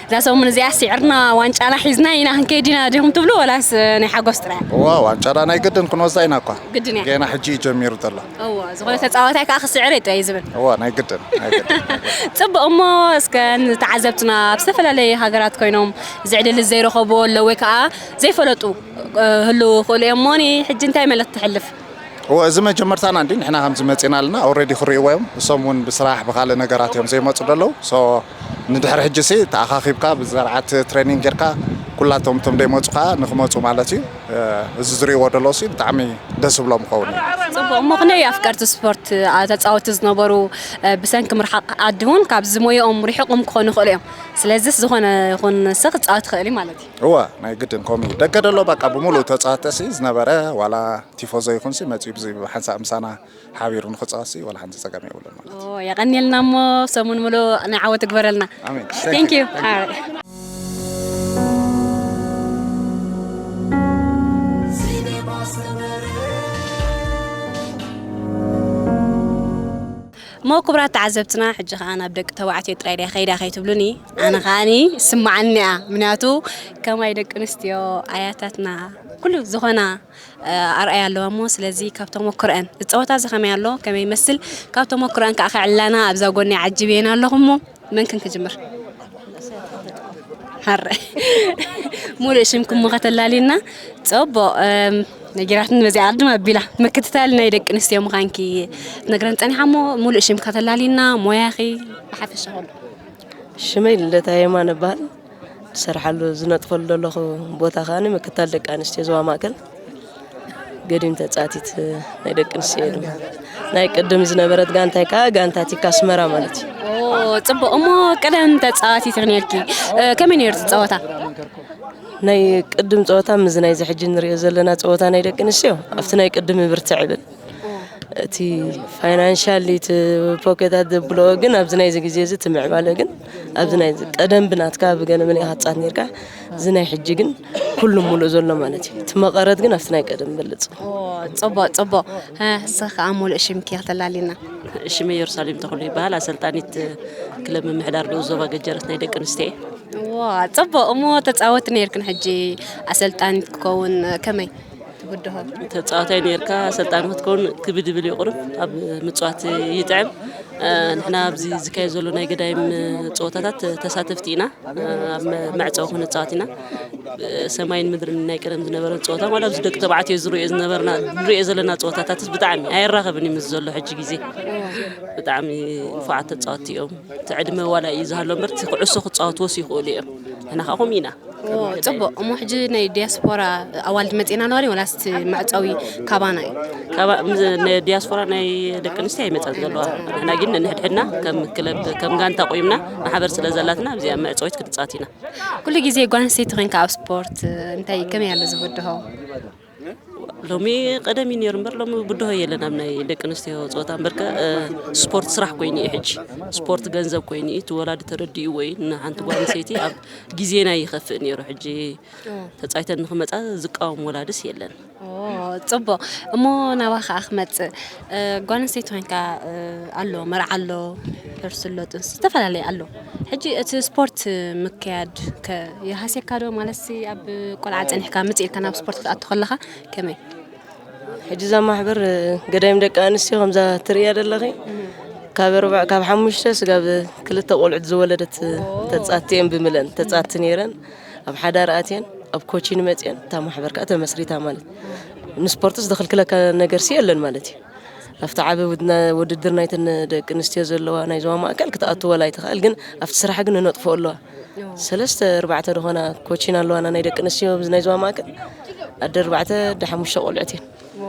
እዛ ሰሙን እዚኣ ስዒርና ዋንጫና ሒዝና ኢና ክንከይድ ኢና ዲኹም ትብሉ ወላስ ናይ ሓጎስ ጥራይ? እዋ ዋንጫና ናይ ግድን ክንወስዳ ኢና እኳ ግድን እያ ጌና ሕጂ እዩ ጀሚሩ ዘሎ። እዋ ዝኾነ ተፃዋታይ ከዓ ክስዕር እየ ጥራይ ዝብል። እዋ ናይ ግድን ናይ ግድን። ፅቡቕ እሞ እስከ ንተዓዘብትና ኣብ ዝተፈላለየ ሃገራት ኮይኖም እዚ ዕድል ዘይረኸብዎ ኣለዉ ወይ ከዓ ዘይፈለጡ ክህልዉ ይኽእሉ እዮም እሞ ሕጂ እንታይ መልእኽቲ ተሕልፍ? እወ እዚ መጀመርታና እንዲ ንሕና ከምዚ መፂና ኣለና ኦረዲ ክርእይዎ እዮም እሶም እውን ብስራሕ ብካልእ ነገራት እዮም ዘይመፁ ደለዉ ንድሕሪ ሕጂ ሲ ተኣኻኺብካ ብዘርዓት ትሬኒንግ ጌርካ ኩላቶም እቶም ደይመፁ ከዓ ንክመፁ ማለት እዩ እዚ ዝርእይዎ ደለዉ ሲ ብጣዕሚ ደስ ዝብሎም ክኸውን እዩ ፅቡቅ እሞ ክንደይ ኣፍቀርቲ ስፖርት ተፃወቲ ዝነበሩ ብሰንኪ ምርሓቅ ዓዲ እውን ካብዚ ሞየኦም ሪሒቆም ክኾኑ ይኽእሉ እዮም ስለዚስ ዝኾነ ይኹን ሲ ክፃወት ይኽእል እዩ ማለት እዩ እወ ናይ ግድን ከምኡ እዩ ደገ ደሎ በቃ ብሙሉእ ተፃወተ ሲ ዝነበረ ዋላ ቲፎዞ ይኹንሲ መፂኡ ብዚ ሓንሳእ ምሳና ሓቢሩ ንክፃወትሲ ዋላ ሓንቲ ፀገም የብሉን ማለት እዩ። የቐንየልና እሞ ሰሙን ሙሉእ ናይ ዓወት ይግበረልና። ኣሜን። Thank you። All right. እሞ ክቡራት ተዓዘብትና ሕጂ ከዓ ናብ ደቂ ተባዕትዮ ጥራይ ድያ ከይዳ ከይትብሉኒ ኣነ ከዓኒ ስማዓኒ እያ ምክንያቱ ከማይ ደቂ ኣንስትዮ ኣያታትና ኩሉ ዝኾና ኣርኣያ ኣለዋ እሞ፣ ስለዚ ካብ ተሞክሮአን፣ እቲ ጸወታ እዚ ከመይ ኣሎ፣ ከመይ ይመስል፣ ካብ ተሞክሮአን ከኣ ከዕልላና ኣብዛ ጎኒ ዓጂበየን ኣለኹ እሞ፣ መን ክን ክጅምር? ሃረ። ሙሉእ ሽምኩም ከተላልዩና? ጸቦ ነጊራትኒ፣ በዚኣ ቅድም ኣቢላ። ምክትታል ናይ ደቂ ኣንስትዮ ምዃንኪ ትነግረን ጸኒሓ እሞ፣ ሙሉእ ሽምኪ ከተላልዩና፣ ሞያኺ ብሓፈሻ ኩሉ። ሽመይ ልደታ የማነ እበሃል። ዝሰርሓሉ ዝነጥፈሉ ዘለኹ ቦታ ከኣ ምክትታል ደቂ ኣንስትዮ ዞባ ማእከል፣ ገዲም ተጻዋቲት ናይ ደቂ ኣንስትዮ ድማ። ናይ ቅድም ዝነበረት ጋንታይ ከኣ ጋንታ ቲካ ኣስመራ ማለት እዩ። ኦ፣ ጽቡቕ። እሞ ቀደም ተጻዋቲት ኢኺ ነርኪ። እ፣ ከመይ ነይሩ እቲ ጸወታ? ናይ ቅድም ጸወታ ምስ ናይዚ ሕጂ ንሪኦ ዘለና ጸወታ ናይ ደቂ ኣንስትዮ ኣብቲ ናይ ቅድም ብርትዕ ይብል። እቲ ፋይናንሻሊ እቲ ፖኬታት ዘብልኦ ግን ኣብዚ ናይዚ ግዜ እዚ እቲ ምዕባለ ግን ኣብዚ ናይዚ ቀደም ብናትካ ብገለ መለ ኢኻ ትጻወት ነርካ። እዚ ናይ ሕጂ ግን ኩሉ ሙሉእ ዘሎ ማለት እዩ። እቲ መቐረት ግን ኣብቲ ናይ ቀደም ይበልጽ። ኦ፣ ጽቡቕ፣ ጽቡቕ። እ፣ ንስኺ ከኣ ሙሉእ ሽምኪ ከተላልይና? ሽመይ ኢየሩሳሌም ተኽሉ ይበሃል። ኣሰልጣኒት ክለብ ምምሕዳር ንኡስ ዞባ ገጀረት ናይ ደቂ ኣንስትዮ እየ። ዋ፣ ጽቡቕ። እሞ ተጻወቲ ነይርክን፣ ሕጂ ኣሰልጣኒት ክኸውን ከመይ ትብድሆ? ተጻዋታይ ነይርካ ኣሰልጣኒ ክትከውን ክብድ ይብል እዩ ቁሩብ። ኣብ ምጽዋት ይጥዕም። እ፣ ንሕና ኣብዚ ዝካየድ ዘሎ ናይ ገዳይም ጸወታታት ተሳተፍቲ ኢና። እ፣ ኣብ መ-፣ መዕጸዊ ክንጻወት ኢና። እ፣ ሰማይን ምድርን ናይ ቀደም ዝነበረ ጸወታ፣ ዋላ ኣብዚ ደቂ ተባዕትዮ ዝሪኦ ዝነበርና፣ ንሪኦ ዘለና ጸወታታትስ ብጣዕሚ ኣይራኸብን እዩ ምስ ዘሎ ሕጂ ግዜ። ብጣዕሚ ንፉዓት ተጻወትቲ እዮም። እቲ ዕድመ ዋላ እዩ ዝሃሎ እምበር፣ እቲ ኩዕሶ ክጻወትዎስ ይኽእሉ እዮም። ንሕና ከኣ ከምኡ ኢና። ኦ፣ ጽቡቕ። እሞ ሕጂ ናይ ዲያስፖራ ኣዋልድ መጺኤን ኣለዋ ድየን፣ ወላስ እቲ መዕጸዊ ካባና እዩ? ካባ-፣ ምስ-፣ ናይ ዲያስፖራ ናይ ደቂ ኣንስትዮ ኣይመጻን ዘለዋ። ንሕና ግን ነንሕድሕድና ከም ክለብ፣ ከም ጋንታ ቆይምና፣ ማሕበር ስለ ዘላትና፣ ኣብዚኣ መዕጸዊት ክንጻወት ኢና። ኩሉ ግዜ ጓል ኣንስተይቲ ኮይንካ ኣብ ስፖርት እንታይ፣ ከመይ ኣሎ ዝብድሆ? ሎሚ ቀደም እዩ ነይሩ እምበር፣ ሎሚ ብድሆ የለን ኣብ ናይ ደቂ ኣንስትዮ ጸወታ። እምበርከ፣ እ፣ ስፖርት ስራሕ ኮይኑ እዩ ሕጂ። ስፖርት ገንዘብ ኮይኑ እዩ። እቲ ወላዲ ተረዲእዎ እዩ። ንሓንቲ ጓል ኣንስተይቲ ኣብ ግዜና ይኸፍእ ነይሩ። ሕጂ ኦ። ተጻይተን ንኽመጻ ዝቃወም ወላድስ የለን። ኦ፣ ጽቡቕ። እሞ ናባኻ ክመጽእ፣ እ፣ ጓል ኣንስተይቲ ኮይንካ፣ እ፣ ኣሎ፣ መርዓ ኣሎ፣ ሕርሲ ኣሎ፣ ጥንሲ፣ ዝተፈላለየ ኣሎ። ሕጂ እቲ ስፖርት ምክያድ ከ ይሃስየካ ዶ? ማለትሲ ኣብ ቆልዓ ጸኒሕካ ምጽእ ኢልካ ናብ ስፖርት ክትኣቱ ከለኻ ከመይ? ሕጂ እዛ ማሕበር፣ እ፣ ገዳይም ደቂ ኣንስትዮ ከምዛ ትርእያ ዘለኺ፣ ካብ ኣርባዕ፣ ካብ ሓሙሽተ ስጋብ ክልተ ቆልዑት ዝወለደት፣ እ፣ ተጻቲ እየን ብምለን፣ ተጻቲ ነይረን። ኣብ ሓዳር ኣትየን፣ ኣብ ኮቺን መጽየን፣ እታ ማሕበር ከኣ ተመስሪታ ማለት። ንስፖርትስ ዘኽልክለካ ነገርሲ የለን ማለት እዩ። ኣብቲ ዓቢ ውድና-፣ ውድድር ናይተን ደቂ ኣንስትዮ ዘለዋ ናይ ዞባ ማእከል ክትኣቱ ወላ ኣይትኽእል፣ ግን ኣብቲ ስራሕ ግን ነጥፍኦ ኣለዋ። ሰለስተ ኣርባዕተ ዝኾና ኮቺን ኣለዋና ናይ ደቂ ኣንስትዮ ኣብዚ ናይ ዞባ ማእከል። ኣደ ኣርባዕተ፣ ኣደ ሓሙሽተ ቆልዑት እየን። ኦ፣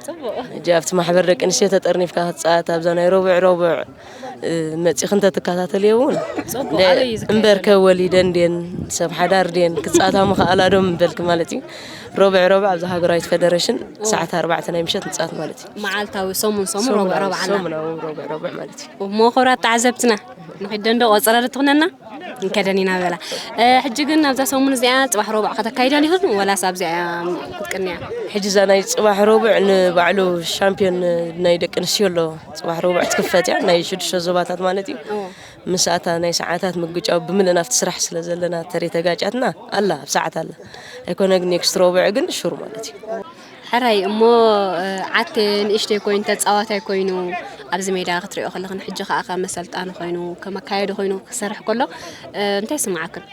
ጽቡቕ። ሕጂ ኣብቲ ማሕበር ደቂ ኣንስትዮ ተጠርኒፍካ ክትጻወት ኣብዛ ናይ ረቡዕ ረቡዕ፣ እ፣ መጺኺ እንተትከታተልዮ እውን ጽቡቕ፣ እንደ-፣ ኣበይ እዩ ዝካየድ እምበርከ ዘሎ? ወሊደን ድየን ሰብ ሓዳር ድየን ክጻወታ ምኽኣላ ዶ ምበልኪ ማለት እዩ። ረቡዕ ረቡዕ ኣብዛ ሃገራዊት ፌደሬሽን ኦ። ሰዓት ኣርባዕተ ናይ ምሸት ንጻወት ማለት እዩ። መዓልታዊ ሰሙን ሰሙን ሰሙን ረቡዕ ረቡዕ ኣላ። ሰሙናዊ ረቡዕ ረቡዕ ማለት እዩ። እሞ ክቡራት ተዓዘብትና፣ ንኺደን ዶ ቆጸራ ዶ ትኹነና? ንከደን ኢና በላ። እ፣ ሕጂ ግን ኣብዛ ሰሙን እዚኣ ጽባሕ ረቡዕ ከተካይዳ ዲኹም ወላስ ኣብዚኣ ክትቅንያ? ሕጂ እዛ ናይ ጽባሕ ረቡዕ ንባዕሉ ሻምፒዮን ናይ ደቂ ኣንስትዮ ኣሎ። ጽባሕ ረቡዕ ትክፈት እያ፣ ናይ ሽዱሽተ ዞባታት ማለት እዩ። ኦ። ምስኣታ ናይ ሰዓታት ምግጫው ብምልእን ኣብቲ ስራሕ ስለ ዘለና ተሪ ተጋጫትና ኣላ፣ ኣብ ሰዓት ኣላ። ኣይኮነ ግን ኔክስት ረቡዕ ግን ሹር ማለት እዩ። ሕራይ እሞ፣ እ፣ ዓቴ ንእሽተይ ኮይኑ ተጻዋታይ ኮይኑ ኣብዚ ሜዳ ክትሪኦ ከለኽን ሕጂ ከኣ ከም መሰልጣኒ ኮይኑ ከም ኣካያዲ ኮይኑ ክሰርሕ ከሎ፣ እ፣ እንታይ ይስምዓክን?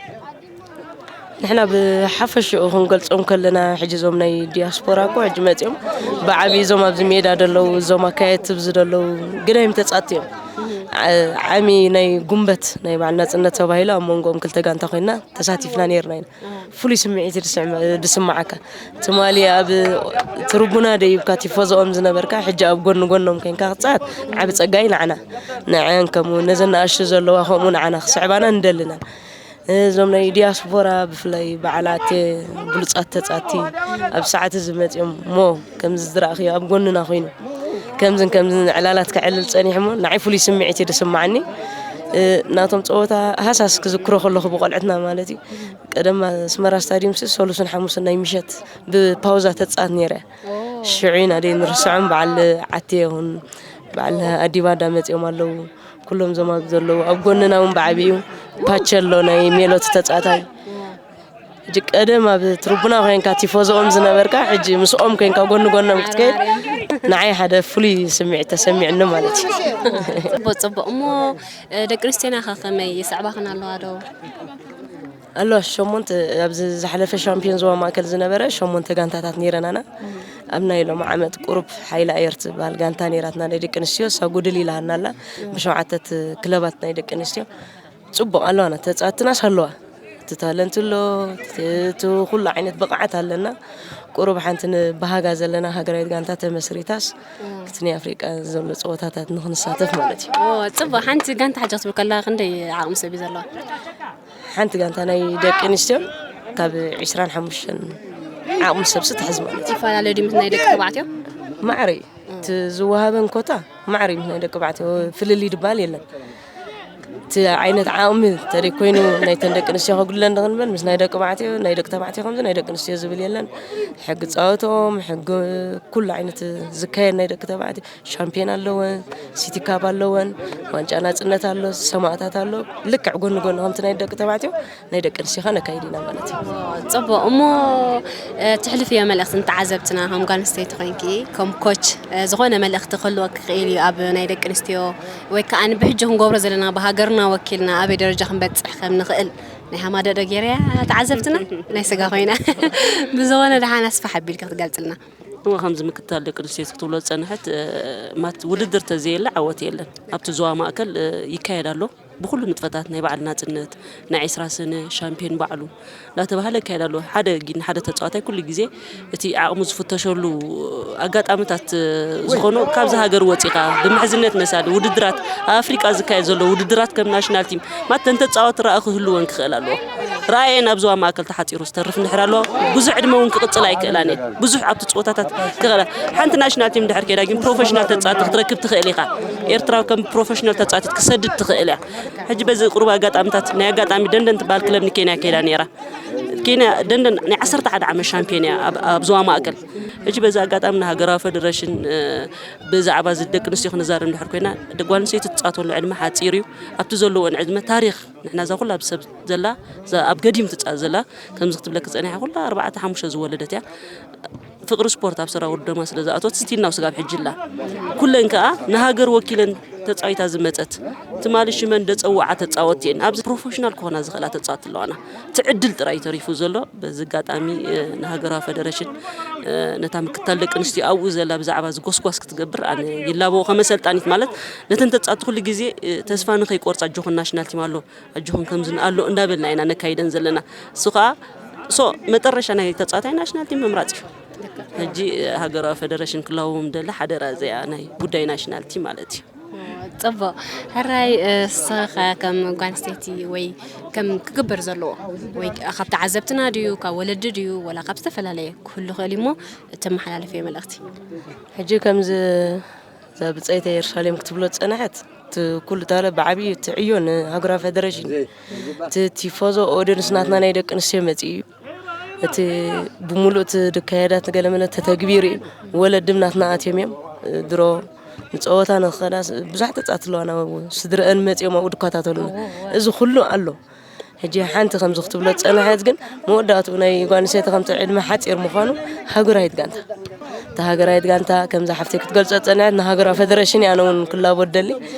ንሕና ብሓፈሽኡ ክንገልጾም ከለና ሕጂ እዞም ናይ ዲያስፖራ እኮ ሕጂ መጺኦም ብዓቢ እዞም ኣብዚ ሜዳ ደለዉ እዞም ኣካየድቲ ኣብዚ ደለዉ ግዳይም ተጻቲ እዮም። ዓ-፣ ዓሚ ናይ ጉንበት ናይ በዓል ናጽነት ተባሂሉ ኣብ መንጎኦም ክልተ ጋንታ ኮይንና ተሳቲፍና ነይርና ኢና። ፍሉይ ስምዒት እዩ ድስዕመ-፣ ድስምዓካ። ትማሊ ኣብ ትርቡና ደይብካ ቲፎዞኦም ዝነበርካ፣ ሕጂ ኣብ ጎኒ ጎኖም ኮይንካ ክትጻወት ዓቢ ጸጋ እዩ ንዓና። ንዐን ከምኡ ነዘን ንኣሽቱ ዘለዋ ከምኡ ንዓና ክስዕባና ንደልና። እዞም ናይ ዲያስፖራ ብፍላይ በዓላት ብሉጻት ተጻቲ ኣብ ሰዓት እዚ መጺኦም እሞ ከምዚ ዝረኣኽዮ ኣብ ጎንና ኮይኑ ከምዝን ከምዝን ዕላላት ከዕልል ጸኒሑ እሞ ንዓይ ፍሉይ ስምዒት እዩ ድስምዓኒ። እ፣ ናቶም ጸወታ ሃሳስ ክዝክሮ ከለኹ ብቆልዕትና ማለት እዩ። ቀደም ኣስመራ ስታድዩም ሲ ሰሉስን ሓሙስን ናይ ምሸት ብፓውዛ ተጻወት ነይረ። ኦ። ሽዑ ኢና ደይ ንርስዖም፣ በዓል ዓቴ ይኹን፣ በዓል ኣዲባዳ መጺኦም ኣለዉ። ኩሎም እዞም ኣብ ዘለዉ፣ ኣብ ጎንና እውን ብዓቢኡ ፓቸሎ ናይ ሜሎት ተጻዋታይ። ሕጂ ቀደም ኣብ ትርቡና ኮይንካ ቲፎዞኦም ዝነበርካ፣ ሕጂ ምስኦም ኮይንካ ጎኒ ጎኖም ክትከይድ፣ ንዓይ ሓደ ፍሉይ ስምዒት ተሰሚዕኒ ማለት እዩ። ጽቡቅ፣ ጽቡቅ። እሞ ደቂ ኣንስትዮና ከ ከመይ ይስዕባኽን ኣለዋ ዶ? ኣለዋ። ሸሞንተ፣ ኣብዚ ዝሓለፈ ሻምፒዮን ዞባ ማእከል ዝነበረ ሸሞንተ ጋንታታት ነይረናና። ኣብ ናይ ሎም ዓመት ቁሩብ ሓይሊ ኣየር ትበሃል ጋንታ ነይራትና ናይ ደቂ ኣንስትዮ፣ እሳ ጉድል ኢላሃና ኣላ። ብሸውዓተ ክለባት ናይ ደቂ ኣንስትዮ ጽቡቕ ኣለዋና፣ ተጻወትናስ ኣለዋ። እቲ ታለንት ኣሎ፣ እቲ ኩሉ ዓይነት ብቕዓት ኣለና። ቁሩብ ሓንቲ ንባሃጋ ዘለና ሃገራዊት ጋንታ ተመስሪታስ፣ እቲ ናይ ኣፍሪቃ ዘሎ ጸወታታት ንኽንሳተፍ ማለት እዩ። ጽቡቕ። ሓንቲ ጋንታ ሕጂ ክትብል ከላ ክንደይ ዓቕሚ ሰብ እዩ ዘለዋ? ሓንቲ ጋንታ ናይ ደቂ ኣንስትዮ ካብ ዕስራን ሓሙሽተን ዓቕሚ ሰብ ትሕዝ ማለት እዩ። ይፈላለ ድዩ ምስ ናይ ደቂ ተባዕትዮ? ማዕረ እዩ። እቲ ዝወሃበን ኮታ ማዕረ ምስ ናይ ደቂ ተባዕትዮ ፍልልይ ድበሃል የለን። እቲ ዓይነት ዓቕሚ እንተደይ ኮይኑ ናይተን ደቂ ኣንስትዮ ከጉድለን ዶ ክንብል፣ ምስ ናይ ደቂ ተባዕትዮ፣ ናይ ደቂ ተባዕትዮ ከምዚ ናይ ደቂ ኣንስትዮ ዝብል የለን። ሕጊ ጻወቶም፣ ሕጊ ኩሉ ዓይነት ዝካየድ ናይ ደቂ ተባዕትዮ፣ ሻምፒዮን ኣለወን፣ ሲቲ ካፕ ኣለወን፣ ዋንጫ ናጽነት ኣሎ፣ ሰማእታት ኣሎ። ልክዕ ጎኒ ጎኒ ከምቲ ናይ ደቂ ተባዕትዮ ናይ ደቂ ኣንስትዮ ከ ነካይድ ኢና ማለት እዩ። ጽቡቕ። እሞ፣ እ፣ ትሕልፍዮ መልእኽቲ ንተዓዘብትና፣ ከም ጓል ኣንስተይቲ ኮይንኪ፣ ከም ኮች፣ እ፣ ዝኾነ መልእኽቲ ክህልወኪ ክኽእል እዩ፣ ኣብ ናይ ደቂ ኣንስትዮ ወይ ከኣ ብሕጂ ክንገብሮ ዘለና ብሃገርና ወኪልና ኣበይ ደረጃ ክንበጽሕ ከም ንኽእል ናይ ሃማደዶ ገይረያ ተዓዘብትና ናይ ስጋ ኮይና። ብዝኾነ ደሓን ኣስፋሕ ኣቢልኪ ክትገልጽልና። እወ፣ ከምዚ ምክትታል ደቂ ኣንስትዮ ክትብሎ ዝጸንሐት፣ እ፣ ማት ውድድር ተዘየለ ዓወት የለን። ኣብቲ ዞባ ማእከል፣ እ፣ ይካየድ ኣሎ። ብኹሉ ንጥፈታት ናይ በዓል ናጽነት፣ ናይ ዕስራ ሰነ ሻምፒዮን ባዕሉ እንዳተባህለ ይካየድ ኣሎ። ሓደ ጊ-፣ ንሓደ ተጻዋታይ ኩሉ ግዜ እቲ ዓቕሙ ዝፍተሸሉ ኣጋጣምታት፣ እ፣ ዝኾኑ ካብዚ ሃገር ወጺኻ ብምሕዝነት መሳሊ ውድድራት ኣብ ኣፍሪቃ ዝካየድ ዘሎ ውድድራት ከም ናሽናል ቲም ማተን ተጻወቲ ረኣ ክህልወን ክኽእል ኣለዎ። ረኣየን ኣብ ዞባ ማእከል ተሓጺሩ ዝተርፍ እንድሕር ኣለዎ፣ ብዙሕ ዕድመ እውን ክቕጽል ኣይክእላን እየን። ብዙሕ ኣብቲ ጸወታታት ክኽእላ። ሓንቲ ናሽናል ቲም እንድሕር ከይዳ ግን ፕሮፌሽናል ተጻወቲ ክትረክብ ትኽእል ኢኻ። ኤርትራ ከም ፕሮፌሽናል ተጻወቲት ክሰድድ ትኽእል እያ። ሕጂ በዚ ቁሩብ ኣጋጣምታት፣ ናይ ኣጋጣሚ ደንደን ትበሃል ክለብ ንኬንያ ከይዳ ነይራ። ኬንያ ደንደን ናይ ዓሰርተ ሓደ ዓመት ሻምፒዮን እያ ኣብ፣ ኣብ ዞባ ማእከል። ሕጂ በዚ ኣጋጣሚ ንሃገራዊ ፈደረሽን፣ እ፣ ብዛዕባ እዚ ደቂ ኣንስትዮ ክንዛረብ እንድሕር ኮይና፣ ደ-፣ ጓል ኣንስተይቲ ትጻወተሉ ዕድመ ሓጺር እዩ። ኣብቲ ዘለዎን ዕድመ ታሪኽ፣ ንሕና እዛ ኩላ ኣብ ሰብ ዘላ፣ እዛ ኣብ ገዲም ትጻወት ዘላ፣ ከምዚ ክትብለኪ ጸኒሓ፣ ኩላ ኣርባዕተ ሓሙሽተ ዝወለደት እያ። ፍቕሪ ስፖርት ኣብ ሰራውር ደማ ስለ ዝኣተወት፣ ስቲል ናው ስጋብ ሕጂ ኣላ። ኩለን ከኣ ንሃገር ወኪለን ተጻዊታ ዝመጸት፣ ትማሊ ሽመን ደጸውዓ ተጻወትቲ እየን። ኣብዚ ፕሮፌሽናል ክኾና ዝኽእላ ተጻወትቲ ኣለዋና። እቲ ዕድል ጥራይ ተሪፉ ዘሎ። በዚ ኣጋጣሚ፣ እ፣ ንሃገራዊ ፈደረሽን፣ እ፣ ነታ ምክትታል ደቂ ኣንስትዮ ኣብኡ ዘላ ብዛዕባ እዚ ጎስጓስ ክትገብር ኣነ ይላበዎ። ከም ኣሰልጣኒት ማለት ነተን ተጻወትቲ ኩሉ ግዜ፣ እ፣ ተስፋ ንኸይቆርጻ፣ ኣጆኹን ናሽናል ቲም ኣሎ፣ ኣጆኹን ከምዚ ኣሎ እንዳበልና ኢና ነካይደን ዘለና። እሱ ከኣ፣ ሶ፣ መጠረሻ ናይ ተጻዋታይ ናሽናል ቲም ምምራጽ እዩ። ሕጂ፣ እ፣ ሃገራዊ ፈደረሽን ክላዎም ደሊ ሓደራ እዚኣ ናይ ጉዳይ ናሽናል ቲም ማለት እዩ። ጽቡቕ። ሕራይ፣ እ፣ ንስኻ ከም ጓል ኣንስተይቲ ወይ ከም ክግበር ዘለዎ ወይ ካብ ተዓዘብትና ድዩ፣ ካብ ወለዲ ድዩ፣ ወላ ካብ ዝተፈላለየ ክህሉ ይኽእል እዩ እሞ እተመሓላልፍዮ መልእኽቲ? ሕጂ ከምዚ እዛ ብጸይቲ የሩሳሌም ክትብሎ ዝጸንሐት፣ እቲ ኩሉ ታለ ብዓብዪ እቲ ዕዮ ንሃገራዊ ፈደረሽን፣ እቲ ቲፎዞ ኦድየንስ ናትና ናይ ደቂ ኣንስትዮ መጺኡ እዩ። እቲ ብምሉእ እቲ ድካየዳት ገለመለ ተተግቢሩ እዩ። ወለድም ናትና ኣትዮም እዮም። ድሮ ንጸወታ ንኸዳ ብዙሕ ተጻት ኣለዋና። ስድረአን መጺኦም ኣብኡ ድኳታተሉና። እዚ ኩሉ ኣሎ። ሕጂ ሓንቲ ከምዚ ክትብሎ ዝጸንሐት ግን መወዳእትኡ ናይ ጓል ኣንስተይቲ ከምቲ ዕድመ ሓጺር ምዃኑ ሃገራዊት ጋንታ፣ እታ ሃገራዊት ጋንታ ከምዛ ሓፍተይ ክትገልጾ ዝጸንሐት ንሃገራዊ ፈደረሽን እያ፣ ኣነ እውን ክላቦ ደሊ።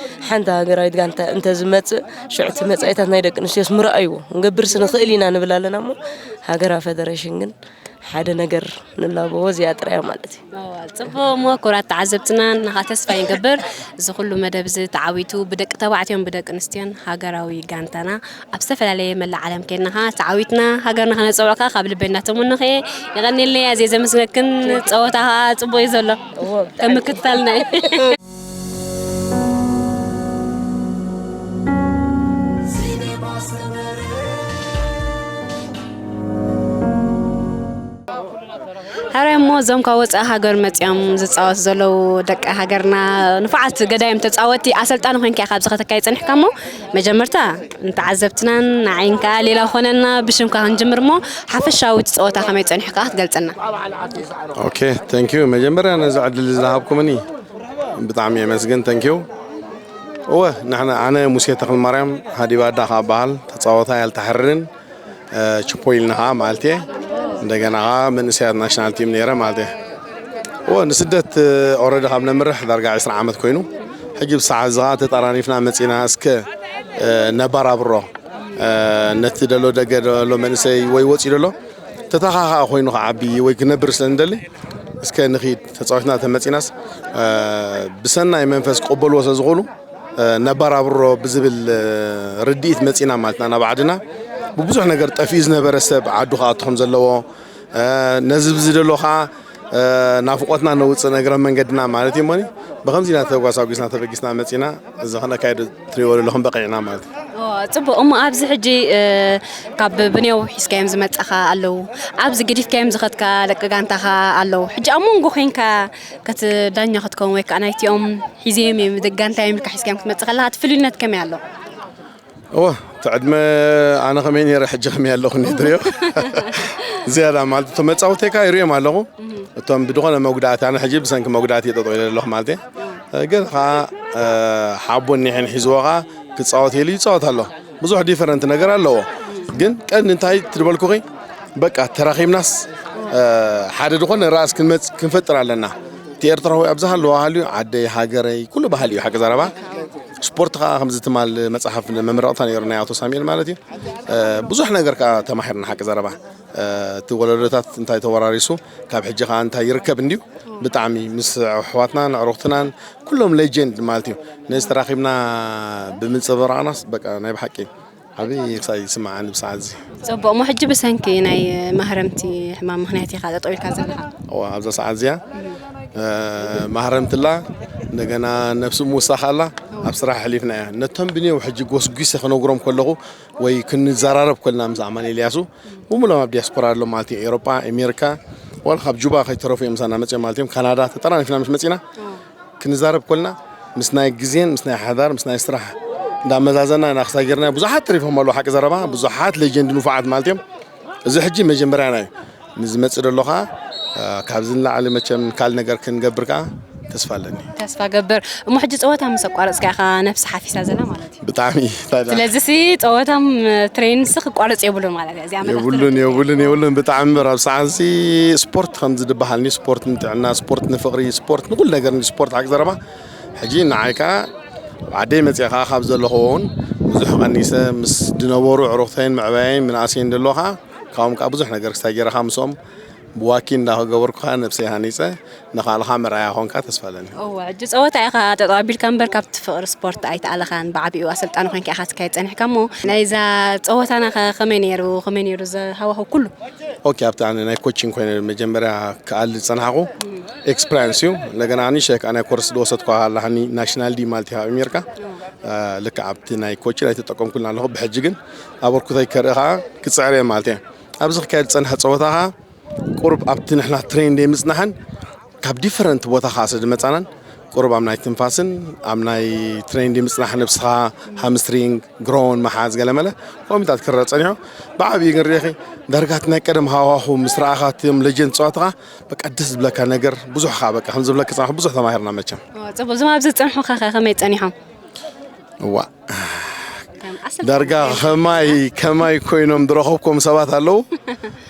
ሓንቲ ሃገራዊት ጋንታ እንተዝመጽእ ሽዑ እቲ መጻኢታት ናይ ደቂ ኣንስትዮስ ምርኣይዎ። ክንገብርስ ንኽእል ኢና ንብል ኣለና እሞ ሃገራዊ ፈደረሽን ግን ሓደ ነገር ንላበዎ እዚኣ ጥራይ እያ ማለት እዩ። እዋ፣ ጽቡቕ እሞ ክቡራት ተዓዘብትና፣ ንኻ ተስፋ ይንገብር። እዚ ኩሉ መደብ እዚ ተዓዊቱ ብደቂ ተባዕትዮን ብደቂ ኣንስትዮን ሃገራዊ ጋንታና ኣብ ዝተፈላለየ መላእ ዓለም ኬድና ኸዓ ተዓዊትና ሃገርና ከነጸውዕ ከኣ ካብ ልበይ እናተመነኹ እየ። የቐንየለይ፣ ኣዝየ ዘመስግነክን። ጸወታ ኸኣ ጽቡቕ እዩ ዘሎ። እዎ፣ ብጣዕሚ። ከም ምክትታልና እዩ። ሕራይ እሞ እዞም ካብ ወጻኢ ሃገር መጺኦም ዝጻወቱ ዘለዉ ደቂ ሃገርና ንፉዓት ገዳይም ተጻወትቲ ኣሰልጣኒ ኮይንካ ኢኻ ኣብዚ ከተካይድ ጸኒሕካ እሞ መጀመርታ ንተዓዘብትናን ንዓይን ከኣ ሌላ ኮነና ብሽምካ ክንጅምር እሞ ሓፈሻዊ እቲ ጸወታ ከመይ ጸኒሑ ከኣ ክትገልጸልና። ኦኬ፣ thank you። መጀመርያ ነዚ ዕድል እዚ ዝሃብኩምኒ ብጣዕሚ የመስግን። Thank you። እወ፣ ንሕና፣ ኣነ ሙሴ ተኽለማርያም ሃዲባዳ ካብ በሃል ተጻወታይ ኣልተሕርርን ችፖ ኢልና ኸዓ ማለት እየ። እንደገና ኸዓ መንእሰያት ናሽናል ቲም ነይረ ማለት እየ። እወ፣ ንስደት ኦረዲ ካብ ነምርሕ ዳርጋ ዕስራ ዓመት ኮይኑ፣ ሕጂ ብሰዓት እዚ ኸዓ ተጠራኒፍና መፂና። እስከ ነባራብሮ ነቲ ደሎ ደገ ደሎ መንእሰይ ወይ ወፂ ደሎ ተተኻኻ ኮይኑ ክዓቢ ወይ ክነብር ስለ እንደሊ፣ እስከ ንኺድ ተፃዊትና ተመፂናስ ብሰናይ መንፈስ ክቕበልዎ ስለ ዝኾኑ ነባራብሮ ብዝብል ርድኢት መፂና ማለትና ናብ ዓድና። ብብዙሕ ነገር ጠፊኡ ዝነበረ ሰብ ዓዱ ክኣቱ ከም ዘለዎ፣ ነዚ ብዚ ደሎ ከዓ ናፍቆትና ነውፅእ እግረ መንገድና ማለት እዩ። እሞኒ ብከምዚ ኢና ተጓሳጒስና ተበጊስና መፂና። እዚ ከነካይዶ ትሪእዎ ዘለኹም በቂዕና ማለት እዩ። ኦ፣ ጽቡቕ። እሞ ኣብዚ ሕጂ፣ እ፣ ካብ ብንየው ሒዝካዮም ዝመጻኻ ኣለዉ፣ ኣብዚ ገዲፍካዮም ዝኸድካ ደቂ ጋንታኻ ኣለዉ። ሕጂ ኣብ መንጎ ኮንካ ከት-፣ ዳኛ ክትከውን ወይ ከኣ ናይቲኦም ሒዘዮም እዮም፣ ደቂ ጋንታዮም ኢልካ ሒዝካዮም ክትመጽእ ከለኻ፣ እቲ ፍልዩነት ከመይ ኣሎ? እወ፣ እቲ ዕድመ ኣነ ከመይ ነይረ፣ ሕጂ ከመይ ኣለኹ እየ ትሪኦ። ዝያዳ ማለት እቶም መጻወተይካ ይሪኦም ኣለኹ። እቶም ብድኾነ መጉዳእቲ፣ ኣነ ሕጂ ብሰንኪ መጉዳእቲ እየ ጠጠው ኢለ ዘለኹ ማለት እየ። ግን ኸዓ፣ እ፣ ሓቦን ኒሕን ሒዝዎ ኸዓ ክጻወት ኢሉ ይጻወት ኣሎ። ብዙሕ ዲፈረንት ነገር ኣለዎ። ግን ቀንዲ እንታይ ትድበልኩኺ፣ በቃ ተራኺብናስ፣ እ፣ ሓደ ዝኾነ ራእስ ክንመጽ-፣ ክንፈጥር ኣለና። እቲ ኤርትራዊ ኣብ ዝሃለዎ ሃልዩ ዓደይ፣ ሃገረይ፣ ኩሉ ባህሊ እዩ ሓቂ ዘረባ። ስፖርት ኸዓ ከምዚ ትማል መጽሓፍ መመረቕታ ነይሩ ናይ ኣቶ ሳሙኤል ማለት እዩ። እ፣ ብዙሕ ነገር ከኣ ተማሂርና ሓቂ ዘረባ። እ፣ እቲ ወለዶታት እንታይ ተወራሪሱ፣ ካብ ሕጂ ከኣ እንታይ ይርከብ እንድዩ። ብጣዕሚ ምስ ኣሕዋትናን ኣዕሩኽትናን ኩሎም ሌጀንድ ማለት እዩ። ነዚ ተራኺብና ብምንጽብራቕናስ በቃ ናይ ብሓቂ ዓቢ ክሳይ ይስምዓኒ ብሰዓት እዚ። ጽቡቕ። እሞ ሕጂ ብሰንኪ ናይ ማህረምቲ ሕማም ምኽንያት ኢኻ ጠጠው ኢልካ ዘለኻ? እዋ፣ ኣብዛ ሰዓት እዚኣ፣ እ፣ ማህረምቲ ኣላ፣ እንደገና ነፍሲ ምውሳኽ ኣላ፣ ኣብ ስራሕ ኣሕሊፍና እያ። ነቶም ብንየው ሕጂ ጎስጒሰ ክነግሮም ከለኹ ወይ ክንዘራረብ ከለና ምስ ኣማኑኤል እያሱ፣ ብምሎም ኣብ ዲያስፖራ ኣሎ ማለት እዩ። ኤውሮጳ፣ ኣሜሪካ፣ ዋላ ካብ ጁባ ከይተረፉ እዮም ምሳና መጽኦም ማለት እዮም። ካናዳ ተጠራኒፍና ምስ መጺና፣ ክንዛረብ ኮልና ምስ ናይ ግዜን ምስ ናይ ሓዳር ምስ ናይ ስራሕ እንዳመዛዘና ኢና ክሳይ ጌርና። ብዙሓት ተሪፎም ኣለዉ፣ ሓቂ ዘረባ፣ ብዙሓት ሌጀንድ ንፉዓት ማለት እዮም። እዚ ሕጂ መጀመርያና እዩ። ንዝመጽእ ደሎ ኸዓ፣ እ፣ ካብዚ ንላዕሊ መቸም ካልእ ነገር ክንገብር ከኣ ተስፋ ኣለኒ። ተስፋ ገብር። እሞ ሕጂ ጸወታ ምስ ኣቋረጽካ ኢኻ ነብሲ ሓፊሳ ዘላ ማለት እዩ። ብጣዕሚ፣ ታዲያ። ስለዚ ሲ ጸወታም ትሬንስ ክቋረጽ የብሉን ማለት እዩ። እዚኣ መልእኽቲ የብሉን፣ ርድእ። የብሉን፣ የብሉን። ብጣዕሚ እምበር ኣብ ሰዓትዚ ስፖርት ከምዚ ዝበሃል ኒ ስፖርት ንጥዕና፣ ስፖርት ንፍቕሪ፣ ስፖርት ንኹሉ ነገር ኒ ስፖርት ሓቂ ዘረባ። ሕጂ ንዓይ ከኣ ኣብ ዓደይ መጽየ ከኣ ካብ ዘለኹዎ እውን ብዙሕ ቀኒሰ፣ ምስ ዝነበሩ ኣዕሩኽተይን መዕበያይን ምንኣሰይን ደሎ ከኣ ካብኦም ከኣ ብዙሕ ነገር ክስታይ ገይረ ከኣ ምስኦም ብዋኪ እንዳገበርኩ ከኣ ነብሰይ ሃኒጸ፣ ንኻልኻ መርኣያ ኾንካ ተስፋ ኣለኒ። እወ፣ ሕጂ ጸወታ ኢኻ ጠጠው ኣቢልካ እምበር ካብቲ ፍቕሪ ስፖርት ኣይተኣለኻን። ብዓቢኡ ኣሰልጣኒ ኮይንካ ኢኻ ትካየድ ጸኒሕካ እሞ ናይዛ ጸወታና ከ ከመይ ነይሩ? ከመይ ነይሩ እዚ ሃዋህው ኩሉ? ኦኬ፣ ኣብቲ ኣነ ናይ ኮቺንግ ኮይነ መጀመርያ ክኣሊ ዝጸናሕኩ ኤክስፕሪንስ እዩ። እንደገና ንእሽተይ ከኣ ናይ ኮርስ ዝወሰድኩ ኣለሃኒ ናሽናል ዲ ማለት እዩ ኣብ ኣሜሪካ። እ፣ ልክዕ ኣብቲ ናይ ኮቺንግ ኣይተጠቀምኩሉን ኣለኹ። ብሕጂ ግን ኣበርኩተይ ከርኢ ከኣ ክጽዕር እየ ማለት እየ። ኣብዚ ክካየድ ዝጸንሐ ጸወታ ከኣ ቁሩብ ኣብቲ ንሕና ትሬንድ ምጽናሕን ካብ ዲፈረንት ቦታ ከኣ ስለ ዝመጻናን ቁሩብ ኣብ ናይ ትንፋስን ኣብ ናይ ትሬንድ ምጽናሕ ነብስኻ ሃምስትሪንግ፣ ግሮን፣ መሓዝ ገለመለ ኮሚታት ክረአ ጸኒሑ። ብዓቢኡ ግን ርኢኺ ዳርጋ እቲ ናይ ቀደም ሃዋሁ ምስ ረኣኻ እቶም ሌጀንድ ጸዋትኻ በቃ ደስ ዝብለካ ነገር ብዙሕ ከኣ በቃ ከም ዝብለካ ጸናሑ ብዙሕ ተማሂርና መቸም። ኦ፣ ጽቡቕ። እዞም ኣብዚ ዝጸንሑኻ ከ ከመይ ጸኒሖም? እዋ። ከም ኣሰልጣኒ ዳርጋ ከማይ፣ ከማይ ኮይኖም ዝረኸብኩም ሰባት ኣለዉ።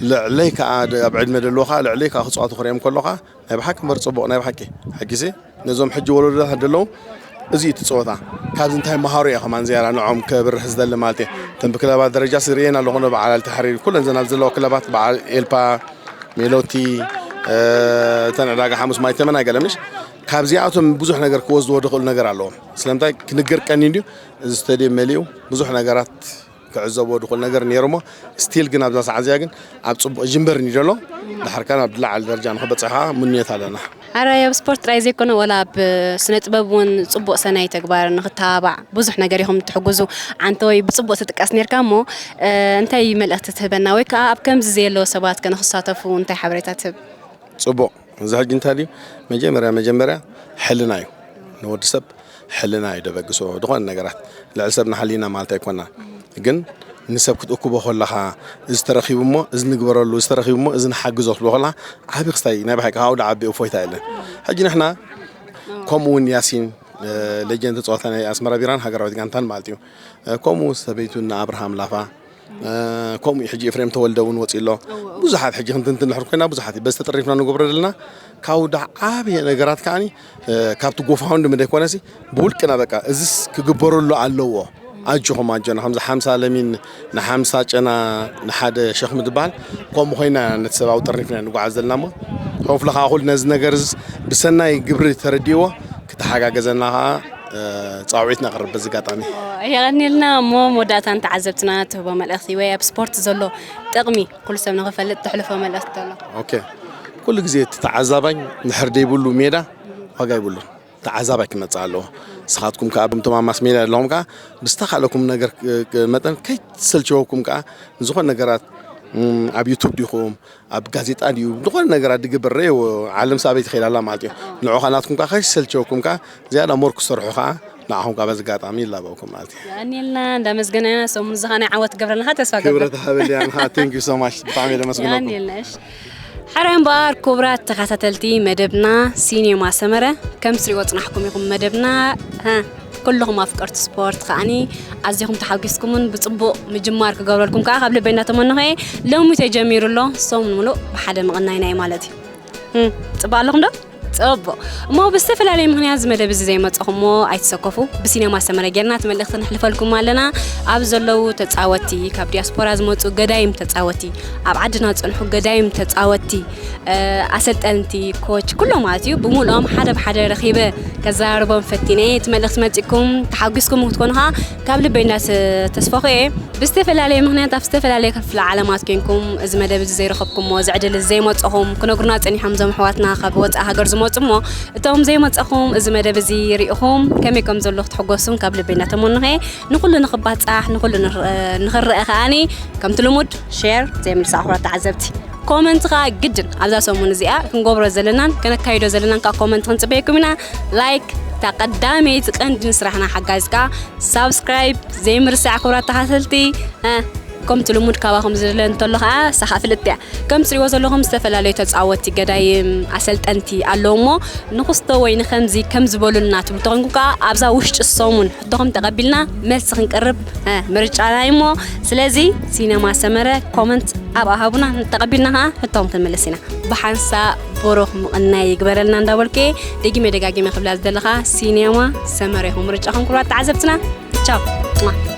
ልዕለይ ከኣ ድ-፣ ኣብ ዕድመ ደለዉ ከኣ ልዕለይ ከኣ ክጻወቱ ክርእዮም ከለኻ ናይ ብሓቂ እምበር ጽቡቕ፣ ናይ ብሓቂ። ሕጊሲ ነዞም ሕጂ ወለዶታት ዘለዉ እዚ እዩ እቲ ጸወታ። ካብዚ እንታይ መሃሩ እየ ከማን ዝያዳ ንዖም ከብርህ ዝደሊ ማለት እየ። እተን ብክለባት ደረጃ ስርእየን ኣለኹ፣ በዓል ተሕሪር ኩለን ዘን ኣብ ዘለዋ ክለባት በዓል ኤልፓ፣ ሜሎቲ፣ እ፣ እተን ዕዳጋ ሓሙስ ማይ ተመን ኣይገለምሽ። ካብዚኣቶም ብዙሕ ነገር ክወስድዎ ዝኽእሉ ነገር ኣለዎም። ስለምንታይ ክንገር ቀኒ እንድዩ፣ እዚ ስቴድየም መሊኡ ብዙሕ ነገራት ክዕዘቦ ድኹል ነገር ነይሩ እሞ፣ ስቲል ግን ኣብዛ ሰዓት እዚኣ ግን ኣብ ጽቡቕ ጅምበር እዩ ዘሎ። ድሓር ከኣ ናብ ዝለዓለ ደረጃ ንኽበጽሕ ከኣ ምንዮት ኣለና። ኣራይ ኣብ ስፖርት ጥራይ ዘይኮነ፣ ወላ ኣብ ስነ ጥበብ እውን ጽቡቕ ሰናይ ተግባር ንኽተባባዕ ብዙሕ ነገር ኢኹም ትሕግዙ። ዓንተ ወይ ብጽቡቕ ትጥቀስ ነርካ እሞ፣ እ፣ እንታይ መልእኽቲ ትህበና? ወይ ከኣ ኣብ ከምዚ ዘየለዉ ሰባት ከ ንኽሳተፉ እንታይ ሓበሬታ ትህብ? ጽቡቕ። እዚ ሕጂ እንታይ ድዩ? መጀመርያ፣ መጀመርያ ሕልና እዩ። ንወዲ ሰብ ሕልና እዩ ደበግሶ። ዝኾነ ነገራት ልዕሊ ሰብ ንሓሊና ማለት ኣይኮና። ግን ንሰብ ክትእክቦ ከለኻ፣ እዚ ተረኺቡ እሞ፣ እዚ ንግበረሉ፣ እዚ ተረኺቡ እሞ፣ እዚ ንሓግዞ ክትብሎ ከለኻ፣ ዓቢ ክስታይ ናይ ብሓቂ ካብኡ ዓቢ እፎይታ የለን። ሕጂ ንሕና፣ ከምኡ እውን ያሲን፣ እ፣ ሌጀንድ ተጻዋታይ ናይ ኣስመራ ቢራን ሃገራዊት ጋንታን ማለት እዩ። እ፣ ከምኡ ሰበይቱ እና ኣብርሃም ላፋ፣ ከምኡ ሕጂ ኤፍሬም ተወልደ እውን ወፂ ኣሎ። ብዙሓት ሕጂ ክንትንትን ድሕር ኮይና ብዙሓት እዩ። በዚ ተጠሪፍና ንገብሮ ዘለና ካብ ዳ ዓብየ ነገራት ከዓኒ ካብቲ ጎፋውንድ ምደ ኮነሲ ብውልቅና በቃ እዚስ ክግበረሉ ኣለዎ። ኣጆኹም ኣጆና ከምዚ ሓምሳ ለሚን ንሓምሳ ጨና ንሓደ ሸኽሚ ዝበሃል ከምኡ ኮይና ነቲ ሰብኣዊ ጠርኒፍና ንጓዓዝ ዘለና እሞ ሆፍለ ከዓ ኩሉ ነዚ ነገር ብሰናይ ግብሪ ተረዲዎ ክተሓጋገዘና ከዓ ፃውዒት ነቕርብ በዚ ኣጋጣሚ። የቐንየልና። እሞ መወዳእታ ንተዓዘብትና ትህቦ መልእኽቲ ወይ ኣብ ስፖርት ዘሎ ጥቕሚ ኩሉ ሰብ ንኽፈልጥ ተሕልፎ መልእኽቲ ኣሎ? ኦኬ፣ ኩሉ ግዜ እቲ ተዓዛባይ ንድሕር ደይብሉ ሜዳ ዋጋ ይብሉን። ተዓዛባይ ክመፅእ ኣለዎ። ንስኻትኩም ከዓ ብምቶም ኣብ ማስ ሜድያ ዘለኹም ከዓ ብዝተኻለኩም ነገር መጠን ከይትሰልቸወኩም ከዓ ዝኾነ ነገራት ኣብ ዩቱብ ዲኹም ኣብ ጋዜጣ ድዩ ዝኾነ ነገራት ድግበር ረእዎ ዓለም ሳበይ ትኸይድ ኣላ ማለት እዩ። ንዑ ኻናትኩም ከዓ ከይሰልቸወኩም ከዓ ዝያዳ ሞር ክሰርሑ ከዓ ንዓኹም ከዓ በዚ ኣጋጣሚ ይላበወኩም ማለት እዩ። የቐንየልና እንዳመስገናና ሰሙን ዝኻነ ዓወት ክገብረልኻ ተስፋ ገብር። ክብረት ሃበልያ ንኻ። Thank you so much። ብጣዕሚ እየ ደመስግነኩም። የቐንየልና። እሺ፣ ሕራይ እምበኣር ክቡራት ተኸታተልቲ መደብና ሲኔማ ሰመረ ከም ትሪእዎ ፅናሕኩም ኢኹም። መደብና ኩልኹም ኣፍቀርቲ ስፖርት ከዓኒ ኣዚኹም ተሓጒስኩምን ብፅቡቕ ምጅማር ክገብረልኩም ከዓ ካብ ልበይ እናተመነኹ እየ። ሎሚ ተጀሚሩ ኣሎ፣ ሰሙን ምሉእ ብሓደ ምቕናይና እዩ ማለት እዩ። ጽባእ ኣለኹም ዶ? ጽቡቕ። እሞ ብዝተፈላለየ ምኽንያት እዚ መደብ እዚ ዘይመጸኹሞ ኣይትሰከፉ። ብሲነማ ሰመረ ጌርና እቲ መልእኽቲ ነሕልፈልኩም ኣለና። ኣብ ዘለዉ ተጻወቲ ካብ ዲያስፖራ ዝመጹ ገዳይም ተጻወቲ፣ ኣብ ዓድና ዝጸንሑ ገዳይም ተጻወቲ፣ ኣሰልጠንቲ፣ ኮች፣ ኩሎም ማለት እዩ ብምሉኦም ሓደ ብሓደ ረኺበ ከዘራርቦም ፈቲነ እቲ መልእኽቲ መጺእኩም ተሓጒስኩም ክትኮኑ ከዓ ካብ ልበይ እንዳተስፈኹ እየ። ብዝተፈላለየ ምኽንያት ኣብ ዝተፈላለየ ክፍለ ዓለማት ኮንኩም እዚ መደብ እዚ ዘይረኸብኩሞ፣ እዚ ዕድል እዚ ዘይመጸኹም ክነግሩና ጸኒሖም እዞም ኣሕዋትና ካብ ወጻኢ ሃገር ዝመጹ እሞ እቶም ዘይመጸኹም እዚ መደብ እዚ ርኢኹም ከመይ ከም ዘሎ ክትሕጎሱን ካብ ልበይ እንዳተመንኹ እየ። ንኹሉ ንኽባጻሕ ንኹሉ ንኽረአ ከዓኒ ከምቲ ልሙድ ሼር ዘይምርሳዕ ክቡራት ተዓዘብቲ። ኮመንት ከዓ ግድን ኣብዛ ሰሙን እዚኣ ክንገብሮ ዘለናን ከነካይዶ ዘለናን ከዓ ኮመንት ክንጽበየኩም ኢና። ላይክ እታ ቀዳመይቲ ቀንዲ ንስራሕና ሓጋዝ ከዓ ሳብስክራይብ ዘይምርሳዕ ክቡራት ተኸታተልቲ። ከምቲ ልሙድ ካባኹም ዝድለ እንተሎ ከዓ ሳኻ ፍልጥ እያ። ከም ትሪእዎ ዘለኹም ዝተፈላለዩ ተፃወቲ ገዳይም ኣሰልጠንቲ ኣለዉ እሞ ንክስቶ ወይ ንከምዚ ከም ዝበሉልና ትብሉ ተኾንኩም ከዓ ኣብዛ ውሽጢ ሰሙን ሕቶኹም ተቐቢልና መልሲ ክንቅርብ ምርጫና እዩ እሞ ስለዚ ሲነማ ሰመረ ኮመንት ኣብኣ ሃቡና ተቐቢልና ከዓ ሕቶኹም ክንምልስ ኢና። ብሓንሳ ብሩኽ ምቕናይ ይግበረልና እንዳበልኩ ደጊመ ደጋጊመ ክብላ ዝደለኻ ሲኔማ ሰመረ ይኹን ምርጫኹም ክብራት ተዓዘብትና ቻው።